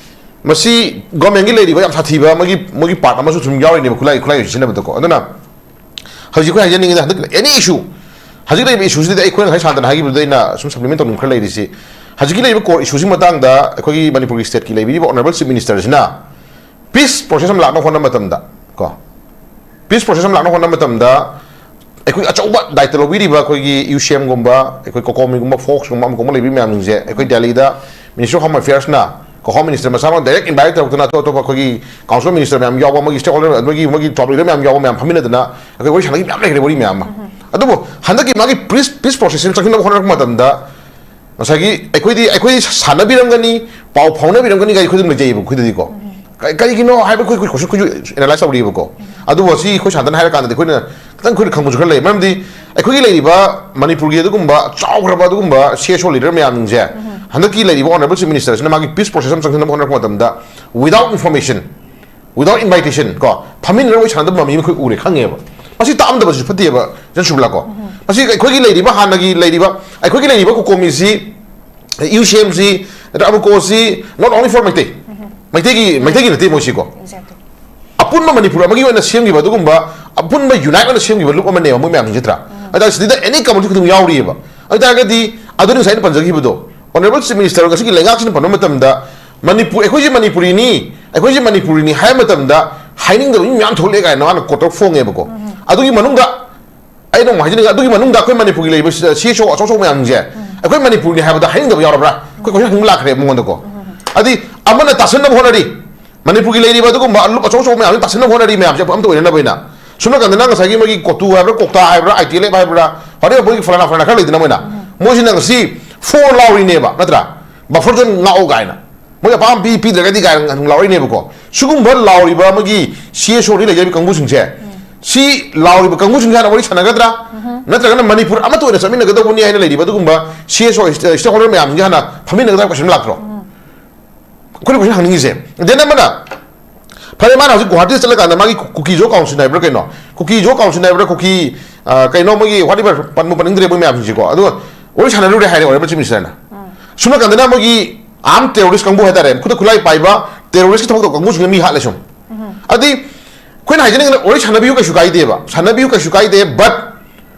ꯃꯁꯤ ꯒꯣꯔꯃꯦꯟꯒꯤ ꯂꯩꯔꯤꯕ ꯌꯥꯝ ꯁꯥꯊꯤꯕ ꯃꯣꯏꯒꯤ ꯃꯣꯏꯒꯤ ꯄꯥꯔꯠ ꯑꯃꯁꯨ ꯑꯗꯨꯝ ꯌꯥꯎꯔꯤꯅꯦꯕ, ꯈꯨꯠꯂꯥꯏ ꯈꯨꯠꯂꯥꯏ ꯁꯤꯖꯤꯟꯅꯕꯗꯀꯣ꯫ ꯑꯗꯨꯅ ꯍꯧꯖꯤꯛ ꯑꯩꯈꯣꯏ ꯍꯥꯏꯖꯅꯤꯡꯉꯤꯗ, ꯍꯟꯗꯛ ꯑꯦꯅꯤ ꯏꯁꯨ, ꯍꯧꯖꯤꯛ ꯂꯩꯔꯤꯕ ꯏꯁꯨꯁꯤꯗꯗꯤ ꯑꯩꯈꯣꯏꯅ ꯉꯁꯥꯏ ꯁꯥꯟꯇꯅ ꯍꯥꯏꯈꯤꯕꯗꯨꯗ ꯑꯩꯅ ꯁꯨꯝ ꯁꯄ꯭ꯂꯤꯃꯦꯟ ꯇꯧꯅꯤꯡꯕ ꯈꯔ ꯂꯩꯔꯤꯁꯤ, ꯍꯧꯖꯤꯛꯀꯤ ꯂꯩꯔꯤꯕ ꯀꯣꯔ ꯏꯁꯨꯁꯤ ꯃꯇꯥꯡꯗ ꯑꯩꯈꯣꯏꯒꯤ ꯃꯅꯤꯄꯨꯔꯒꯤ ꯁ꯭ꯇꯦꯠꯀꯤ ꯂꯩꯕꯤꯔꯤꯕ ꯑꯣꯅꯔꯦꯕꯜ ꯆꯤꯐ ꯃꯤꯅꯤꯁꯇꯔꯁꯤꯅ ꯄꯤꯁ ꯄ꯭ꯔꯣꯁꯦꯁ ꯑꯃ ꯂꯥꯛꯅꯕ ꯍꯣꯠꯅꯕ ꯃꯇꯝꯗ ꯀꯣ, ꯄꯤꯁ ꯄ꯭ꯔꯣꯁꯦꯁ ꯑꯃ ꯂꯥꯛꯅꯕ ꯍꯣꯠꯅꯕ ꯃꯇꯝꯗ ꯑꯩꯈꯣꯏ ꯑꯆꯧꯕ ꯗꯥꯏꯇ ꯂꯧꯕꯤꯔꯤꯕ ꯑꯩꯈꯣꯏꯒꯤ ꯌꯨ ꯁꯤ ꯑꯦꯝꯒꯨꯝꯕ, ꯑꯩꯈꯣꯏ ꯀꯣꯀꯣꯃꯤꯒꯨꯝꯕ, ꯐꯣꯛꯁꯀꯨꯝꯕ, ꯑꯃꯒꯨꯝꯕ ꯂꯩꯕꯤꯕ ꯃꯌꯥꯝꯁꯤꯡꯁꯦ ꯑꯩꯈꯣꯏ ꯗꯦꯜꯂꯤꯗ Ministry of Home Affairs ꯅ ꯀꯣ Home Minister ꯃꯁꯥꯃꯛ direct invite ꯇꯧꯔꯛꯇꯅ ꯑꯇꯣꯞ ꯑꯇꯣꯞꯄ ꯑꯩꯈꯣꯏꯒꯤ council minister ꯃꯌꯥꯝ ꯌꯥꯎꯕ, ꯑꯃꯒꯤ stakeholder, ꯑꯃꯒꯤ, ꯑꯃꯒꯤ top leader ꯃꯌꯥꯝ ꯌꯥꯎꯕ ꯃꯌꯥꯝ ꯐꯝꯃꯤꯟꯅꯗꯅ ꯑꯩꯈꯣꯏ ꯋꯥꯔꯤ ꯁꯥꯟꯅꯈꯤ ꯃꯌꯥꯝ ꯂꯩꯈ꯭ꯔꯦ, ꯋꯥꯔꯤ ꯃꯌꯥꯝ ꯑꯃ꯫ ꯑꯗꯨꯕꯨ ꯍꯟꯗꯛꯀꯤ ꯃꯥꯒꯤ peace, peace process ꯑꯃ ꯆꯪꯁꯤꯟꯅꯕ ꯍꯣꯠꯅꯔꯛꯄ ꯃꯇꯝꯗ ꯉꯁꯥꯏꯒꯤ ꯑꯩꯈꯣꯏꯗꯤ, ꯑꯩꯈꯣꯏꯗꯤ ꯁꯥꯟꯅꯕꯤꯔꯝꯒꯅꯤ, ꯄꯥꯎ ꯐꯥꯎꯅꯕꯤꯔꯝꯒꯅꯤ ꯀꯥꯏ ꯑꯩꯈꯣꯏ ꯑꯗꯨꯝ ꯂꯩꯖꯩꯑꯕ ꯑꯩꯈꯣꯏꯗꯗꯤꯀꯣ꯫ ꯀ-, ꯀꯔꯤꯒꯤꯅꯣ ꯍꯥꯏꯕ ꯑꯩꯈꯣꯏ, ꯑꯩꯈꯣꯏ question, ꯑꯩꯈꯣꯏꯁꯨ analyse ꯇꯧꯔꯤꯑꯕꯀꯣ꯫ ꯑꯗꯨꯕꯨ ꯑꯁꯤ ꯑꯩꯈꯣꯏ ꯁꯥꯟꯅꯅ ꯍꯥꯏꯔꯀꯥꯟꯗꯗꯤ ꯑꯩꯈꯣꯏꯅ ꯈꯤꯇꯪ ꯑꯩꯈꯣꯏꯅ ꯈꯪꯕꯁꯨ ꯈꯔ ꯂꯩ꯫ ꯃꯔꯝꯗꯤ ꯑꯩꯈꯣꯏꯒꯤ ꯂꯩꯔꯤꯕ ꯃꯅꯤꯄꯨꯔꯒꯤ ꯑꯗꯨꯒꯨꯝꯕ ꯆꯥꯎꯈ꯭ꯔꯕ ꯑꯗꯨꯒꯨꯝꯕ C S O leader ꯃꯌꯥꯝꯁꯤꯡꯁꯦ ꯍꯟꯗꯛꯀꯤ ꯂꯩꯔꯤꯕ honourable chief minister ꯁꯤꯅ ꯃꯥꯒꯤ peace process ꯑꯃ ꯆꯪꯁꯤꯟꯅꯕ ꯍꯣꯠꯅꯔꯛꯄ ꯃꯇꯝꯗ without information, without invitation ꯀꯣ, ꯐꯝꯃꯤꯟꯅꯔꯒ ꯋꯥꯔꯤ ꯁꯥꯟꯅꯗꯕ ꯃꯃꯤ ꯑꯃ ꯑꯩꯈꯣꯏ ꯎꯔꯦ, ꯈꯪꯉꯦꯕ꯫ ꯃꯁꯤ ꯇꯥꯛꯑꯝꯗꯕꯁꯨ ꯐꯠꯇꯦꯕ, ꯖꯟꯁꯨꯕꯂꯥ ꯀꯣ꯫ ꯃꯁꯤ ꯑꯩꯈꯣꯏꯒꯤ ꯂꯩꯔꯤꯕ, ꯍꯥꯟꯅꯒꯤ ꯂꯩꯔꯤꯕ, ꯑꯩꯈꯣꯏꯒꯤ ꯂꯩꯔꯤꯕ ꯀꯣꯀꯣꯃꯤꯁꯤ ꯌꯨ ꯁꯤ ꯑꯦꯝꯁꯤ ꯅꯠꯇ꯭ꯔꯒ ꯑꯃꯨꯀꯣꯁꯤ not only for ꯃꯩꯇꯩ, ꯃꯩꯇꯩꯒꯤ, ꯃꯩꯇꯩꯒꯤ ꯅꯠꯇꯦ ꯃꯣꯏꯁꯤꯀꯣ꯫ Exactly. ꯑꯄꯨꯟꯕ ꯃꯅꯤꯄꯨꯔ ꯑꯃꯒꯤ ꯑꯣꯏꯅ ꯁꯦꯝꯈꯤꯕ ꯑꯗꯨꯒꯨꯝꯕ ꯑꯄꯨꯟꯕ unite ꯑꯣꯏꯅ ꯁꯦꯝꯈꯤꯕ ꯂꯨꯞ ꯑꯃꯅꯦꯕ ꯃꯣꯏ ꯃꯌꯥꯝꯁꯤꯡꯁꯤ ꯅꯠꯇ꯭ꯔꯥ? ꯑꯗꯨ ꯁꯤꯗꯩꯗ any community ꯈꯨꯗꯤꯡ ꯌꯥꯎꯔꯤꯑꯕ꯫ ꯑꯗꯨ ꯑꯣꯏꯇꯥꯔꯒꯗꯤ ꯑꯗꯨꯅꯤ ꯉꯁꯥꯏ ꯑꯩꯅ ꯄꯟꯖꯈꯤꯕꯗꯣ, honourable chief minister ꯉꯁꯤꯒꯤ ꯂꯩꯉꯥꯛꯁꯤꯅ ꯄꯟꯕ ꯃꯇꯝꯗ ꯃꯅꯤꯄꯨꯔ, ꯑꯩꯈꯣꯏꯁꯦ ꯃꯅꯤꯄꯨꯔꯤꯅꯤ, ꯑꯩꯈꯣꯏꯁꯦ ꯃꯅꯤꯄꯨꯔꯤꯅꯤ ꯍꯥꯏꯕ ꯃꯇꯝꯗ ꯍꯥꯏꯅꯤꯡꯗꯕ ꯃꯤ ꯃꯌꯥꯝ ꯊꯣꯛꯂꯛꯑꯦ ꯀꯥꯏꯅ ꯃꯥꯅ quote ꯇꯧꯔ ꯐꯣꯡꯉꯦꯕꯀꯣ꯫ ꯑꯗꯨꯒꯤ ꯃꯅꯨꯡꯗ ꯑꯩꯅ ꯑꯃꯨꯛ ꯍꯥꯏꯖꯅꯤꯡꯉꯤ, ꯑꯗꯨꯒꯤ ꯃꯅꯨꯡꯗ ꯑꯩꯈꯣꯏ ꯃꯅꯤꯄꯨꯔꯒꯤ ꯂꯩꯔꯤꯕ C S O ꯑꯆꯧ ꯑꯆꯧꯕ ꯃꯌꯥꯝꯁꯦ ꯑꯩꯈꯣꯏ ꯃꯅꯤꯄꯨꯔꯅꯤ ꯍꯥꯏꯕꯗ ꯍꯥꯏꯅꯤꯡꯗꯕ ꯌꯥꯎꯔꯕ꯭ꯔꯥ? ꯑꯩꯈꯣꯏ question ꯍꯪꯕ ꯂꯥꯛꯈ꯭ꯔꯦ ꯃꯉꯣꯟꯗꯀꯣ꯫ ꯑꯗꯨꯗꯤ ꯑꯃꯅ ꯇꯥꯁꯤꯟꯅꯕ ꯍꯣꯠꯅꯔꯤ, ꯃꯅꯤꯄꯨꯔꯒꯤ ꯂꯩꯔꯤꯕ ꯑꯗꯨꯒꯨꯝꯕ ꯂꯨꯞ ꯑꯆꯧ ꯑꯆꯧꯕ ꯃꯌꯥꯝꯁꯦ ꯇꯥꯁꯤꯟꯅꯕ ꯍꯣꯠꯅꯔꯤ ꯃꯌꯥꯝꯁꯦ ꯑꯝꯇ ꯑꯣꯏꯅꯅꯕ ꯑꯩꯅ꯫ ꯁꯣꯝ ꯅꯥꯀꯟꯗꯅ ꯉꯁꯥꯏꯒꯤ ꯃꯣꯏꯒꯤ ꯀꯣꯇꯨ ꯍꯥꯏꯕ꯭ꯔꯥ, ꯀꯣꯛꯇꯥ ꯍꯥꯏꯕ꯭ꯔꯥ, I T L F ꯍꯥꯏꯕ꯭ꯔꯥ, ꯍꯣꯔꯦꯟ ꯃꯣꯏꯒꯤ ꯐꯂꯥꯅꯥ ꯐꯂꯥꯅꯥ ꯈꯔ ꯂꯩꯗꯅ ꯃꯣꯏꯅ, ꯃꯣꯏꯁꯤꯅ ꯉꯁꯤ ꯐꯣꯔ ꯂꯥꯎꯔꯤꯅꯦꯕ ꯅꯠꯇ꯭ꯔꯥ? Buffer zone ꯉꯥꯛꯑꯣ ꯀꯥꯏꯅ꯫ ꯃꯣꯏ ꯑꯄꯥꯝꯕ ꯄꯤ ꯄꯤꯗ꯭ꯔꯒꯗꯤ ꯀꯥꯏꯅ ꯂꯥꯎꯔꯛꯏꯅꯦꯕꯀꯣ꯫ ꯁꯤꯒꯨꯝꯕ ꯂꯥꯎꯔꯤꯕ ꯑꯃꯒꯤ C S O ꯗ ꯂꯩꯖꯔꯤꯕ ꯀꯥꯡꯕꯨꯁꯤꯡꯁꯦ, ꯁꯤ ꯂꯥꯎꯔꯤꯕ ꯀꯥꯡꯕꯨꯁꯤꯡꯁꯦ ꯍꯥꯟꯅ ꯋꯥꯔꯤ ꯁꯥꯟꯅꯒꯗ꯭ꯔꯥ? ꯅꯠꯇ꯭ꯔꯒꯅ ꯃꯅꯤꯄꯨꯔ ꯑꯃꯠꯇ ꯑꯣꯏꯅ ꯆꯠꯃꯤꯟꯅꯒꯗꯧꯕꯅꯤ ꯍꯥꯏꯅ ꯂꯩꯔꯤꯕ ꯑꯗꯨꯒꯨꯝꯕ C S O, stakeholder ꯃꯌꯥꯝꯁꯤꯡꯁꯦ ꯍꯥꯟꯅ ꯐꯝꯃꯤꯟꯅꯒꯗ꯭ꯔꯥ ꯍꯥꯏꯕ question ꯂꯥꯛꯇ꯭ꯔꯣ? ꯑꯩꯈꯣꯏꯅ question ꯍꯪꯅꯤꯡꯉꯤꯁꯦ꯫ Then ꯑꯃꯅ, ꯐꯔꯦ, ꯃꯥꯅ ꯍꯧꯖꯤꯛ ꯒꯨꯋꯥꯍꯥꯇꯤꯗ ꯆꯠꯂꯀꯥꯟꯗ ꯃꯥꯒꯤ ꯀꯨꯀꯤ ꯖꯣ ꯀꯥꯎꯟꯁꯤꯜ ꯍꯥꯏꯕ꯭ꯔꯥ ꯀꯩꯅꯣ, ꯀꯨꯀꯤ ꯖꯣ ꯀꯥꯎꯟꯁꯤꯜ ꯍꯥꯏꯕ꯭ꯔꯥ, ꯀꯨꯀꯤ, ꯑ, ꯀꯩꯅꯣ ꯃꯣꯏꯒꯤ whatever ꯄꯟꯕꯨ ꯄꯟꯅꯤꯡꯗ꯭ꯔꯦ ꯃꯣꯏ ꯃꯌꯥꯝꯁꯤꯡꯁꯦꯀꯣ꯫ ꯑꯗꯨꯒ ꯋꯥꯔꯤ ꯁꯥꯟꯅꯔꯨꯔꯦ ꯍꯥꯏꯔꯦ honourable chief minister ꯅ꯫ ꯁꯣꯝ ꯅꯥꯀꯟꯗꯅ ꯃꯣꯏꯒꯤ armed terrorist ꯀꯥꯡꯕꯨ ꯍꯥꯏꯇꯥꯔꯦ, ꯈꯨꯠꯇ ꯈꯨꯠꯂꯥꯏ ꯄꯥꯏꯕ terrorist ꯀꯤ ꯊꯕꯛ ꯇꯧꯕ ꯀꯥꯡꯕꯨꯁꯤꯡꯅ ꯃꯤ ꯍꯥꯠꯂꯦ ꯁꯨꯝ꯫ ꯑꯗꯨꯗꯤ ꯑꯩꯈꯣꯏꯅ ꯍꯥꯏꯖꯅꯤꯡꯉꯤꯅ ꯋꯥꯔꯤ ꯁꯥꯟꯅꯕꯤꯌꯨ ꯀꯩꯁꯨ ꯀꯥꯏꯗꯦꯕ, ꯁꯥꯟꯅꯕꯤꯌꯨ ꯀꯩꯁꯨ ꯀꯥꯏꯗꯦ, but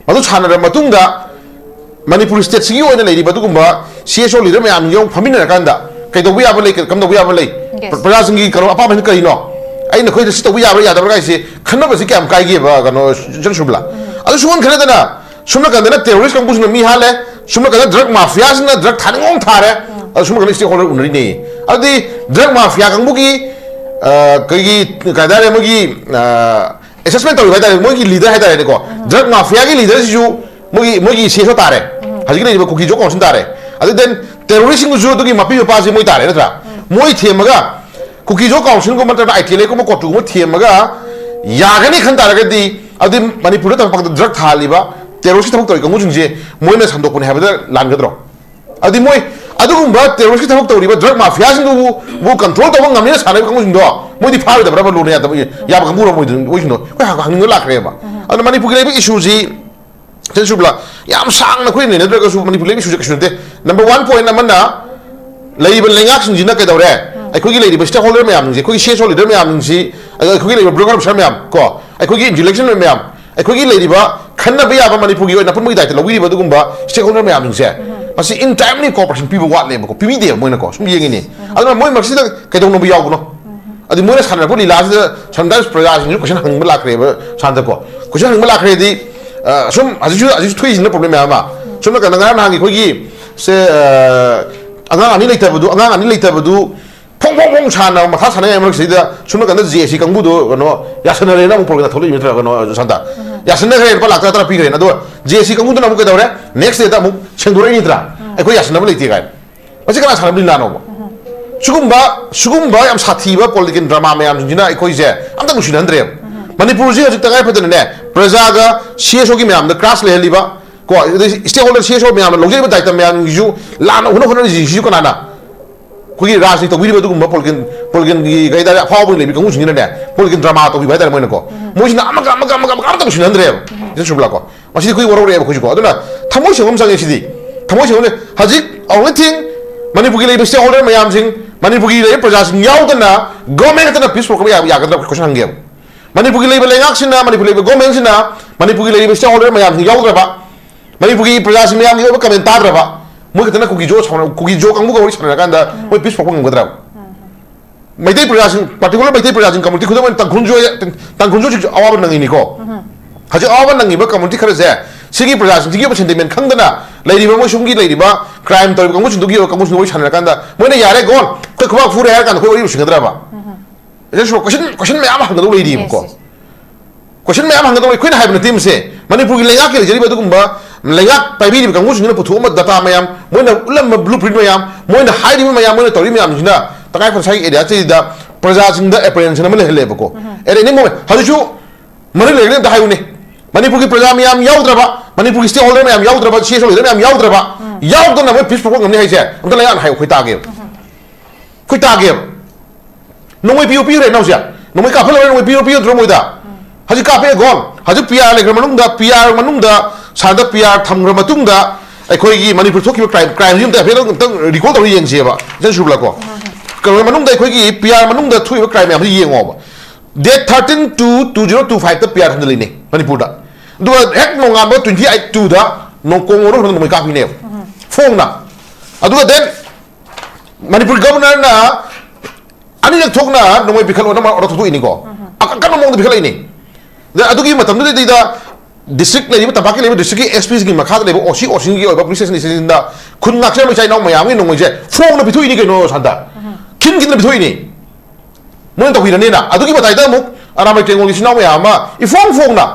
ꯃꯗꯨ ꯁꯥꯟꯅꯔꯕ ꯃꯇꯨꯡꯗ ꯃꯅꯤꯄꯨꯔ state ꯁꯤꯒꯤ ꯑꯣꯏꯅ ꯂꯩꯔꯤꯕ ꯑꯗꯨꯒꯨꯝꯕ C S O leader ꯃꯌꯥꯝ ꯌꯧ ꯐꯝꯃꯤꯟꯅꯔꯀꯥꯟꯗ ꯀꯩꯗꯧꯕ ꯌꯥꯕ ꯂꯩ, ꯀꯝꯗꯧꯕ ꯌꯥꯕ ꯂꯩ, Yes. ꯄ꯭ꯔꯖꯥꯁꯤꯡꯒꯤ ꯀꯩꯅꯣ ꯑꯄꯥꯝꯕꯁꯤꯅ ꯀꯔꯤꯅꯣ, ꯑꯩꯅ ꯑꯩꯈꯣꯏꯗ ꯁꯤ ꯇꯧꯕ ꯌꯥꯕ꯭ꯔꯥ ꯌꯥꯗꯕ꯭ꯔꯥ ꯍꯥꯏꯁꯦ ꯈꯟꯅꯕꯁꯤ ꯀꯌꯥꯝ ꯀꯥꯏꯒꯦꯕ, ꯀꯩꯅꯣ, ꯆꯟ ꯁꯨꯕꯂꯥ? ꯑꯗꯨ ꯁꯨꯡꯈꯟ ꯈꯟꯅꯗꯅ ꯁꯨꯝ ꯅꯥꯀꯟꯗꯅ terrorist ꯀꯥꯡꯕꯨꯁꯤꯅ ꯃꯤ ꯍꯥꯠꯂꯦ, ꯁꯨꯝ ꯅꯥꯀꯟꯗ drug mafiaꯁꯤꯅ drug ꯊꯥꯅꯤꯡꯕ ꯑꯃ ꯊꯥꯔꯦ, ꯑꯗꯨ ꯁꯨꯝ ꯅꯥꯀꯟꯗ stakeholder ꯎꯅꯔꯤꯅꯦ꯫ ꯑꯗꯨꯗꯤ drug mafia ꯀꯥꯡꯕꯨꯒꯤ, ꯑ, ꯑꯩꯈꯣꯏꯒꯤ, ꯀꯩ ꯍꯥꯏꯇꯥꯔꯦ, ꯃꯣꯏꯒꯤ, ꯑ, assessment ꯇꯧꯔꯤꯕ ꯍꯥꯏꯇꯥꯔꯦ, ꯃꯣꯏꯒꯤ leader ꯍꯥꯏꯇꯥꯔꯦꯅꯦꯀꯣ, drug mafiaꯒꯤ leaderꯁꯤꯁꯨ ꯃꯣꯏꯒꯤ, ꯃꯣꯏꯒꯤ CSO ꯇꯥꯔꯦ, ꯍꯧꯖꯤꯛꯀꯤ ꯂꯩꯔꯤꯕ ꯀꯨꯀꯤ ꯖꯣ council ꯇꯥꯔꯦ, ꯑꯗꯨ then terroristꯁꯤꯡꯗꯨꯁꯨ ꯑꯗꯨꯒꯤ ꯃꯄꯤ ꯃꯄꯥꯁꯦ ꯃꯣꯏ ꯇꯥꯔꯦ, ꯅꯠꯇ꯭ꯔꯥ? ꯃꯣꯏ ꯊꯦꯝꯃꯒ ꯀꯨꯀꯤ ꯖꯣ councilꯒꯨꯝꯕ ꯅꯠꯇ꯭ꯔꯒ ITLAꯒꯨꯝꯕ ꯀꯣꯔꯠꯇꯨꯒꯨꯝꯕ ꯊꯦꯝꯃꯒ ꯌꯥꯒꯅꯤ ꯈꯟ ꯇꯥꯔꯒꯗꯤ, ꯑꯗꯨꯗꯤ ꯃꯅꯤꯄꯨꯔꯗ ꯊꯕꯛ ꯄꯥꯡꯊꯣꯛꯄꯗ drug ꯊꯥꯍꯜꯂꯤꯕ terroristꯀꯤ ꯊꯕꯛ ꯇꯧꯔꯤ ꯀꯥꯡꯕꯨꯁꯤꯡꯁꯦ ꯃꯣꯏꯅ ꯁꯟꯗꯣꯛꯄꯅꯦ ꯍꯥꯏꯕꯗ ꯂꯥꯟꯒꯗ꯭ꯔꯣ? ꯑꯗꯨꯗꯤ ꯃꯣꯏ ꯑꯗꯨꯒꯨꯝꯕ terroristꯀꯤ ꯊꯕꯛ ꯇꯧꯔꯤꯕ drug mafiaꯁꯤꯡꯗꯨꯕꯨ ꯕꯨ control ꯇꯧꯕ ꯉꯝꯅꯤꯅ ꯁꯥꯟꯅꯔꯤꯕ ꯀꯥꯡꯕꯨꯁꯤꯡꯗꯣ ꯃꯣꯏꯗꯤ ꯐꯥꯔꯣꯏꯗꯕ꯭ꯔꯕ, ꯂꯣꯅ ꯌꯥꯗꯕ, ꯌꯥꯕ ꯀꯥꯡꯕꯨꯔꯣ ꯃꯣꯏꯗꯨ? ꯃꯣꯏꯁꯤꯡꯗꯣ ꯑꯩꯈꯣꯏ ꯍꯪ-, ꯍꯪꯅꯤꯡꯕ ꯂꯥꯛꯈ꯭ꯔꯦꯕ꯫ ꯑꯗꯨꯅ ꯃꯅꯤꯄꯨꯔꯒꯤ ꯂꯩꯔꯤꯕ issueꯁꯤ ꯁꯤꯗ ꯁꯨꯕ꯭ꯔꯥ? ꯌꯥꯝ ꯁꯥꯡꯅ ꯑꯩꯈꯣꯏ ꯅꯩꯅꯗ꯭ꯔꯒꯁꯨ ꯃꯅꯤꯄꯨꯔ ꯂꯩꯕ ꯏꯁꯨꯁꯦ ꯀꯩꯁꯨ ꯅꯠꯇꯦ꯫ Number one point ꯑꯃꯅ ꯂꯩꯔꯤꯕ ꯂꯩꯉꯥꯛꯁꯤꯡꯁꯤꯅ ꯀꯩꯗꯧꯔꯦ? ꯑꯩꯈꯣꯏꯒꯤ ꯂꯩꯔꯤꯕ stakeholder ꯃꯌꯥꯝꯁꯤꯡꯁꯦ, ꯑꯩꯈꯣꯏꯒꯤ CSO leader ꯃꯌꯥꯝꯁꯤꯡꯁꯤ, ꯑꯗ ꯑꯩꯈꯣꯏꯒꯤ ꯂꯩꯔꯤꯕ broker officer ꯃꯌꯥꯝ ꯀꯣ, ꯑꯩꯈꯣꯏꯒꯤ intellectual ꯃꯌꯥꯝ, ꯑꯩꯈꯣꯏꯒꯤ ꯂꯩꯔꯤꯕ ꯈꯟꯅꯕ ꯌꯥꯕ ꯃꯅꯤꯄꯨꯔꯒꯤ ꯑꯣꯏꯅ ꯑꯄꯨꯟꯕꯒꯤ ꯗꯥꯏꯇ ꯂꯧꯕꯤꯔꯤꯕ ꯑꯗꯨꯒꯨꯝꯕ stakeholder ꯃꯌꯥꯝꯁꯤꯡꯁꯦ, ꯃꯁꯤ in timely cooperation ꯄꯤꯕ ꯋꯥꯠꯂꯦꯕꯀꯣ, ꯄꯤꯕꯤꯗꯦꯕ ꯃꯣꯏꯅꯀꯣ, ꯁꯨꯝ ꯌꯦꯡꯉꯤꯅꯦ꯫ ꯑꯗꯨꯅ ꯃꯣꯏ ꯃꯁꯤꯗ ꯀꯩꯗꯧꯅꯕ ꯌꯥꯎꯕꯅꯣ? ꯑꯗꯨ ꯃꯣꯏꯅ ꯁꯥꯟꯅꯔꯛꯄ ꯂꯤꯂꯥꯁꯤꯗ sometimes ꯄ꯭ꯔꯖꯥꯁꯤꯡꯁꯨ question ꯍꯪꯅꯤꯡꯕ ꯂꯥꯛꯈ꯭ꯔꯦꯕ ꯁꯥꯟꯇꯀꯣ꯫ Question ꯍꯪꯅꯤꯡꯕ ꯂꯥꯛꯈ꯭ꯔꯦꯗꯤ, ꯑ, ꯁꯨꯝ ꯍꯧꯖꯤꯛꯁꯨ, ꯍꯧꯖꯤꯛꯁꯨ ꯊꯣꯛꯏꯁꯤꯅ problem ꯃꯌꯥꯝ ꯑꯃ꯫ ꯁꯣꯝ ꯅꯥꯀꯟꯗ ꯉꯔꯥꯡ ꯅꯍꯥꯟꯒꯤ ꯑꯩꯈꯣꯏꯒꯤ ꯁꯦ, ꯑ, ꯑꯉꯥꯡ ꯑꯅꯤ ꯂꯩꯇꯕꯗꯨ, ꯑꯉꯥꯡ ꯑꯅꯤ ꯂꯩꯇꯕꯗꯨ ꯐꯣꯡ ꯐꯣꯡ ꯐꯣꯡ ꯁꯥꯟꯅ ꯃꯊꯥ ꯁꯥꯟꯅꯉꯩ ꯃꯔꯛꯁꯤꯗ ꯁꯣꯝ ꯅꯥꯀꯟꯗ JAC ꯀꯥꯡꯕꯨꯗꯣ ꯀꯩꯅꯣ ꯌꯥꯁꯟꯅꯔꯦꯅ ꯑꯃꯨꯛ problem ꯊꯣꯛꯂꯛꯏ ꯅꯠꯇ꯭ꯔꯥ, ꯀꯩꯅꯣ ꯁꯥꯟꯇ? ꯌꯥꯁꯟꯅꯈ꯭ꯔꯦ, ꯂꯨꯄꯥ ꯂꯥꯛ ꯇꯔꯥ ꯇꯔꯥ ꯄꯤꯈ꯭ꯔꯦꯅ꯫ ꯑꯗꯣ JAC ꯀꯥꯡꯕꯨꯗꯨꯅ ꯑꯃꯨꯛ ꯀꯩꯗꯧꯔꯦ? Next dayꯗ ꯑꯃꯨꯛ ꯁꯦꯡꯗꯣꯔꯛꯏ ꯅꯠꯇ꯭ꯔꯥ? ꯑꯩꯈꯣꯏ ꯌꯥꯁꯟꯅꯕ ꯂꯩꯇꯦ ꯀꯥꯏꯅ꯫ ꯃꯁꯤ ꯀꯅꯥ ꯁꯥꯟꯅꯕ ꯂꯤꯂꯥꯅꯣꯕ? ꯁꯤꯒꯨꯝꯕ, ꯁꯤꯒꯨꯝꯕ ꯌꯥꯝ ꯁꯥꯊꯤꯕ political drama ꯃꯌꯥꯝꯁꯤꯡꯁꯤꯅ ꯑꯩꯈꯣꯏꯁꯦ ꯑꯝꯇ ꯅꯨꯡꯁꯤꯅꯍꯟꯗ꯭ꯔꯦꯕ꯫ ꯃꯅꯤꯄꯨꯔꯁꯤ ꯍꯧꯖꯤꯛ ꯇꯉꯥꯏ ꯐꯗꯅꯅꯦ, ꯄ꯭ꯔꯖꯥꯒ CSOꯒꯤ ꯃꯌꯥꯝꯗ clash ꯂꯩꯍꯜꯂꯤꯕ, ꯀꯣ, ꯑꯗꯩ stakeholder CSO ꯃꯌꯥꯝꯅ ꯂꯧꯖꯔꯤꯕ ꯗꯥꯏꯇ ꯃꯌꯥꯝꯁꯤꯁꯨ ꯂꯥꯟꯅ ꯎꯅ ꯍꯣꯠꯅꯔꯤꯁꯤꯁꯨ ꯀꯅꯥꯅ? ꯑꯩꯈꯣꯏꯒꯤ ꯔꯥꯖꯅꯤꯇꯤ ꯇꯧꯕꯤꯔꯤꯕ ꯑꯗꯨꯒꯨꯝꯕ political, politicalꯒꯤ ꯀꯩ ꯍꯥꯏꯇꯥꯔꯦ, ꯑꯐꯥꯎꯕ ꯂꯩꯕꯤ ꯀꯥꯡꯕꯨꯁꯤꯡꯁꯤꯅꯅꯦ, political drama ꯇꯧꯕꯤꯕ ꯍꯥꯏꯇꯥꯔꯦ ꯃꯣꯏꯅꯀꯣ꯫ ꯃꯣꯏꯁꯤꯅ ꯑꯃꯒ, ꯑꯃꯒ, ꯑꯃꯒ, ꯑꯃꯒ ꯑꯝꯇ ꯅꯨꯡꯁꯤꯅꯍꯟꯗ꯭ꯔꯦꯕ꯫ ꯁꯤꯗ ꯆꯨꯝꯕ꯭ꯔꯥꯀꯣ? ꯃꯁꯤꯗꯤ ꯑꯩꯈꯣꯏ ꯋꯥꯔꯧꯔꯛꯑꯦꯕ ꯑꯩꯈꯣꯏꯁꯨꯀꯣ꯫ ꯑꯗꯨꯅ ꯊꯃꯣꯏ ꯁꯦꯡꯕ ꯑꯃ ꯆꯪꯉꯦ ꯁꯤꯗꯤ꯫ ꯊꯃꯣꯏ ꯁꯦꯡꯕ ꯑꯃ ꯆꯪꯉꯦ꯫ ꯍꯧꯖꯤꯛ only thing ꯃꯅꯤꯄꯨꯔꯒꯤ ꯂꯩꯔꯤꯕ stakeholder ꯃꯌꯥꯝꯁꯤꯡ, ꯃꯅꯤꯄꯨꯔꯒꯤ ꯂꯩꯔꯤꯕ ꯄ꯭ꯔꯖꯥꯁꯤꯡ ꯌꯥꯎꯗꯅ government ꯈꯛꯇꯅ peace program ꯌꯥ-, ꯌꯥꯒꯗ꯭ꯔꯥ? ꯑꯩꯈꯣꯏ question ꯍꯪꯒꯦꯕ꯫ ꯃꯅꯤꯄꯨꯔꯒꯤ ꯂꯩꯔꯤꯕ ꯂꯩꯉꯥꯛꯁꯤꯅ, ꯃꯅꯤꯄꯨꯔꯒꯤ ꯂꯩꯔꯤꯕ governmentꯁꯤꯅ ꯃꯅꯤꯄꯨꯔꯒꯤ ꯂꯩꯔꯤꯕ stakeholder ꯃꯌꯥꯝꯁꯤꯡ ꯌꯥꯎꯗ꯭ꯔꯕ, ꯃꯅꯤꯄꯨꯔꯒꯤ ꯄ꯭ꯔꯖꯥꯁꯤꯡ ꯃꯌꯥꯝꯒꯤ ꯑꯣꯏꯕ comment ꯇꯥꯗ꯭ꯔꯕ, ꯃꯣꯏ ꯈꯛꯇꯅ ꯀꯨꯀꯤ ꯖꯣ ꯁꯥꯎꯅ-, ꯀꯨꯀꯤ ꯖꯣ ꯀꯥꯡꯕꯨꯒ ꯋꯥꯔꯤ ꯁꯥꯟꯅꯔꯀꯥꯟꯗ ꯃꯣꯏ peace program ꯉꯝꯒꯗ꯭ꯔꯕ? ꯃꯩꯇꯩ ꯄ꯭ꯔꯖꯥꯁꯤꯡ, particular ꯃꯩꯇꯩ ꯄ꯭ꯔꯖꯥꯁꯤꯡ community, ꯈꯨꯗꯝ ꯑꯣꯏꯅ ꯇꯥꯡꯈꯨꯜꯁꯨ, ꯇꯥꯡꯈꯨꯜꯁꯨ ꯍꯧꯖꯤꯛ ꯑꯋꯥꯕ ꯅꯪꯉꯤꯅꯤꯀꯣ꯫ ꯍꯧꯖꯤꯛ ꯑꯋꯥꯕ ꯅꯪꯉꯤꯕ community ꯈꯔꯁꯦ, ꯁꯤꯒꯤ ꯄ꯭ꯔꯖꯥꯁꯤꯡꯁꯤꯒꯤ ꯑꯣꯏꯕ sentiment ꯈꯪꯗꯅ ꯂꯩꯔꯤꯕ, ꯃꯣꯏ ꯁꯣꯝꯒꯤ ꯂꯩꯔꯤꯕ crime ꯇꯧꯔꯤꯕ ꯀꯥꯡꯕꯨꯁꯤꯡꯗꯨꯒꯤ ꯑꯣꯏꯕ, ꯀꯥꯡꯕꯨꯁꯤꯡꯗꯨ ꯋꯥꯔꯤ ꯁꯥꯟꯅꯔꯀꯥꯟꯗ ꯃꯣꯏꯅ "ꯌꯥꯔꯦ ꯒꯣꯟ, ꯑꯩꯈꯣꯏ ꯈꯨꯕꯥꯛ ꯐꯨꯔꯦ" ꯍꯥꯏꯔ ꯀꯥꯟꯗ ꯑꯩꯈꯣꯏ ꯋꯥꯔꯤ ꯂꯣꯏꯁꯤꯟꯒꯗ꯭ꯔꯕ? Question, question ꯃꯌꯥꯝ ꯑꯃ ꯍꯪꯒꯗꯧ ꯂꯩꯔꯤꯕꯀꯣ꯫ Yes, yes. Question ꯃꯌꯥꯝ ꯍꯪꯒꯗꯧ ꯂꯩ꯫ ꯑꯩꯈꯣꯏꯅ ꯍꯥꯏꯕ ꯅꯠꯇꯦ ꯃꯁꯦ꯫ ꯃꯅꯤꯄꯨꯔꯒꯤ ꯂꯩꯉꯥꯛꯀꯤ ꯂꯩꯖꯔꯤꯕ ꯑꯗꯨꯒꯨꯝꯕ ꯂꯩꯉꯥꯛ ꯄꯥꯏꯕꯤꯔꯤꯕ ꯀꯥꯡꯕꯨꯁꯤꯡꯁꯤꯅ ꯄꯨꯊꯣꯛꯑꯝꯕ data ꯃꯌꯥꯝ, ꯃꯣꯏꯅ ꯎꯠꯂꯝꯕ blueprint ꯃꯌꯥꯝ, ꯃꯣꯏꯅ ꯍꯥꯏꯔꯤꯕ ꯃꯌꯥꯝ, ꯃꯣꯏꯅ ꯇꯧꯔꯤꯕ ꯃꯌꯥꯝꯁꯤꯅ ꯇꯉꯥꯏ ꯐꯗꯅ ꯁ꯭ꯋꯥꯏꯒꯤ area ꯁꯤꯗ ꯄ꯭ꯔꯖꯥꯁꯤꯡꯗ apprehension ꯑꯃ ꯂꯩꯍꯜꯂꯦꯕꯀꯣ꯫ At any moment, ꯍꯧꯖꯤꯛꯁꯨ ꯃꯔꯤ ꯂꯩꯔꯒꯗꯤ ꯑꯝꯇ ꯍꯥꯏꯌꯨꯅꯦ꯫ ꯃꯅꯤꯄꯨꯔꯒꯤ ꯄ꯭ꯔꯖꯥ ꯃꯌꯥꯝ ꯌꯥꯎꯗ꯭ꯔꯕ, ꯃꯅꯤꯄꯨꯔꯒꯤ stakeholder ꯃꯌꯥꯝ ꯌꯥꯎꯗ꯭ꯔꯕ, CSO leader ꯃꯌꯥꯝ ꯌꯥꯎꯗ꯭ꯔꯕ, ꯌꯥꯎꯗꯅ ꯃꯣꯏ peace ꯄꯨꯔꯛꯄ ꯉꯝꯅꯤ ꯍꯥꯏꯁꯦ ꯑꯝꯇ ꯂꯩꯉꯥꯛꯅ ꯍꯥꯏꯌꯨ, ꯑꯩꯈꯣꯏ ꯇꯥꯒꯦꯕ꯫ ꯑꯩꯈꯣꯏ ꯇꯥꯒꯦꯕ꯫ ꯅꯣꯡꯃꯩ ꯄꯤꯌꯨ ꯄꯤꯌꯨꯔꯦ ꯅꯥꯎꯁꯦ? ꯅꯣꯡꯃꯩ ꯀꯥꯞꯍꯜꯂꯔꯣꯏ, ꯅꯣꯡꯃꯩ ꯄꯤꯌꯨ ꯄꯤꯌꯨꯗ꯭ꯔꯣ ꯃꯣꯏꯗ? ꯍꯧꯖꯤꯛ ꯀꯥꯞꯄꯦ ꯒꯣꯟ꯫ ꯍꯧꯖꯤꯛ PR ꯂꯩꯈ꯭ꯔ ꯃꯅꯨꯡꯗ, PR ꯃꯅꯨꯡꯗ ꯁꯥꯟꯅꯗ PR ꯊꯝꯈ꯭ꯔ ꯃꯇꯨꯡꯗ ꯑꯩꯈꯣꯏꯒꯤ ꯃꯅꯤꯄꯨꯔ ꯊꯣꯛꯈꯤꯕ crime, crimeꯁꯤ ꯑꯝꯇ ꯍꯥꯏꯐꯦꯠ ꯑꯝꯇꯪ recall ꯇꯧꯔ ꯌꯦꯡꯁꯦꯕ, ꯏꯆꯟ ꯁꯨꯔꯂꯥꯀꯣ꯫ ꯀꯩꯅꯣ ꯃꯅꯨꯡꯗ ꯑꯩꯈꯣꯏꯒꯤ PR ꯃꯅꯨꯡꯗ ꯊꯣꯛꯏꯕ crime ꯃꯌꯥꯝꯁꯤ ꯌꯦꯡꯉꯣꯕ꯫ Date thirteen two two zero two five ꯇ PR ꯍꯟꯖꯤꯜꯂꯤꯅꯦ ꯃꯅꯤꯄꯨꯔꯗ꯫ ꯑꯗꯨꯒ ꯍꯦꯛ ꯅꯣꯡꯉꯥꯟꯕ twenty eight two ꯗ ꯅꯣꯡ ꯀꯣꯡ ꯃꯅꯨꯡ ꯅꯣꯡꯃꯩ ꯀꯥꯞꯄꯤꯅꯦꯕ꯫ ꯐꯣꯡꯅ꯫ ꯑꯗꯨꯒ then ꯃꯅꯤꯄꯨꯔ governorꯅ ꯑꯅꯤꯔꯛ ꯊꯣꯛꯅ ꯅꯣꯡꯃꯩ ꯄꯤꯈꯠꯂꯣꯅ order ꯊꯣꯛꯇꯣꯛꯏꯅꯤꯀꯣ꯫ ꯑꯀꯟꯕ ꯃꯑꯣꯡꯗ ꯄꯤꯈꯠꯂꯛꯏꯅꯤ꯫ ꯑꯗ ꯑꯗꯨꯒꯤ ꯃꯇꯝꯗꯨꯗꯩꯗ district ꯂꯩꯔꯤꯕ, ꯇꯝꯄꯥꯛꯀꯤ ꯂꯩꯔꯤꯕ districtꯀꯤ SPꯁꯤꯡꯒꯤ ꯃꯈꯥꯗ ꯂꯩꯕ OC, OCꯒꯤ ꯑꯣꯏꯕ police stationꯁꯤꯡꯗ ꯈꯨꯟ ꯉꯥꯛꯆꯕ ꯏꯆꯤꯜ ꯏꯅꯥꯎ ꯃꯌꯥꯝꯒꯤ ꯅꯣꯡꯃꯩꯁꯦ ꯐꯣꯡꯅ ꯄꯤꯊꯣꯛꯏꯅꯤ ꯀꯩꯅꯣ ꯁꯥꯟꯇ꯫ ꯈꯤꯟ ꯈꯤꯟꯅ ꯄꯤꯊꯣꯛꯏꯅꯤ꯫ ꯃꯣꯏꯅ ꯇꯧꯕꯤꯔꯅꯤꯅ꯫ ꯑꯗꯨꯒꯤ ꯃꯇꯥꯏꯗ ꯑꯃꯨꯛ ꯑꯔꯥꯃꯩ ꯇꯦꯡꯒꯣꯜꯒꯤ ꯏꯆꯤꯜ ꯏꯅꯥꯎ ꯃꯌꯥꯝ ꯑꯃ ꯏꯐꯣꯡ ꯐꯣꯡꯅ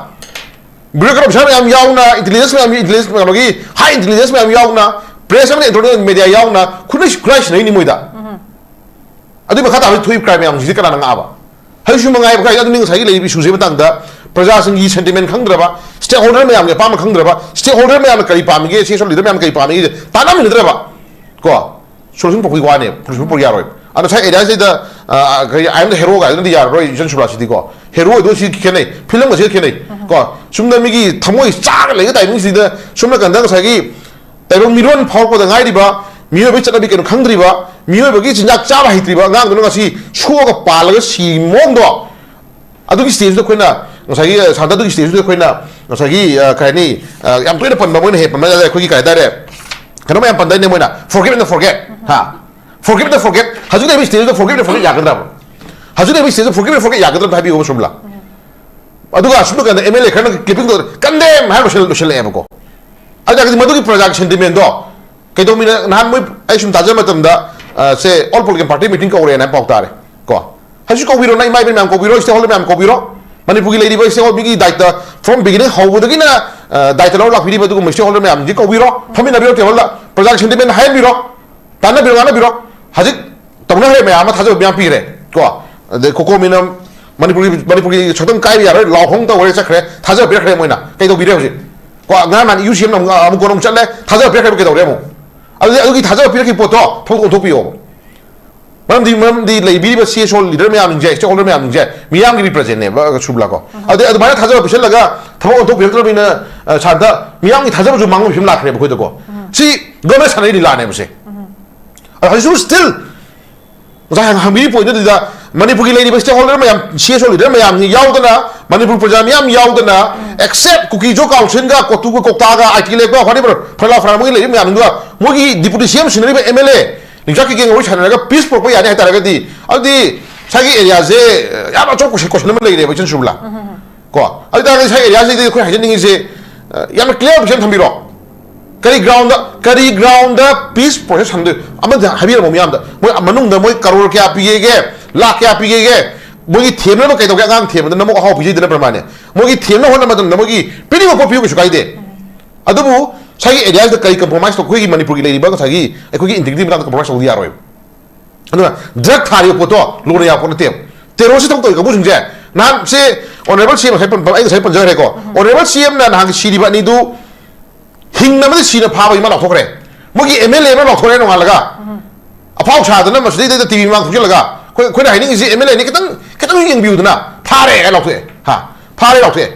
bureaucrat officer ꯃꯌꯥꯝ ꯌꯥꯎꯅ, intelligence ꯃꯌꯥꯝ, intelligence ꯀꯩꯅꯣꯒꯤ high intelligence ꯃꯌꯥꯝ ꯌꯥꯎꯅ, press ꯑꯃꯗꯤ electronic media ꯌꯥꯎꯅ ꯈꯨꯠꯅꯩ ꯈꯨꯠꯂꯥꯏ ꯁꯤꯟꯅꯩꯅꯤ ꯃꯣꯏꯗ꯫ ꯑꯗꯨꯏ ꯃꯈꯥ ꯇꯥꯕꯗ ꯊꯣꯛꯏꯕ crime ꯃꯌꯥꯝꯁꯤꯗꯤ ꯀꯅꯥꯅ ꯉꯥꯛꯑꯕ? ꯍꯧꯖꯤꯛꯁꯨ ꯃꯉꯥꯏꯕ ꯀꯥꯏ ꯑꯗꯨꯅꯤ ꯉꯁꯥꯏꯒꯤ ꯂꯩꯔꯤꯕ issueꯁꯤꯒꯤ ꯃꯇꯥꯡꯗ ꯄ꯭ꯔꯖꯥꯁꯤꯡꯒꯤ sentiment ꯈꯪꯗ꯭ꯔꯕ, stakeholder ꯃꯌꯥꯝꯒꯤ ꯑꯄꯥꯝꯕ ꯈꯪꯗ꯭ꯔꯕ, stakeholder ꯃꯌꯥꯝꯅ ꯀꯔꯤ ꯄꯥꯝꯃꯤꯒꯦ, CSO leader ꯃꯌꯥꯝꯅ ꯀꯔꯤ ꯄꯥꯝꯃꯤꯒꯦ ꯇꯥꯟꯅꯃꯤꯟꯅꯗ꯭ꯔꯕ ꯀꯣ, solution ꯄꯨꯔꯛꯄꯒꯤ ꯋꯥꯅꯦꯕ, solution ꯄꯨꯔꯛ ꯌꯥꯔꯣꯏꯕ꯫ ꯑꯗꯣ ꯉꯁꯥꯏ areaꯁꯤꯗ, ꯑ, ꯀꯔꯤ, "I am the hero" ꯀꯥꯏꯗꯨꯅꯗꯤ ꯌꯥꯔꯔꯣꯏ, ꯏꯆꯟ ꯁꯨꯕꯥꯁꯁꯤꯗꯤꯀꯣ꯫ Hero ꯑꯗꯨ ꯁꯤ ꯈꯦꯠꯅꯩ, filmꯒꯁꯤꯒ ꯈꯦꯠꯅꯩ ꯀꯣ꯫ ꯁꯨꯝꯗ ꯃꯤꯒꯤ ꯊꯃꯣꯏ ꯆꯥꯒ ꯂꯩꯕ timingꯁꯤꯗ ꯁꯣꯝ ꯅꯥꯀꯟꯗ ꯉꯁꯥꯏꯒꯤ ꯇꯥꯏꯕꯪ ꯃꯤꯔꯣꯟ ꯐꯥꯎꯔꯛꯄꯗ ꯉꯥꯏꯔꯤꯕ, ꯃꯤꯑꯣꯏꯕꯒꯤ ꯆꯠꯅꯕꯤ ꯀꯩꯅꯣ ꯈꯪꯗ꯭ꯔꯤꯕ, ꯃꯤꯑꯣꯏꯕꯒꯤ ꯆꯤꯟꯖꯥꯛ ꯆꯥꯕ ꯍꯩꯇ꯭ꯔꯤꯕ ꯑꯉꯥꯡꯗꯨꯅ ꯉꯁꯤ ꯁꯣꯛꯑꯒ ꯄꯥꯜꯂꯒ ꯁꯤ ꯃꯑꯣꯡꯗꯣ, ꯑꯗꯨꯒꯤ stageꯗꯨꯗ ꯑꯩꯈꯣꯏꯅ ꯉꯁꯥꯏꯒꯤ, ꯑ, ꯁꯥꯟꯇ, ꯑꯗꯨꯒꯤ stageꯗꯨꯗ ꯑꯩꯈꯣꯏꯅ ꯉꯁꯥꯏꯒꯤ, ꯑ, ꯀꯩ ꯍꯥꯏꯅꯤ, ꯑ, ꯌꯥꯝ ꯇꯣꯏꯅ ꯄꯟꯕ, ꯃꯣꯏꯅ ꯍꯦꯛ ꯄꯟꯕ ꯍꯥꯏꯇꯥꯔꯦ, ꯑꯩꯈꯣꯏꯒꯤ ꯀꯩ ꯍꯥꯏꯇꯥꯔꯦ, ꯀꯩꯅꯣ ꯃꯌꯥꯝ ꯄꯟꯗꯣꯏꯅꯦ ꯃꯣꯏꯅ, "Forgive and forget", ꯍꯥ? "Forgive and forget", ꯍꯧꯖꯤꯛ ꯂꯩꯕ ꯁ꯭ꯇꯦꯖꯇ ꯐꯣꯔꯒꯤꯞ ꯐꯣꯔꯒꯦꯠ ꯌꯥꯒꯗ꯭ꯔꯕ? ꯍꯧꯖꯤꯛ ꯂꯩꯕ ꯁ꯭ꯇꯦꯖꯇ ꯐꯣꯔꯒꯤꯞ ꯐꯣꯔꯒꯦꯠ ꯌꯥꯒꯗ꯭ꯔꯕ ꯍꯥꯏꯕꯤꯌꯨꯕ ꯁꯨꯝꯂꯥ? ꯑꯗꯨꯒ ꯑꯁꯨꯝꯕ ꯀꯥꯟꯗ ꯑꯦꯝ ꯑꯦꯜ ꯑꯦ ꯈꯔꯅ ꯀ꯭ꯂꯤꯞꯄꯤꯡꯗꯣ ꯀꯟꯗꯦꯝ ꯍꯥꯏꯔ ꯂꯣꯏꯁꯤꯜ- ꯂꯣꯏꯁꯤꯜꯂꯛꯑꯦꯕꯀꯣ꯫ ꯑꯗꯨꯗꯤ ꯃꯗꯨꯒꯤ ꯄ꯭ꯔꯖꯥꯒꯤ ꯁꯦꯟꯇꯤꯃꯦꯟꯗꯣ ꯀꯩꯗꯧꯃꯤꯅ ꯅꯍꯥꯟ ꯃꯣꯏ ꯑꯩ ꯁꯨꯝ ꯇꯥꯖꯕ ꯃꯇꯝꯗ, ꯑ, ꯁꯦ ꯑꯣꯜ ꯄꯣꯂꯤꯇꯤꯀꯦꯜ ꯄꯥꯔꯇꯤ ꯃꯤꯇꯤꯡ ꯀꯧꯔꯦꯅ ꯍꯥꯏꯕ ꯄꯥꯎ ꯇꯥꯔꯦ ꯀꯣ꯫ ꯍꯧꯖꯤꯛ ꯀꯧꯕꯤꯔꯣ, ꯅꯪ ꯏꯃꯥ ꯏꯕꯦꯟ ꯃꯌꯥꯝ ꯀꯧꯕꯤꯔꯣ, ꯁ꯭ꯇꯦꯛ ꯍꯣꯜꯗꯔ ꯃꯌꯥꯝ ꯀꯧꯕꯤꯔꯣ, ꯃꯅꯤꯄꯨꯔꯒꯤ ꯂꯩꯔꯤꯕ ꯁ꯭ꯇꯦꯛ ꯍꯣꯜꯗꯔꯒꯤ ꯗꯥꯏꯇ ꯐ꯭ꯔꯣꯝ ꯕꯤꯒꯤꯅꯤꯡ ꯍꯧꯕꯗꯒꯤꯅ, ꯑ, ꯗꯥꯏꯇ ꯂꯧꯔ ꯂꯥꯛꯄꯤꯔꯤꯕ ꯑꯗꯨꯒꯨꯝꯕ ꯁ꯭ꯇꯦꯛ ꯍꯣꯜꯗꯔ ꯃꯌꯥꯝꯁꯤ ꯀꯧꯕꯤꯔꯣ, ꯐꯝꯃꯤꯟꯅꯕꯤꯔꯣ ꯇꯦꯕꯜꯗ, ꯄ꯭ꯔꯖꯥꯒꯤ ꯁꯦꯟꯇꯤꯃꯦꯟ ꯍꯥꯏꯍꯟꯕꯤꯔꯣ, ꯇꯥꯟꯅꯕꯤꯔꯣ, ꯉꯥꯡꯅꯕꯤꯔꯣ꯫ ꯍꯧꯖꯤꯛ ꯇꯧꯅꯈ꯭ꯔꯦ, ꯃꯌꯥꯝ ꯑꯃ ꯊꯥꯖꯕ ꯃꯌꯥꯝ ꯄꯤꯈ꯭ꯔꯦ ꯀꯣ꯫ ꯑꯗꯩ ꯀꯣꯀꯣꯃꯤꯅ ꯃꯅꯤꯄꯨꯔꯒꯤ ꯃꯅꯤꯄꯨꯔꯒꯤ ꯁꯛꯇꯝ ꯀꯥꯏꯕ ꯌꯥꯔꯣꯏ, ꯂꯥꯎ ꯈꯣꯡ ꯇꯧꯈ꯭ꯔꯦ, ꯆꯠꯈ꯭ꯔꯦ, ꯊꯥꯖꯕ ꯄꯤꯔꯛꯈ꯭ꯔꯦ꯫ ꯃꯣꯏꯅ ꯀꯩ ꯇꯧꯕꯤꯔꯦ ꯍꯧꯖꯤꯛ ꯀꯣ? ꯉꯔꯥꯡ ꯅꯍꯥꯟ ꯌꯨ ꯁꯤ ꯑꯦꯝꯅ ꯑꯃꯨꯛ ꯑꯃꯨꯛ ꯀꯣꯟꯅ ꯑꯃꯨꯛ ꯆꯠꯂꯦ, ꯊꯥꯖꯕ ꯄꯤꯔꯛꯈ꯭ꯔꯦꯕ꯫ ꯀꯩꯗꯧꯔꯦ ꯑꯃꯨꯛ? ꯑꯗꯨꯗꯤ ꯑꯗꯨꯒꯤ ꯊꯥꯖꯕ ꯄꯤꯔꯛꯈꯤꯕ ꯄꯣꯠꯇꯣ ꯊꯕꯛ ꯑꯣꯟꯊꯣꯛꯄꯤꯌꯣꯕ꯫ ꯃꯔꯝꯗꯤ ꯃꯔꯝꯗꯤ ꯂꯩꯕꯤꯔꯤꯕ ꯁꯤ ꯑꯦꯁ ꯑꯣ ꯂꯤꯗꯔ ꯃꯌꯥꯝꯁꯤꯡꯁꯦ, ꯁ꯭ꯇꯦꯛ ꯍꯣꯜꯗꯔ ꯃꯌꯥꯝꯁꯤꯡꯁꯦ ꯃꯤꯌꯥꯝꯒꯤꯗꯤ ꯄ꯭ꯔꯖꯦꯟꯅꯦꯕ ꯁꯨꯕ꯭ꯂꯥꯀꯣ꯫ ꯑꯗꯩ ꯑꯗꯨꯃꯥꯏꯅ ꯊꯥꯖꯕ ꯄꯤꯁꯜꯂꯒ ꯊꯕꯛ ꯑꯣꯟꯊꯣꯛꯄꯤꯔꯛꯇ꯭ꯔꯕꯅꯤꯅ, ꯑ, ꯁꯥꯔꯗ ꯃꯤꯌꯥꯝꯒꯤ ꯊꯥꯖꯕꯁꯨ ꯃꯥꯡꯕ ꯐꯤꯕꯝ ꯂꯥꯛꯈ꯭ꯔꯦꯕ ꯑꯩꯈꯣꯏꯗꯀꯣ꯫ ꯁꯤ ꯒꯚꯔꯟꯃꯦꯟ ꯁꯥꯟꯅꯔꯤ ꯂꯤꯂꯥꯅꯦꯕ ꯁꯦ꯫ ꯑꯗꯣ ꯍꯧꯖꯤꯛꯁꯨ ꯁ꯭ꯇꯤꯜ ꯉꯁꯥꯏ ꯍꯪ- ꯍꯪꯕꯤꯔꯤ ꯄꯣꯏꯟꯗꯨꯗ ꯃꯅꯤꯄꯨꯔꯒꯤ ꯂꯩꯔꯤꯕ ꯁ꯭ꯇꯦꯛ ꯍꯣꯜꯗꯔ ꯃꯌꯥꯝ, ꯁꯤ ꯑꯦꯁ ꯑꯣ ꯂꯤꯗꯔ ꯃꯌꯥꯝ ꯌꯥꯎꯗꯅ, ꯃꯅꯤꯄꯨꯔ ꯄ꯭ꯔꯖꯥ ꯃꯤꯌꯥꯝ ꯌꯥꯎꯗꯅ, ꯑꯦꯛꯁꯦꯞ ꯀꯨꯀꯤ ꯖꯣ ꯀꯥꯎꯟꯁꯤꯜꯒ ꯀꯣꯇꯨꯒ ꯀꯣꯛꯇꯥꯒ ꯑꯥꯏ ꯇꯤ ꯂꯦꯛꯄ ꯋꯥꯔꯤꯕ ꯐꯔꯂꯥ ꯐꯔꯥ ꯃꯣꯏꯒꯤ ꯂꯩꯔꯤꯕ ꯃꯌꯥꯝꯗꯨꯒ ꯃꯣꯏꯒꯤ ꯗꯤꯄꯨꯇꯤ ꯁꯤ ꯑꯦꯝ ꯁꯤꯟꯅꯔꯤꯕ ꯑꯦꯝ ꯑꯦꯜ ꯑꯦ ꯂꯤꯡꯆꯥꯛ ꯀꯤꯀꯦꯟꯒ ꯋꯥꯔꯤ ꯁꯥꯟꯅꯔꯒ ꯄꯤꯁ ꯄꯨꯔꯛꯄ ꯌꯥꯅꯤ ꯍꯥꯏ ꯇꯥꯔꯒꯗꯤ ꯑꯗꯨꯗꯤ ꯁ꯭ꯋꯥꯏꯒꯤ ꯑꯦꯔꯤꯌꯥꯁꯦ ꯌꯥꯝ ꯑꯆꯧꯕ ꯀꯣꯏꯁꯟ, ꯀꯣꯏꯁꯟ ꯑꯃ ꯂꯩꯔꯦꯕ ꯏꯆꯟ ꯁꯨꯕꯂꯥ꯫ ꯀꯣ ꯑꯗꯨ ꯇꯥꯔꯒꯗꯤ ꯁ꯭ꯋꯥꯏ ꯑꯦꯔꯤꯌꯥꯁꯤꯗꯤ ꯑꯩꯈꯣꯏ ꯍꯥꯏꯖꯅꯤꯡꯉꯤꯁꯦ, ꯑ, ꯌꯥꯝꯅ ꯀ꯭ꯂꯤꯌꯥꯔ ꯄꯤꯁꯟ ꯊꯝꯕꯤꯔꯣ꯫ ꯀꯔꯤ ꯒ꯭ꯔꯥꯎꯟꯗ, ꯀꯔꯤ ꯒ꯭ꯔꯥꯎꯟꯗ ꯄꯤꯁ ꯄ꯭ꯔꯣꯁꯦꯁ ꯁꯥꯟꯅꯗꯣꯏ? ꯑꯃꯗ ꯍꯥꯏꯕꯤꯔꯝꯃꯣ ꯃꯤꯌꯥꯝꯗ, ꯃꯣꯏ ꯃꯅꯨꯡꯗ ꯃꯣꯏ ꯀꯔꯣꯔ ꯀꯌꯥ ꯄꯤꯒꯦꯒꯦ, ꯂꯥꯛ ꯀꯌꯥ ꯄꯤꯒꯦꯒꯦ? ꯃꯣꯏꯒꯤ ꯊꯦꯝꯅꯕ ꯀꯩꯗꯧꯒꯦ? ꯑꯉꯥꯡ ꯊꯦꯝꯕꯗ ꯅꯃꯣꯛ ꯑꯍꯥꯎ ꯄꯤꯖꯩꯗꯅ ꯄ꯭ꯔꯃꯥꯅꯦ꯫ ꯃꯣꯏꯒꯤ ꯊꯦꯝꯅꯕ ꯍꯣꯠꯅꯕ ꯃꯇꯝꯗ ꯃꯣꯏꯒꯤ ꯄꯤꯅꯤꯡꯕ ꯄꯣꯠ ꯄꯤꯌꯨ, ꯀꯩꯁꯨ ꯀꯥꯏꯗꯦ꯫ ꯑꯗꯨꯕꯨ ꯁ꯭ꯋꯥꯏꯒꯤ ꯑꯦꯔꯤꯌꯥꯁꯤꯗ ꯀꯔꯤ ꯀꯝꯄ꯭ꯔꯣꯃꯥꯏꯁ ꯇꯧ? ꯑꯩꯈꯣꯏꯒꯤ ꯃꯅꯤꯄꯨꯔꯒꯤ ꯂꯩꯔꯤꯕ ꯉꯁꯥꯏꯒꯤ ꯑꯩꯈꯣꯏꯒꯤ ꯏꯟꯇꯤꯒ꯭ꯔꯤꯇꯤ ꯃꯇꯥꯡꯗ ꯀꯝꯄ꯭ꯔꯣꯃꯥꯏꯁ ꯇꯧꯕꯗꯤ ꯌꯥꯔꯣꯏꯕ꯫ ꯑꯗꯨꯅ ꯗ꯭ꯔꯒ ꯊꯥꯔꯤꯕ ꯄꯣꯠꯇꯣ ꯂꯣꯟꯅ ꯌꯥꯕ ꯄꯣꯠ ꯅꯠꯇꯦꯕ꯫ ꯇꯦꯔꯣꯔꯤꯁ ꯊꯕꯛ ꯇꯧꯔꯤ ꯀꯥꯡꯕꯨꯁꯤꯡꯁꯦ, ꯅꯍꯥꯟ ꯁꯤ ꯑꯣꯅꯔꯦꯕꯜ ꯁꯤ ꯑꯦꯝ ꯉꯁꯥꯏ ꯄꯟ-, ꯑꯩ ꯉꯁꯥꯏ ꯄꯟꯖꯈ꯭ꯔꯦꯀꯣ꯫ ꯑꯣꯅꯔꯦꯕꯜ ꯁꯤ ꯑꯦꯝꯅ ꯅꯍꯥꯟꯒꯤ ꯁꯤꯔꯤꯕ ꯑꯅꯤꯗꯨ ꯍꯤꯡꯅꯕꯗꯤ ꯁꯤꯅ ꯐꯥꯕꯒꯤ ꯃꯥ ꯂꯥꯎꯊꯣꯛꯈ꯭ꯔꯦ꯫ ꯃꯣꯏꯒꯤ ꯑꯦꯝ ꯑꯦꯜ ꯑꯦ ꯑꯃ ꯂꯥꯎꯊꯣꯛꯈ꯭ꯔꯦ ꯅꯣꯡꯉꯥꯜꯂꯒ꯫ ꯑꯐꯥꯎ ꯁꯥꯗꯅ ꯃꯁꯤꯗꯩꯗ ꯇꯤ ꯚꯤ ꯃꯃꯥꯡ ꯊꯣꯛꯆꯜꯂꯒ ꯑꯩꯈꯣꯏ, ꯑꯩꯈꯣꯏꯅ ꯍꯥꯏꯅꯤꯡꯉꯤꯁꯤ ꯑꯦꯝ ꯑꯦꯜ ꯑꯦꯅꯤ ꯈꯤꯇꯪ, ꯈꯤꯇꯪ ꯌꯦꯡꯕꯤꯌꯨꯗꯅ꯫ ꯐꯥꯔꯦ ꯍꯥꯏꯅ ꯂꯥꯎꯊꯣꯛꯑꯦ꯫ ꯍꯥ? ꯐꯥꯔꯦ ꯂꯥꯎꯊꯣꯛꯑꯦ꯫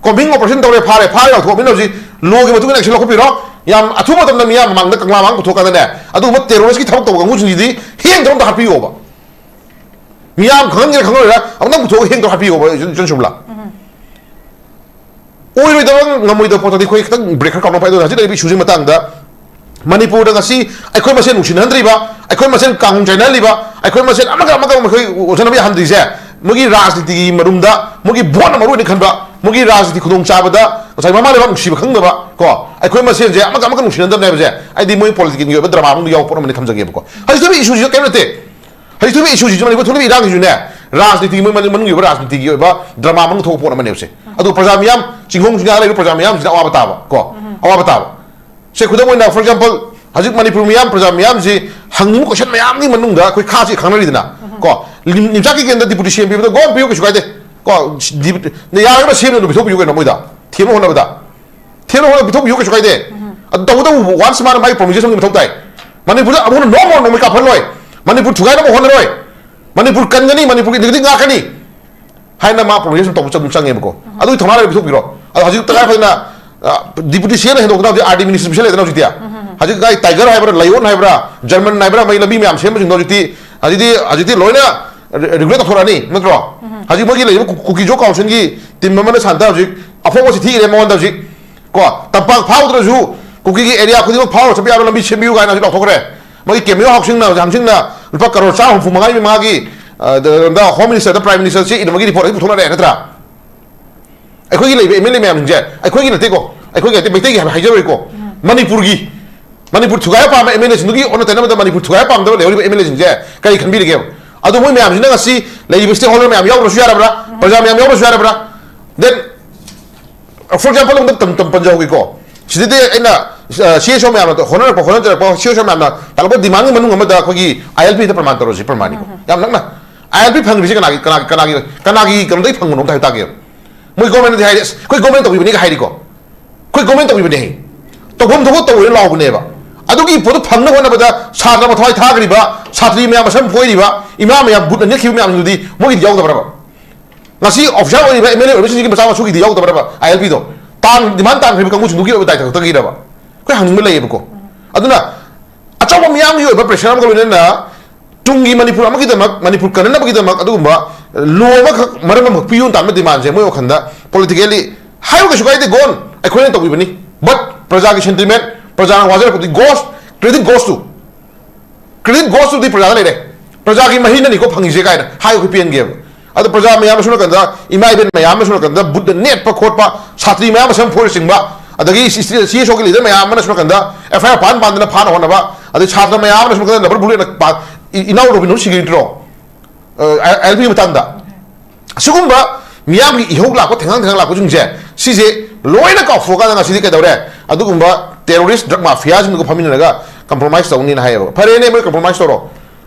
ꯀꯣꯝꯕꯤꯡ ꯑꯣꯄꯔꯦꯁꯟ ꯇꯧꯔꯦ, ꯐꯥꯔꯦ, ꯐꯥꯔꯦ ꯂꯥꯎꯊꯣꯛꯑꯃꯤꯅ ꯍꯧꯖꯤꯛ ꯂꯣꯒꯤ ꯃꯇꯨꯡ ꯏꯟꯅ ꯑꯦꯛꯁꯟ ꯂꯧꯈꯠꯄꯤꯔꯣ꯫ ꯌꯥꯝ ꯑꯊꯨꯕ ꯃꯇꯝꯗ ꯃꯤꯌꯥꯝ ꯃꯃꯥꯡꯗ, ꯀꯪꯂꯥ ꯃꯃꯥꯡ ꯄꯨꯊꯣꯛꯀꯥꯟꯗꯅꯦ, ꯑꯗꯨꯒꯨꯝꯕ ꯇꯦꯔꯣꯔꯤꯁꯀꯤ ꯊꯕꯛ ꯇꯧꯕ ꯀꯥꯡꯕꯨꯁꯤꯡꯁꯤꯗꯤ ꯍꯦꯡ ꯇꯧꯔ ꯑꯝꯇ ꯍꯥꯠꯄꯤꯌꯣꯕ꯫ ꯃꯤꯌꯥꯝ ꯈꯪꯍꯟꯒꯦꯔꯥ ꯈꯪꯍꯜꯂꯣꯏꯔꯥ ꯑꯃꯨꯛꯇꯪ ꯄꯨꯊꯣꯛꯑꯒ ꯍꯦꯡ ꯇꯧꯔ ꯍꯥꯠꯄꯤꯌꯣꯕ, ꯏꯆꯟ, ꯏꯆꯟ ꯁꯨꯕꯂꯥ꯫ ꯑꯣꯏꯔꯣꯏꯗꯕ, ꯉꯝꯃꯣꯏꯗꯕ ꯄꯣꯠꯇꯗꯤ ꯑꯩꯈꯣꯏ ꯈꯤꯇꯪ ꯕ꯭ꯔꯦꯛ ꯈꯔ ꯀꯥꯎꯅ ꯄꯥꯏꯗꯣꯏꯅ ꯍꯧꯖꯤꯛ ꯂꯩꯔꯤꯕ ꯏꯁꯨꯁꯤꯒꯤ ꯃꯇꯥꯡꯗ ꯃꯅꯤꯄꯨꯔꯗ ꯉꯁꯤ ꯑꯩꯈꯣꯏ ꯃꯁꯦꯟ ꯅꯨꯡꯁꯤꯅꯍꯟꯗ꯭ꯔꯤꯕ, ꯑꯩꯈꯣꯏ ꯃꯁꯦꯟ ꯀꯥꯡ ꯆꯥꯏꯅꯍꯜꯂꯤꯕ, ꯑꯩꯈꯣꯏ ꯃꯁꯦꯟ ꯑꯃꯒ ꯑꯃꯒ ꯑꯩꯈꯣꯏ ꯑꯣꯟꯁꯤꯟꯅꯕ ꯌꯥꯍꯟꯗ꯭ꯔꯤꯁꯦ, ꯃꯣꯏꯒꯤ ꯔꯥꯖꯅꯤꯇꯤꯒꯤ ꯃꯔꯨꯝꯗ, ꯃꯣꯏꯒꯤ ꯚꯣꯠꯅ ꯃꯔꯨ ꯑꯣꯏꯅ ꯈꯟꯕ, ꯃꯣꯏꯒꯤ ꯔꯥꯖꯅꯤꯇꯤ ꯈꯨꯗꯣꯡꯆꯥꯕꯗ ꯉꯁꯥꯏ ꯃꯃꯥ ꯂꯩꯕꯥꯛ ꯅꯨꯡꯁꯤꯕ ꯈꯪꯗꯕ ꯀꯣ, ꯑꯩꯈꯣꯏ ꯃꯁꯦꯟꯁꯦ ꯑꯃꯒ ꯑꯃꯒ ꯅꯨꯡꯁꯤꯅꯗꯕꯅꯦ ꯍꯥꯏꯕꯁꯦ ꯑꯩꯗꯤ ꯃꯣꯏ ꯄꯣꯂꯤꯇꯤꯀꯦꯜꯒꯤ ꯑꯣꯏꯕ ꯗ꯭ꯔꯃꯥ ꯃꯅꯨꯡꯗ ꯌꯥꯎꯕ ꯄꯣꯠ ꯑꯃꯅꯤ ꯈꯟꯖꯒꯦꯕꯀꯣ꯫ ꯍꯧꯖꯤꯛ ꯊꯣꯛꯏꯕ ꯏꯁꯨꯁꯤꯁꯨ ꯀꯔꯤꯝ ꯅꯠꯇꯦ꯫ ꯍꯧꯖꯤꯛ ꯊꯣꯛꯏꯕ ꯏꯁꯨꯁꯤꯁꯨ, ꯃꯅꯤꯄꯨꯔ ꯊꯣꯛꯂꯤꯕ ꯏꯔꯥꯡꯁꯤꯁꯨꯅꯦ, ꯔꯥꯖꯅꯤꯇꯤꯒꯤ, ꯃꯣꯏ ꯃꯅꯨꯡꯒꯤ ꯑꯣꯏꯕ ꯔꯥꯖꯅꯤꯇꯤꯒꯤ ꯑꯣꯏꯕ ꯗ꯭ꯔꯃꯥ ꯃꯅꯨꯡꯗ ꯊꯣꯛꯄ ꯄꯣꯠ ꯑꯃꯅꯦꯕꯁꯦ꯫ ꯑꯗꯣ ꯄ꯭ꯔꯖꯥ ꯃꯤꯌꯥꯝ, ꯆꯤꯡꯈꯣꯡ ꯆꯤꯡꯌꯥ ꯂꯩꯕ ꯄ꯭ꯔꯖꯥ ꯃꯤꯌꯥꯝꯁꯤꯗ ꯑꯋꯥꯕ ꯇꯥꯕ ꯀꯣ, ꯑꯋꯥꯕ ꯇꯥꯕ꯫ ꯁꯦ, ꯈꯨꯗꯝ ꯑꯣꯏꯅ, for example, ꯍꯧꯖꯤꯛ ꯃꯅꯤꯄꯨꯔ ꯃꯤꯌꯥꯝ, ꯄ꯭ꯔꯖꯥ ꯃꯤꯌꯥꯝꯁꯤ ꯍꯪꯅꯤꯡꯕ ꯀꯣꯏꯁꯟ ꯃꯌꯥꯝꯒꯤ ꯃꯅꯨꯡꯗ ꯑꯩꯈꯣꯏ ꯈꯥꯁꯤ ꯈꯪꯅꯔꯤꯗꯅ ꯀꯣ, ꯅꯤꯝ-, ꯅꯤꯝꯆꯥꯛꯀꯤ ꯀꯦꯟꯗ꯭ꯔ ꯗꯤꯄꯨꯇꯤ ꯁꯤ ꯑꯦꯝ ꯄꯤꯕꯗ ꯒꯣꯟ ꯄꯤꯌꯨ, ꯀꯩꯁꯨ ꯀꯥꯏꯗꯦ ꯀꯣ꯫ ꯗꯤꯄꯨꯇꯤ-, ꯅ ꯌꯥꯔꯒꯅ ꯁꯤ ꯑꯦꯝꯅ ꯑꯗꯨꯝ ꯄꯤꯊꯣꯛꯄꯤꯌꯨ ꯀꯩꯅꯣ ꯃꯣꯏꯗ, ꯊꯦꯝꯕ ꯍꯣꯠꯅꯕꯗ꯫ ꯊꯦꯝꯕ ꯍꯣꯠꯅꯕ ꯄꯤꯊꯣꯛꯄꯤꯌꯨ, ꯀꯩꯁꯨ ꯀꯥꯏꯗꯦ꯫ ꯑꯗꯨ ꯇꯧꯕꯇꯕꯨ once ꯃꯥꯅ ꯃꯥꯒꯤ promiseꯁꯤꯡꯒꯤ ꯃꯊꯧ ꯇꯥꯏ꯫ ꯃꯅꯤꯄꯨꯔꯗ ꯑꯃꯨꯛ ꯍꯟꯅ ꯅꯣꯡꯃ ꯅꯣꯡꯃꯩ ꯀꯥꯞꯍꯜꯂꯣꯏ꯫ ꯃꯅꯤꯄꯨꯔ ꯊꯨꯒꯥꯏꯅꯕ ꯍꯣꯠꯅꯔꯣꯏ꯫ ꯃꯅꯤꯄꯨꯔ ꯀꯟꯒꯅꯤ, ꯃꯅꯤꯄꯨꯔꯒꯤ integrity ꯉꯥꯛꯀꯅꯤ ꯍꯥꯏꯅ ꯃꯥ promise ꯇꯧꯕ ꯑꯗꯨꯝ ꯆꯪꯉꯦꯕꯀꯣ꯫ ꯑꯗꯨꯒꯤ ꯊꯧꯅꯥ ꯂꯩꯔ ꯄꯤꯊꯣꯛꯄꯤꯔꯣ꯫ ꯑꯗꯣ ꯍꯧꯖꯤꯛ ꯇꯉꯥꯏ ꯐꯗꯅ, ꯑ, ꯗꯤꯄꯨꯇꯤ ꯁꯤ ꯑꯦꯝꯅ ꯍꯦꯟꯗꯣꯛꯇꯅ ꯍꯧꯖꯤꯛ ꯑꯥꯔ ꯗꯤ ꯃꯤꯅꯤꯁꯇꯔ ꯄꯤꯁꯜꯂꯦꯗꯅ ꯍꯧꯖꯤꯛꯇꯤ꯫ ꯍꯧꯖꯤꯛ ꯀꯥꯏ ꯇꯥꯏꯒꯔ ꯍꯥꯏꯕ꯭ꯔꯥ, ꯂꯥꯏꯑꯣꯟ ꯍꯥꯏꯕ꯭ꯔꯥ, ꯖꯔꯃꯟ ꯍꯥꯏꯕ꯭ꯔꯥ, ꯃꯩ ꯂꯝꯕꯤ ꯃꯌꯥꯝ ꯁꯦꯝꯕꯁꯤꯡꯗꯣ ꯍꯧꯖꯤꯛꯇꯤ, ꯍꯧꯖꯤꯛꯇꯤ, ꯍꯧꯖꯤꯛꯇꯤ ꯂꯣꯏꯅ ꯔꯤ-, regret ꯇꯧꯊꯣꯔꯛꯑꯅꯤ, ꯅꯠꯇ꯭ꯔꯣ? ꯍꯧꯖꯤꯛ ꯃꯣꯏꯒꯤ ꯂꯩꯔꯤꯕ ꯀꯨ-, ꯀꯨꯀꯤ ꯖꯣ ꯀꯥꯎꯟꯁꯤꯜꯒꯤ team ꯑꯃꯅ ꯁꯥꯟꯇ ꯍꯧꯖꯤꯛ ꯑꯐꯧꯕ ꯆꯤꯊꯤ ꯏꯔꯦ ꯃꯉꯣꯟꯗ ꯍꯧꯖꯤꯛ꯫ ꯀꯣ, ꯇꯝꯄꯥꯛ ꯐꯥꯎꯗ꯭ꯔꯁꯨ ꯀꯨꯀꯤꯒꯤ area ꯈꯨꯗꯤꯡꯃꯛ ꯐꯥꯎꯔ ꯆꯠꯄ ꯌꯥꯕ ꯂꯝꯕꯤ ꯁꯦꯝꯕꯤꯌꯨ ꯀꯥꯏꯅ ꯍꯧꯖꯤꯛ ꯂꯥꯎꯊꯣꯛꯈ꯭ꯔꯦ꯫ ꯃꯣꯏꯒꯤ ꯀꯦꯃꯤꯑꯣ ꯍꯥꯎꯁꯤꯡꯅ ꯍꯧꯖꯤꯛ ꯍꯪꯁꯤꯡꯅ ꯂꯨꯄꯥ ꯀꯔꯣꯔ ꯆꯥꯝꯃ ꯍꯨꯝꯐꯨ ꯃꯉꯥꯒꯤ ꯃꯉꯥꯒꯤ, ꯑ, ꯗ, ꯗ, Home Minister ꯗ Prime Minister ꯁꯤ ꯏꯅꯕꯒꯤ report ꯍꯧꯖꯤꯛ ꯄꯨꯊꯣꯛꯅꯔꯦ ꯅꯠꯇ꯭ꯔꯥ? ꯑꯩꯈꯣꯏꯒꯤ ꯂꯩꯕ ꯑꯦꯝ ꯑꯦꯜ ꯑꯦ ꯃꯌꯥꯝꯁꯤꯡꯁꯦ, ꯑꯩꯈꯣꯏꯒꯤ ꯅꯠꯇꯦꯀꯣ, ꯑꯩꯈꯣꯏꯒꯤ ꯅꯠꯇꯦ, ꯃꯩꯇꯩꯒꯤ ꯍꯥꯏꯕ ꯍꯥꯏꯖꯔꯣꯏꯀꯣ, ꯃꯅꯤꯄꯨꯔꯒꯤ, ꯃꯅꯤꯄꯨꯔ ꯊꯨꯒꯥꯏꯕ ꯄꯥꯝꯕ ꯑꯦꯝ ꯑꯦꯜ ꯑꯦꯁꯤꯡꯗꯨꯒꯤ ꯑꯣꯟꯅ ꯇꯩꯅꯕꯗ ꯃꯅꯤꯄꯨꯔ ꯊꯨꯒꯥꯏꯕ ꯄꯥꯝꯗꯕ ꯂꯩꯍꯧꯔꯤꯕ ꯑꯦꯝ ꯑꯦꯜ ꯑꯦꯁꯤꯡꯁꯦ ꯀꯔꯤ ꯈꯟꯕꯤꯔꯤꯒꯦꯕ? ꯑꯗꯣ ꯃꯣꯏ ꯃꯌꯥꯝꯁꯤꯅ ꯉꯁꯤ ꯂꯩꯔꯤꯕ stakeholder ꯃꯌꯥꯝ ꯌꯥꯎꯗ꯭ꯔꯁꯨ ꯌꯥꯔꯕ꯭ꯔꯥ? ꯄ꯭ꯔꯖꯥ ꯃꯌꯥꯝ ꯌꯥꯎꯗ꯭ꯔꯁꯨ ꯌꯥꯔꯕ꯭ꯔꯥ? Then, for example, ꯑꯃꯗ ꯇꯝ-, ꯇꯝ-, ꯄꯟꯖꯍꯧꯒꯦꯀꯣ꯫ ꯁꯤꯗꯗꯤ ꯑꯩꯅ, ꯑ, ꯁꯤ ꯑꯦꯁ ꯑꯣ ꯃꯌꯥꯝꯅ ꯍꯣꯠꯅꯔꯛꯄ, ꯍꯣꯠꯅꯖꯔꯛꯄ ꯁꯤ ꯑꯦꯁ ꯑꯣ ꯃꯌꯥꯝꯅ ꯇꯥꯛꯂꯛꯄ demandꯒꯤ ꯃꯅꯨꯡ ꯑꯃꯗ ꯑꯩꯈꯣꯏꯒꯤ ꯑꯥꯏ ꯑꯦꯜ ꯄꯤꯗ ꯄ꯭ꯔꯃꯥꯟ ꯇꯧꯔꯁꯤ, ꯄ꯭ꯔꯃꯥꯟꯅꯤꯀꯣ꯫ ꯌꯥꯝ ꯅꯛꯅ꯫ ꯑꯥꯏ ꯑꯦꯜ ꯄꯤ ꯐꯪꯗ꯭ꯔꯤꯁꯦ ꯀꯅꯥꯒꯤ, ꯀꯅꯥꯒꯤ, ꯀꯅꯥꯒꯤ, ꯀꯅꯥꯒꯤ ꯀꯩꯅꯣꯗꯒꯤ ꯐꯪꯕꯅꯣ ꯑꯝꯇ ꯍꯥꯏꯇꯥꯒꯦ꯫ ꯃꯣꯏ ꯒꯣꯔꯃꯦꯟꯅꯗꯤ ꯍꯥꯏꯔꯦ, "ꯑꯁ, ꯑꯩꯈꯣꯏ ꯒꯣꯔꯃꯦꯟ ꯇꯧꯕꯤꯕꯅꯤꯒ" ꯍꯥꯏꯔꯤꯀꯣ꯫ ꯑꯩꯈꯣꯏ ꯒꯣꯔꯃꯦꯟ ꯇꯧꯕꯤꯕꯅꯦ꯫ ꯇꯧꯐꯝ ꯊꯣꯛꯄ ꯇꯧꯔꯦ ꯂꯥꯎꯕꯅꯦꯕ꯫ ꯑꯗꯨꯒꯤ ꯄꯣꯠꯇꯨ ꯐꯪꯅꯕ ꯍꯣꯠꯅꯕꯗ ꯁꯥꯇ꯭ꯔ ꯃꯊ꯭ꯋꯥꯏ ꯊꯥꯈ꯭ꯔꯤꯕ, ꯁꯥꯇ꯭ꯔꯤ ꯃꯌꯥꯝ ꯃꯁꯝ ꯐꯣꯏꯔꯤꯕ, ꯏꯃꯥ ꯃꯌꯥꯝ ꯕꯨꯠꯅ ꯅꯦꯠꯈꯤꯕ ꯃꯌꯥꯝꯗꯨꯗꯤ ꯃꯣꯏꯒꯤꯗꯤ ꯌꯥꯎꯗꯕ꯭ꯔꯕ? ꯉꯁꯤ ꯑꯣꯐꯤꯁꯥꯔ ꯑꯣꯏꯔꯤꯕ ꯑꯦꯝ ꯑꯦꯜ ꯑꯦ ꯑꯣꯏꯔꯤꯕꯁꯤꯡꯁꯤꯒꯤ ꯃꯆꯥ ꯃꯁꯨꯒꯤꯗꯤ ꯌꯥꯎꯗꯕ꯭ꯔꯕ ꯑꯥꯏ ꯑꯦꯜ ꯄꯤꯗꯣ? ꯇꯥꯡ-, demand ꯇꯥꯡꯈ꯭ꯔꯤꯕ ꯀꯥꯡꯕꯨꯁꯤꯡꯗꯨꯒꯤ ꯑꯣꯏꯕ ꯗꯥꯏꯇ ꯈꯛꯇꯒꯤꯔꯕ? ꯑꯩꯈꯣꯏ ꯍꯪꯅꯤꯡꯕ ꯂꯩꯌꯦꯕꯀꯣ꯫ ꯑꯗꯨꯅ ꯑꯆꯧꯕ ꯃꯤꯌꯥꯝꯒꯤ ꯑꯣꯏꯕ pressure ꯑꯃꯒ ꯂꯣꯏꯅꯅ ꯇꯨꯡꯒꯤ ꯃꯅꯤꯄꯨꯔ ꯑꯃꯒꯤꯗꯃꯛ, ꯃꯅꯤꯄꯨꯔ ꯀꯟꯅꯅꯕꯒꯤꯗꯃꯛ ꯑꯗꯨꯒꯨꯝꯕ law ꯑꯃꯈꯛ, ꯃꯔꯝ ꯑꯃꯈꯛ ꯄꯤꯌꯨ ꯇꯥꯟꯕ demandꯁꯦ ꯃꯣꯏ ꯋꯥꯈꯜꯗ politically ꯍꯥꯏꯌꯨ, ꯀꯩꯁꯨ ꯀꯥꯏꯗꯦ, ꯒꯣꯟ, ꯑꯩꯈꯣꯏꯅ ꯇꯧꯕꯤꯕꯅꯤ꯫ But ꯄ꯭ꯔꯖꯥꯒꯤ sentiment, ꯄ꯭ꯔꯖꯥꯅ ꯋꯥꯖꯔꯛꯄꯗꯨꯗꯤ goes, credit goes to, credit goes to ꯗꯤ ꯄ꯭ꯔꯖꯥꯗ ꯂꯩꯔꯦ꯫ ꯄ꯭ꯔꯖꯥꯒꯤ ꯃꯍꯩꯅꯅꯤꯀꯣ ꯐꯪꯉꯤꯁꯦ ꯀꯥꯏꯅ ꯍꯥꯏ ꯑꯩꯈꯣꯏ ꯄꯦꯟꯒꯦꯕ꯫ ꯑꯗꯣ ꯄ꯭ꯔꯖꯥ ꯃꯌꯥꯝ ꯑꯁꯣꯝ ꯅꯥꯀꯟꯗ, ꯏꯃꯥ ꯏꯕꯦꯟ ꯃꯌꯥꯝ ꯑꯃ ꯁꯣꯝ ꯅꯥꯀꯟꯗ ꯕꯨꯠꯅ ꯅꯦꯠꯄ ꯈꯣꯠꯄ, ꯁꯥꯇ꯭ꯔꯤ ꯃꯌꯥꯝ ꯑꯃ ꯁꯝ ꯐꯣꯏꯔ ꯆꯤꯡꯕ, ꯑꯗꯒꯤ ꯁꯤ-, ꯁꯤ-, CSO ꯒꯤ ꯂꯤꯗꯔ ꯃꯌꯥꯝ ꯑꯃꯅ ꯁꯣꯝ ꯅꯥꯀꯟꯗ FIR ꯄꯥꯟ ꯄꯥꯟꯗꯅ ꯐꯥꯅ ꯍꯣꯠꯅꯕ, ꯑꯗꯩ ꯁꯥꯇ꯭ꯔ ꯃꯌꯥꯝ ꯑꯃꯅ ꯁꯣꯝ ꯅꯥꯀꯟꯗ ꯔꯕꯔ ꯕꯨꯂꯦꯠꯅ ꯄꯥ-, ꯏ-, ꯏꯅꯥꯎ ꯔꯣꯕꯤꯟꯍꯨꯗ ꯁꯤꯈꯤꯗ꯭ꯔꯣ? ꯑ, ILP ꯒꯤ ꯃꯇꯥꯡꯗ꯫ ꯑꯁꯤꯒꯨꯝꯕ ꯃꯤꯌꯥꯝꯒꯤ ꯏꯍꯧ ꯂꯥꯛꯄ, ꯊꯦꯡꯉꯥꯡ ꯊꯦꯡꯉꯥꯡ ꯂꯥꯛꯄꯁꯤꯡꯁꯦ, ꯁꯤꯁꯦ ꯂꯣꯏꯅ ꯀꯥꯎꯊꯣꯛꯑꯀꯥꯟꯗ ꯉꯁꯤꯗꯤ ꯀꯩꯗꯧꯔꯦ? ꯑꯗꯨꯒꯨꯝꯕ terrorist drug mafia ꯁꯤꯡꯗꯨꯒ ꯐꯝꯃꯤꯟꯅꯔꯒ compromise ꯇꯧꯅꯤꯅ ꯍꯥꯏꯌꯦꯕ꯫ ꯐꯔꯦꯅꯦ, ꯃꯣꯏ compromise ꯇꯧꯔꯣ꯫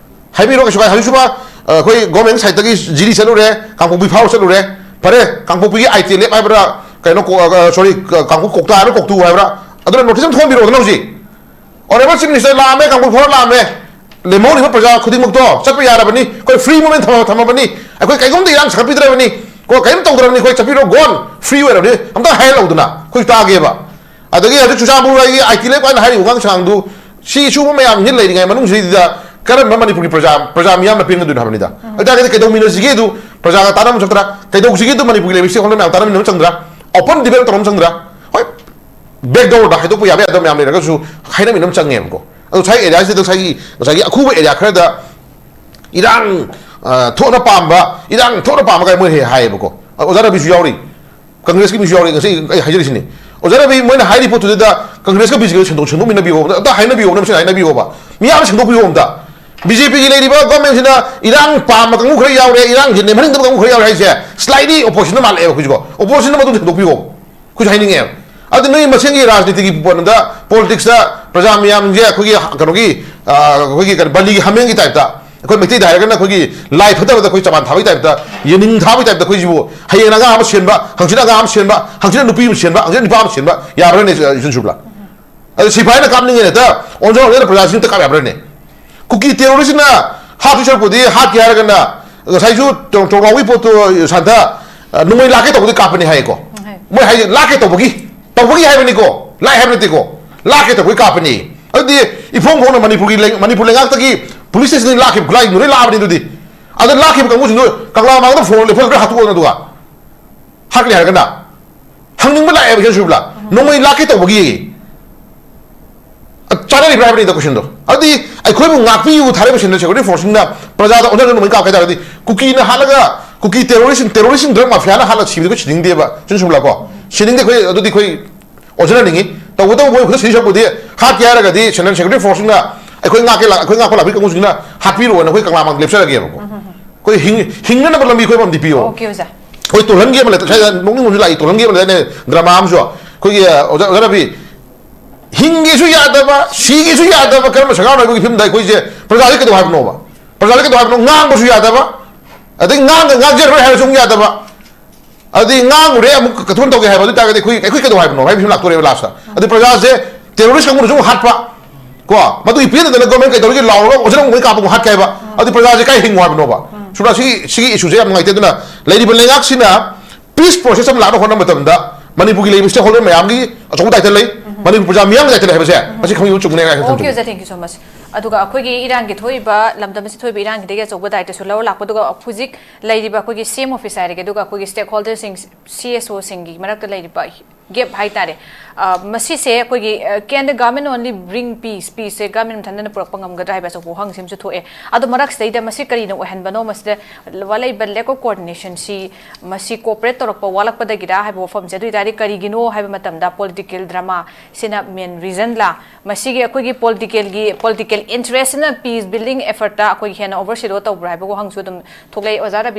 ꯍꯥꯏꯕꯤꯔꯣ, ꯀꯩꯁꯨ ꯀꯥꯏ-, ꯍꯧꯖꯤꯛꯁꯨ ꯃꯥ, ꯑ, ꯑꯩꯈꯣꯏ government side ꯇꯒꯤ ꯖꯤꯔꯤ ꯆꯠꯂꯨꯔꯦ, ꯀꯥꯡꯄꯣꯛꯄꯤ ꯐꯥꯎ ꯆꯠꯂꯨꯔꯦ꯫ ꯐꯔꯦ, ꯀꯥꯡꯄꯣꯛꯄꯤꯒꯤ ITLF ꯍꯥꯏꯕ꯭ꯔꯥ, ꯀꯩꯅꯣ, ꯀꯣ-, ꯑ, sorry, ꯀ-, ꯀꯥꯡꯄꯣꯛ ꯀꯣꯛꯇꯥ ꯍꯥꯏꯕ꯭ꯔꯥ, ꯀꯣꯛꯇꯨ ꯍꯥꯏꯕ꯭ꯔꯥ, ꯑꯗꯨꯅ notice ꯑꯃ ꯊꯣꯛꯍꯟꯕꯤꯔꯛꯑꯣꯗꯅ ꯍꯧꯖꯤꯛ꯫ Honourable Chief Minister ꯂꯥꯛꯑꯝꯃꯦ, ꯀꯥꯡꯄꯣꯛꯄꯤ ꯐꯥꯎ ꯂꯥꯛꯑꯝꯃꯦ, ꯂꯦꯝꯍꯧꯔꯤꯕ ꯄ꯭ꯔꯖꯥ ꯈꯨꯗꯤꯡꯃꯛꯇꯣ ꯆꯠꯄ ꯌꯥꯔꯕꯅꯤ, ꯑꯩꯈꯣꯏ free movement ꯊꯝꯃ-, ꯊꯝꯃꯕꯅꯤ, ꯑꯩꯈꯣꯏ ꯀꯩꯒꯨꯝꯗ ꯏꯔꯥꯡ ꯁꯥꯒꯠꯄꯤꯗ꯭ꯔꯕꯅꯤ, ꯀꯣ, ꯀꯔꯤꯝ ꯇꯧꯗ꯭ꯔꯕꯅꯤ, ꯑꯩꯈꯣꯏ ꯆꯠꯄꯤꯔꯣ, gone, free ꯑꯣꯏꯔꯕꯅꯤ, ꯑꯝꯇ ꯍꯥꯏꯍꯜꯂꯧꯗꯅ ꯑꯩꯈꯣꯏ ꯇꯥꯒꯦꯕ꯫ ꯑꯗꯒꯤ ꯍꯧꯖꯤꯛ ꯆꯨꯔꯆꯥꯟꯄꯨꯔ ꯍꯥꯏꯒꯤ ITLF ꯍꯥꯏꯅ ꯍꯥꯏꯔꯤꯕ ꯋꯥꯉꯥꯡ ꯁꯉꯥꯡꯗꯨ, ꯁꯤ ꯁꯤꯒꯨꯝꯕ ꯃꯌꯥꯝꯁꯤ ꯂꯩꯔꯤꯉꯩ ꯃꯅꯨꯡꯁꯤꯗꯩꯗ ꯀꯔꯝꯕ ꯃꯅꯤꯄꯨꯔꯒꯤ ꯄ꯭ꯔꯖꯥ, ꯄ꯭ꯔꯖꯥ ꯃꯤꯌꯥꯝꯅ ꯄꯦꯟꯒꯗꯣꯏꯅꯣ ꯍꯥꯏꯕꯅꯤꯗ꯫ ꯑꯗꯨ ꯑꯣꯏꯇꯥꯔꯒꯗꯤ ꯀꯩꯗꯧꯃꯤꯟꯅꯁꯤꯒꯦ ꯑꯗꯨ, ꯄ꯭ꯔꯖꯥꯒ ꯇꯥꯟꯅꯕ ꯆꯠꯇ꯭ꯔꯥ, ꯀꯩꯗꯧꯁꯤꯒꯦ ꯑꯗꯨ, ꯃꯅꯤꯄꯨꯔꯒꯤ ꯂꯩꯔꯤꯕ stakeholder ꯃꯌꯥꯝ ꯇꯥꯟꯅꯃꯤꯟꯅꯕ ꯆꯪꯗ꯭ꯔꯥ, open debate ꯇꯧꯔꯝ ꯆꯪꯗ꯭ꯔꯥ? ꯍꯣꯏ, back door ꯗ ꯍꯥꯏꯗꯣꯛꯄ ꯌꯥꯕ ꯌꯥꯗꯕ ꯃꯌꯥꯝ ꯂꯩꯔꯒꯁꯨ ꯍꯥꯏꯅꯃꯤꯟꯅꯕ ꯆꯪꯉꯦꯕꯀꯣ꯫ ꯑꯗꯣ ꯉꯁꯥꯏ area ꯁꯤꯗ, ꯉꯁꯥꯏꯒꯤ, ꯉꯁꯥꯏꯒꯤ ꯑꯈꯨꯕ area ꯈꯔꯗ ꯏꯔꯥꯡ, ꯑ, ꯊꯣꯛꯅ ꯄꯥꯝꯕ, ꯏꯔꯥꯡ ꯊꯣꯛꯅ ꯄꯥꯝꯕ ꯀꯥꯏ ꯃꯣꯏ ꯍꯦꯛ ꯍꯥꯏꯌꯦꯕꯀꯣ꯫ ꯑꯣꯖꯥ ꯔꯕꯤꯁꯨ ꯌꯥꯎꯔꯤ, ꯀꯪꯒ꯭ꯔꯦꯁꯀꯤ ꯃꯤꯁꯨ ꯌꯥꯎꯔꯤ꯫ ꯉꯁꯤ ꯑꯩ ꯍꯥꯏꯖꯔꯤꯁꯤꯅꯤ, ꯑꯣꯖꯥ ꯔꯕꯤ, ꯃꯣꯏꯅ ꯍꯥꯏꯔꯤ ꯄꯣꯠꯇꯨꯗ ꯀꯪꯒ꯭ꯔꯦꯁꯀ BJP ꯒ ꯁꯦꯡꯗꯣꯛ-, ꯁꯦꯡꯗꯣꯛꯃꯤꯟꯅꯕꯤꯌꯣ, ꯑꯝꯇ ꯍꯥꯏꯅꯕꯤꯌꯣ, ꯃꯁꯤ ꯍꯥꯏꯅꯕꯤꯌꯣꯕ, ꯃꯤꯌꯥꯝ ꯁꯦꯡꯗꯣꯛꯄꯤꯌꯣ ꯑꯝꯇ꯫ BJP ꯒꯤ ꯂꯩꯔꯤꯕ government ꯁꯤꯅ ꯏꯔꯥꯡ ꯄꯥꯝꯕ ꯀꯥꯡꯕꯨ ꯈꯔ ꯌꯥꯎꯔꯦ, ꯏꯔꯥꯡꯁꯦ ꯅꯦꯝꯍꯟꯅꯤꯡꯗꯕ ꯀꯥꯡꯕꯨ ꯈꯔ ꯌꯥꯎꯔꯦ ꯍꯥꯏꯁꯦ slightly opposition ꯗ ꯃꯥꯜꯂꯛꯑꯦꯕ ꯑꯩꯈꯣꯏꯁꯨꯀꯣ꯫ Opposition ꯗ ꯃꯗꯨ ꯁꯦꯡꯗꯣꯛꯄꯤꯌꯣ꯫ ꯑꯩꯈꯣꯏꯁꯨ ꯍꯥꯏꯅꯤꯡꯉꯦꯕ꯫ ꯑꯗꯨ ꯅꯣꯏ ꯃꯁꯦꯟꯒꯤ ꯔꯥꯖꯅꯤꯇꯤꯒꯤ ꯄꯣꯠ ꯑꯝꯗ, politics ꯇ ꯄ꯭ꯔꯖꯥ ꯃꯤꯌꯥꯝꯁꯦ ꯑꯩꯈꯣꯏꯒꯤ ꯀꯩꯅꯣꯒꯤ, ꯑ, ꯑꯩꯈꯣꯏꯒꯤ ꯀꯩꯅꯣ, ꯕꯂꯤꯒꯤ ꯍꯥꯃꯦꯡꯒꯤ type ꯇ, ꯑꯩꯈꯣꯏ ꯃꯩꯇꯩꯗ ꯍꯥꯏꯔꯒꯅ ꯑꯩꯈꯣꯏꯒꯤ ꯂꯥꯏ ꯐꯠꯇꯕꯗ ꯑꯩꯈꯣꯏ ꯆꯕꯥꯟ ꯊꯥꯕꯒꯤ type ꯇ, ꯌꯦꯟꯅꯤꯡ ꯊꯥꯕꯒꯤ type ꯇ ꯑꯩꯈꯣꯏꯁꯤꯕꯨ ꯍꯌꯦꯡ ꯑꯉꯥꯡ ꯑꯃ ꯁꯦꯝꯕ, ꯍꯪꯆꯤꯠ ꯑꯉꯥꯡ ꯑꯃ ꯁꯦꯝꯕ, ꯍꯪꯆꯤꯠ ꯅꯨꯄꯤ ꯑꯃ ꯁꯦꯝꯕ, ꯍꯪꯆꯤꯠ ꯅꯨꯄꯥ ꯑꯃ ꯁꯦꯝꯕ ꯌꯥꯕ꯭ꯔꯥꯅꯦ, ꯌꯨꯝꯁꯨꯕ꯭ꯂꯥ? ꯑꯗꯨ ꯁꯤꯐꯥꯏꯅ ꯀꯥꯞꯅꯤꯡꯉꯦꯅ ꯍꯦꯛꯇ ꯑꯣꯟꯖꯜ ꯑꯣꯟꯖꯜꯂ ꯄ꯭ꯔꯖꯥꯁꯤꯡ ꯍꯦꯛꯇ ꯀꯥꯞ ꯌꯥꯕ꯭ꯔꯥꯅꯦ? ꯀꯨꯀꯤ terrorist ꯅ ꯍꯥꯠꯇꯣꯏ ꯁꯔꯨꯛꯄꯨꯗꯤ ꯍꯥꯠꯀꯦ ꯍꯥꯏꯔꯒꯅ ꯉꯁꯥꯏꯁꯨ ꯇꯣ-, ꯇꯣꯡꯕ꯭ꯔꯥꯎꯒꯤ ꯄꯣꯠꯇꯣ ꯁꯥꯟꯇ, ꯑ, ꯅꯣꯡꯃꯩ ꯂꯥꯛꯀꯦ ꯇꯧꯕꯗꯤ ꯀꯥꯞꯄꯅꯤ ꯍꯥꯏꯌꯦꯀꯣ꯫ ꯍꯥꯏ꯫ ꯃꯣꯏ ꯍꯥꯏꯁꯦ ꯂꯥꯛꯀꯦ ꯇꯧꯕꯒꯤ, ꯇꯧꯕꯒꯤ ꯍꯥꯏꯕꯅꯤꯀꯣ, ꯂꯥꯛꯑꯦ ꯍꯥꯏꯕ ꯅꯠꯇꯦꯀꯣ, ꯂꯥꯛꯀꯦ ꯇꯧꯕꯒꯤ ꯀꯥꯞꯄꯅꯤ꯫ ꯑꯗꯨꯗꯤ ꯏꯐꯣꯡ ꯐꯣꯡꯅ ꯃꯅꯤꯄꯨꯔꯒꯤ ꯂꯩ-, ꯃꯅꯤꯄꯨꯔ ꯂꯩꯉꯥꯛꯇꯒꯤ police station ꯗꯒꯤ ꯂꯥꯛꯈꯤꯕ ꯈꯨꯠꯂꯥꯏꯁꯤꯡꯗꯣ ꯂꯣꯏ ꯂꯥꯛꯑꯕꯅꯤ꯫ ꯑꯗꯨꯗꯤ ꯑꯗ ꯂꯥꯛꯈꯤꯕ ꯀꯥꯡꯕꯨꯁꯤꯡꯗꯣ ꯀꯪꯂꯥ ꯃꯥꯡꯗ ꯐꯣꯟ ꯂꯦꯞꯍꯜꯂꯒ ꯍꯥꯠꯇꯣꯛꯑꯣ ꯑꯗꯨꯒ꯫ ꯍꯥꯠꯀꯅꯤ ꯍꯥꯏꯔꯒꯅ ꯍꯪꯅꯤꯡꯕ ꯂꯥꯛꯑꯦꯕ ꯏꯆꯟ ꯁꯨꯕꯂꯥ꯫ ꯅꯣꯡꯃꯩ ꯂꯥꯛꯀꯦ ꯇꯧꯕꯒꯤ꯫ ꯆꯥꯅꯔꯤꯕ꯭ꯔꯥ ꯍꯥꯏꯕꯅꯤꯗ ꯀꯣꯏꯁꯟꯗꯣ꯫ ꯑꯗꯨꯗꯤ ꯑꯩꯈꯣꯏꯕꯨ ꯉꯥꯛꯄꯤꯌꯨ ꯊꯥꯔꯤꯕ ꯁꯦꯟꯇ꯭ꯔꯦꯜ ꯁꯦꯀ꯭ꯌꯨꯔꯤꯇꯤ ꯐꯣꯔꯁꯁꯤꯡꯅ ꯄ꯭ꯔꯖꯥꯗ ꯑꯣꯟꯁꯤꯟꯅ ꯅꯣꯡꯃꯩ ꯀꯥꯞꯀꯦ ꯍꯥꯏ ꯇꯥꯔꯒꯗꯤ, ꯀꯨꯀꯤꯅ ꯍꯥꯠꯂꯒ, ꯀꯨꯀꯤ ꯇꯦꯔꯣꯔꯤꯁ, ꯇꯦꯔꯣꯔꯤꯁꯁꯤꯡ ꯗ꯭ꯔꯒ ꯃꯥꯐꯤꯌꯥꯅ ꯍꯥꯠꯂꯒ ꯁꯤꯕꯗꯤ ꯑꯩꯈꯣꯏ ꯁꯤꯅꯤꯡꯗꯦꯕ, ꯆꯨꯝ ꯆꯨꯝꯂꯥꯀꯣ? ꯁꯤꯅꯤꯡꯗꯦ ꯑꯩꯈꯣꯏ꯫ ꯑꯗꯨꯗꯤ ꯑꯩꯈꯣꯏ ꯑꯣꯟꯁꯤꯟꯍꯟꯅꯤꯡꯉꯤ꯫ ꯇꯧꯕꯇꯕꯨ ꯃꯣꯏ ꯈꯨꯠꯇ ꯁꯤꯗꯣꯏ ꯁꯔꯨꯛꯄꯨꯗꯤ, ꯍꯥꯠꯀꯦ ꯍꯥꯏꯔꯒꯗꯤ ꯁꯦꯟꯇ꯭ꯔꯦꯜ ꯁꯦꯀ꯭ꯌꯨꯔꯤꯇꯤ ꯐꯣꯔꯁꯁꯤꯡꯅ ꯑꯩꯈꯣꯏ ꯉꯥꯛꯀꯦ ꯂꯥꯛ-, ꯑꯩꯈꯣꯏ ꯉꯥꯛꯄ ꯂꯥꯛꯄꯤ ꯀꯥꯡꯕꯨꯁꯤꯡꯅ ꯍꯥꯠꯄꯤꯔꯣꯅ ꯑꯩꯈꯣꯏ ꯀꯪꯂꯥ ꯃꯥꯡꯗ ꯂꯦꯞꯆꯔꯒꯦꯕꯀꯣ꯫ ꯑꯩꯈꯣꯏ ꯍꯤꯡ-, ꯍꯤꯡꯅꯅꯕ ꯂꯝꯕꯤ ꯑꯩꯈꯣꯏ ꯑꯃꯗꯤ ꯄꯤꯌꯣ꯫ ꯑꯣꯀꯦ ꯑꯣꯖꯥ꯫ ꯑꯩꯈꯣꯏ ꯇꯣꯜꯍꯟꯒꯤ ꯑꯃ ꯂꯩ, ꯉꯁꯥꯏ ꯅꯣꯛꯅꯤꯡꯕ ꯑꯃꯁꯨ ꯂꯥꯛꯏ, ꯇꯣꯜꯍꯟꯒꯤ ꯑꯃ ꯂꯩ, ꯗ꯭ꯔꯃꯥ ꯑꯃꯁꯨ꯫ ꯑꯩꯈꯣꯏꯒꯤ, ꯑ, ꯑꯣꯖꯥ, ꯑꯣꯖꯥ ꯔꯕꯤ, ꯍꯤꯡꯒꯦꯁꯨ ꯌꯥꯗꯕ, ꯁꯤꯒꯦꯁꯨ ꯌꯥꯗꯕ ꯀꯔꯝꯕ ꯁꯔꯀꯥꯔꯅꯣ ꯍꯥꯏꯕꯒꯤ ꯐꯤꯕꯝꯗ ꯑꯩꯈꯣꯏꯁꯦ ꯄ꯭ꯔꯖꯥꯁꯦ ꯀꯩꯗꯧ ꯍꯥꯏꯕꯅꯣꯕ? ꯄ꯭ꯔꯖꯥꯁꯦ ꯀꯩꯗꯧ ꯍꯥꯏꯕꯅꯣ? ꯉꯥꯡꯕꯁꯨ ꯌꯥꯗꯕ, ꯑꯗꯩ ꯉꯥꯡꯒ ꯉꯥꯡꯖꯔꯣꯏ ꯍꯥꯏꯔꯁꯨ ꯑꯃꯨꯛ ꯌꯥꯗꯕ, ꯑꯗꯩ ꯉꯥꯡꯉꯨꯔꯦ ꯑꯃꯨꯛ ꯀꯟꯇ꯭ꯔꯣꯜ ꯇꯧꯒꯦ ꯍꯥꯏꯕ꯫ ꯑꯗꯨ ꯑꯣꯏꯇꯥꯔꯒꯗꯤ ꯑꯩꯈꯣꯏ, ꯑꯩꯈꯣꯏ ꯀꯩꯗꯧ ꯍꯥꯏꯕꯅꯣ ꯍꯥꯏꯕ ꯐꯤꯕꯝ ꯂꯥꯛꯇꯣꯔꯦꯕ ꯂꯥꯁꯇ꯫ ꯑꯗꯨ ꯄ꯭ꯔꯖꯥꯁꯦ ꯇꯦꯔꯣꯔꯤꯁ ꯀꯥꯡꯕꯨꯅꯁꯨ ꯑꯃꯨꯛ ꯍꯥꯠꯄ, ꯀꯣ, ꯃꯗꯨꯒꯤ ꯄꯦꯟꯗꯗꯅ ꯒꯣꯔꯃꯦꯟ ꯀꯩꯗꯧꯔꯤꯒꯦ ꯂꯥꯎꯔꯒ ꯑꯣꯖꯥ ꯑꯃꯨꯛ ꯀꯥꯞꯄ ꯑꯃꯨꯛ ꯍꯥꯠꯀꯦ ꯍꯥꯏꯕ꯫ ꯑꯗꯨ ꯄ꯭ꯔꯖꯥꯁꯦ ꯀꯥꯏ ꯍꯤꯡꯉꯨ ꯍꯥꯏꯕꯅꯣꯕ? ꯁꯨꯝꯅ ꯁꯤꯒꯤ, ꯁꯤꯒꯤ ꯏꯁꯨꯁꯦ ꯌꯥꯝ ꯅꯨꯡꯉꯥꯏꯇꯦ꯫ ꯑꯗꯨꯅ ꯂꯩꯔꯤꯕ ꯂꯩꯉꯥꯛꯁꯤꯅ ꯄꯤꯁ ꯄ꯭ꯔꯣꯁꯦꯁ ꯑꯃ ꯂꯥꯛꯅ ꯍꯣꯠꯅꯕ ꯃꯇꯝꯗ ꯃꯅꯤꯄꯨꯔꯒꯤ ꯂꯩꯔꯤꯕ ꯁ꯭ꯇꯦꯛ ꯍꯣꯜꯗꯔ ꯃꯌꯥꯝꯒꯤ ꯑꯆꯧꯕ ꯗꯥꯏꯇ ꯂꯩ, ꯃꯅꯤꯄꯨꯔ ꯄ꯭ꯔꯖꯥ ꯃꯤꯌꯥꯝꯒꯤ ꯗꯥꯏꯇ ꯂꯩ ꯍꯥꯏꯕꯁꯦ ꯃꯁꯤ ꯈꯪꯕꯤꯕ ꯆꯨꯝꯒꯅꯤ ꯍꯥꯏꯅ ꯑꯣꯀꯦ ꯊꯝꯖꯒꯦ꯫ ꯑꯣꯖꯥ, thank you so much꯫ ꯑꯗꯨꯒ ꯑꯩꯈꯣꯏꯒꯤ ꯏꯔꯥꯡꯒꯤ ꯊꯣꯛꯏꯕ, ꯂꯝꯗꯝ ꯑꯁꯤ ꯊꯣꯛꯏꯕ ꯏꯔꯥꯡꯒꯤꯗꯒꯤ ꯑꯆꯧꯕ ꯗꯥꯏꯇꯁꯨ ꯂꯧꯔ ꯂꯥꯛꯄ, ꯑꯗꯨꯒ ꯍꯧꯖꯤꯛ ꯂꯩꯔꯤꯕ ꯑꯩꯈꯣꯏꯒꯤ ꯁꯤ ꯑꯦꯝ ꯑꯣꯐꯤꯁ ꯍꯥꯏꯔꯒꯦ, ꯑꯗꯨꯒ ꯑꯩꯈꯣꯏꯒꯤ ꯁ꯭ꯇꯦꯛ ꯍꯣꯜꯗꯔꯁꯤꯡ, ꯁꯤ ꯑꯦꯁ ꯑꯣꯁꯤꯡꯒꯤ ꯃꯔꯛꯇ ꯂꯩꯔꯤꯕ ꯒꯦꯞ ꯍꯥꯏꯇꯥꯔꯦ꯫ ꯑ, ꯃꯁꯤꯁꯦ ꯑꯩꯈꯣꯏꯒꯤ, ꯑ, can the government only bring peace? ꯄꯤꯁꯁꯦ ꯒꯚꯔꯟꯃꯦꯟ ꯃꯊꯟꯇꯅ ꯄꯨꯔꯛꯄ ꯉꯝꯒꯗ꯭ꯔꯥ ꯍꯥꯏꯕ ꯑꯆꯧꯕ ꯋꯥꯍꯪꯁꯤ ꯑꯃꯁꯨ ꯊꯣꯛꯑꯦ꯫ ꯑꯗꯣ ꯃꯔꯛꯁꯤꯗꯩꯗ ꯃꯁꯤ ꯀꯔꯤꯅ ꯑꯣꯏꯍꯟꯕꯅꯣ? ꯃꯁꯤꯗ ꯋꯥꯠꯂꯛꯏꯕ lack of coordination ꯁꯤ, ꯃꯁꯤ cooperate ꯇꯧꯔꯛꯄ ꯋꯥꯠꯂꯛꯄꯗꯒꯤꯔꯥ ꯍꯥꯏꯕ ꯋꯥꯐꯝꯁꯦ꯫ ꯑꯗꯨ ꯑꯣꯏꯇꯥꯔꯗꯤ ꯀꯔꯤꯒꯤꯅꯣ ꯍꯥꯏꯕ ꯃꯇꯝꯗ political drama ꯁꯤꯅ main reason ꯂꯥ? ꯃꯁꯤꯒꯤ ꯑꯩꯈꯣꯏꯒꯤ ꯄꯣꯂꯤꯇꯤꯀꯦꯜꯒꯤ, political interest ꯁꯤꯅ peace building effort ꯇ ꯑꯩꯈꯣꯏꯒꯤ ꯍꯦꯟꯅ overshadow ꯇꯧꯕ꯭ꯔꯥ ꯍꯥꯏꯕ ꯋꯥꯍꯪꯁꯨ ꯑꯗꯨꯝ ꯊꯣꯛꯂꯛꯏ꯫ ꯑꯣꯖꯥ ꯔꯕꯤ,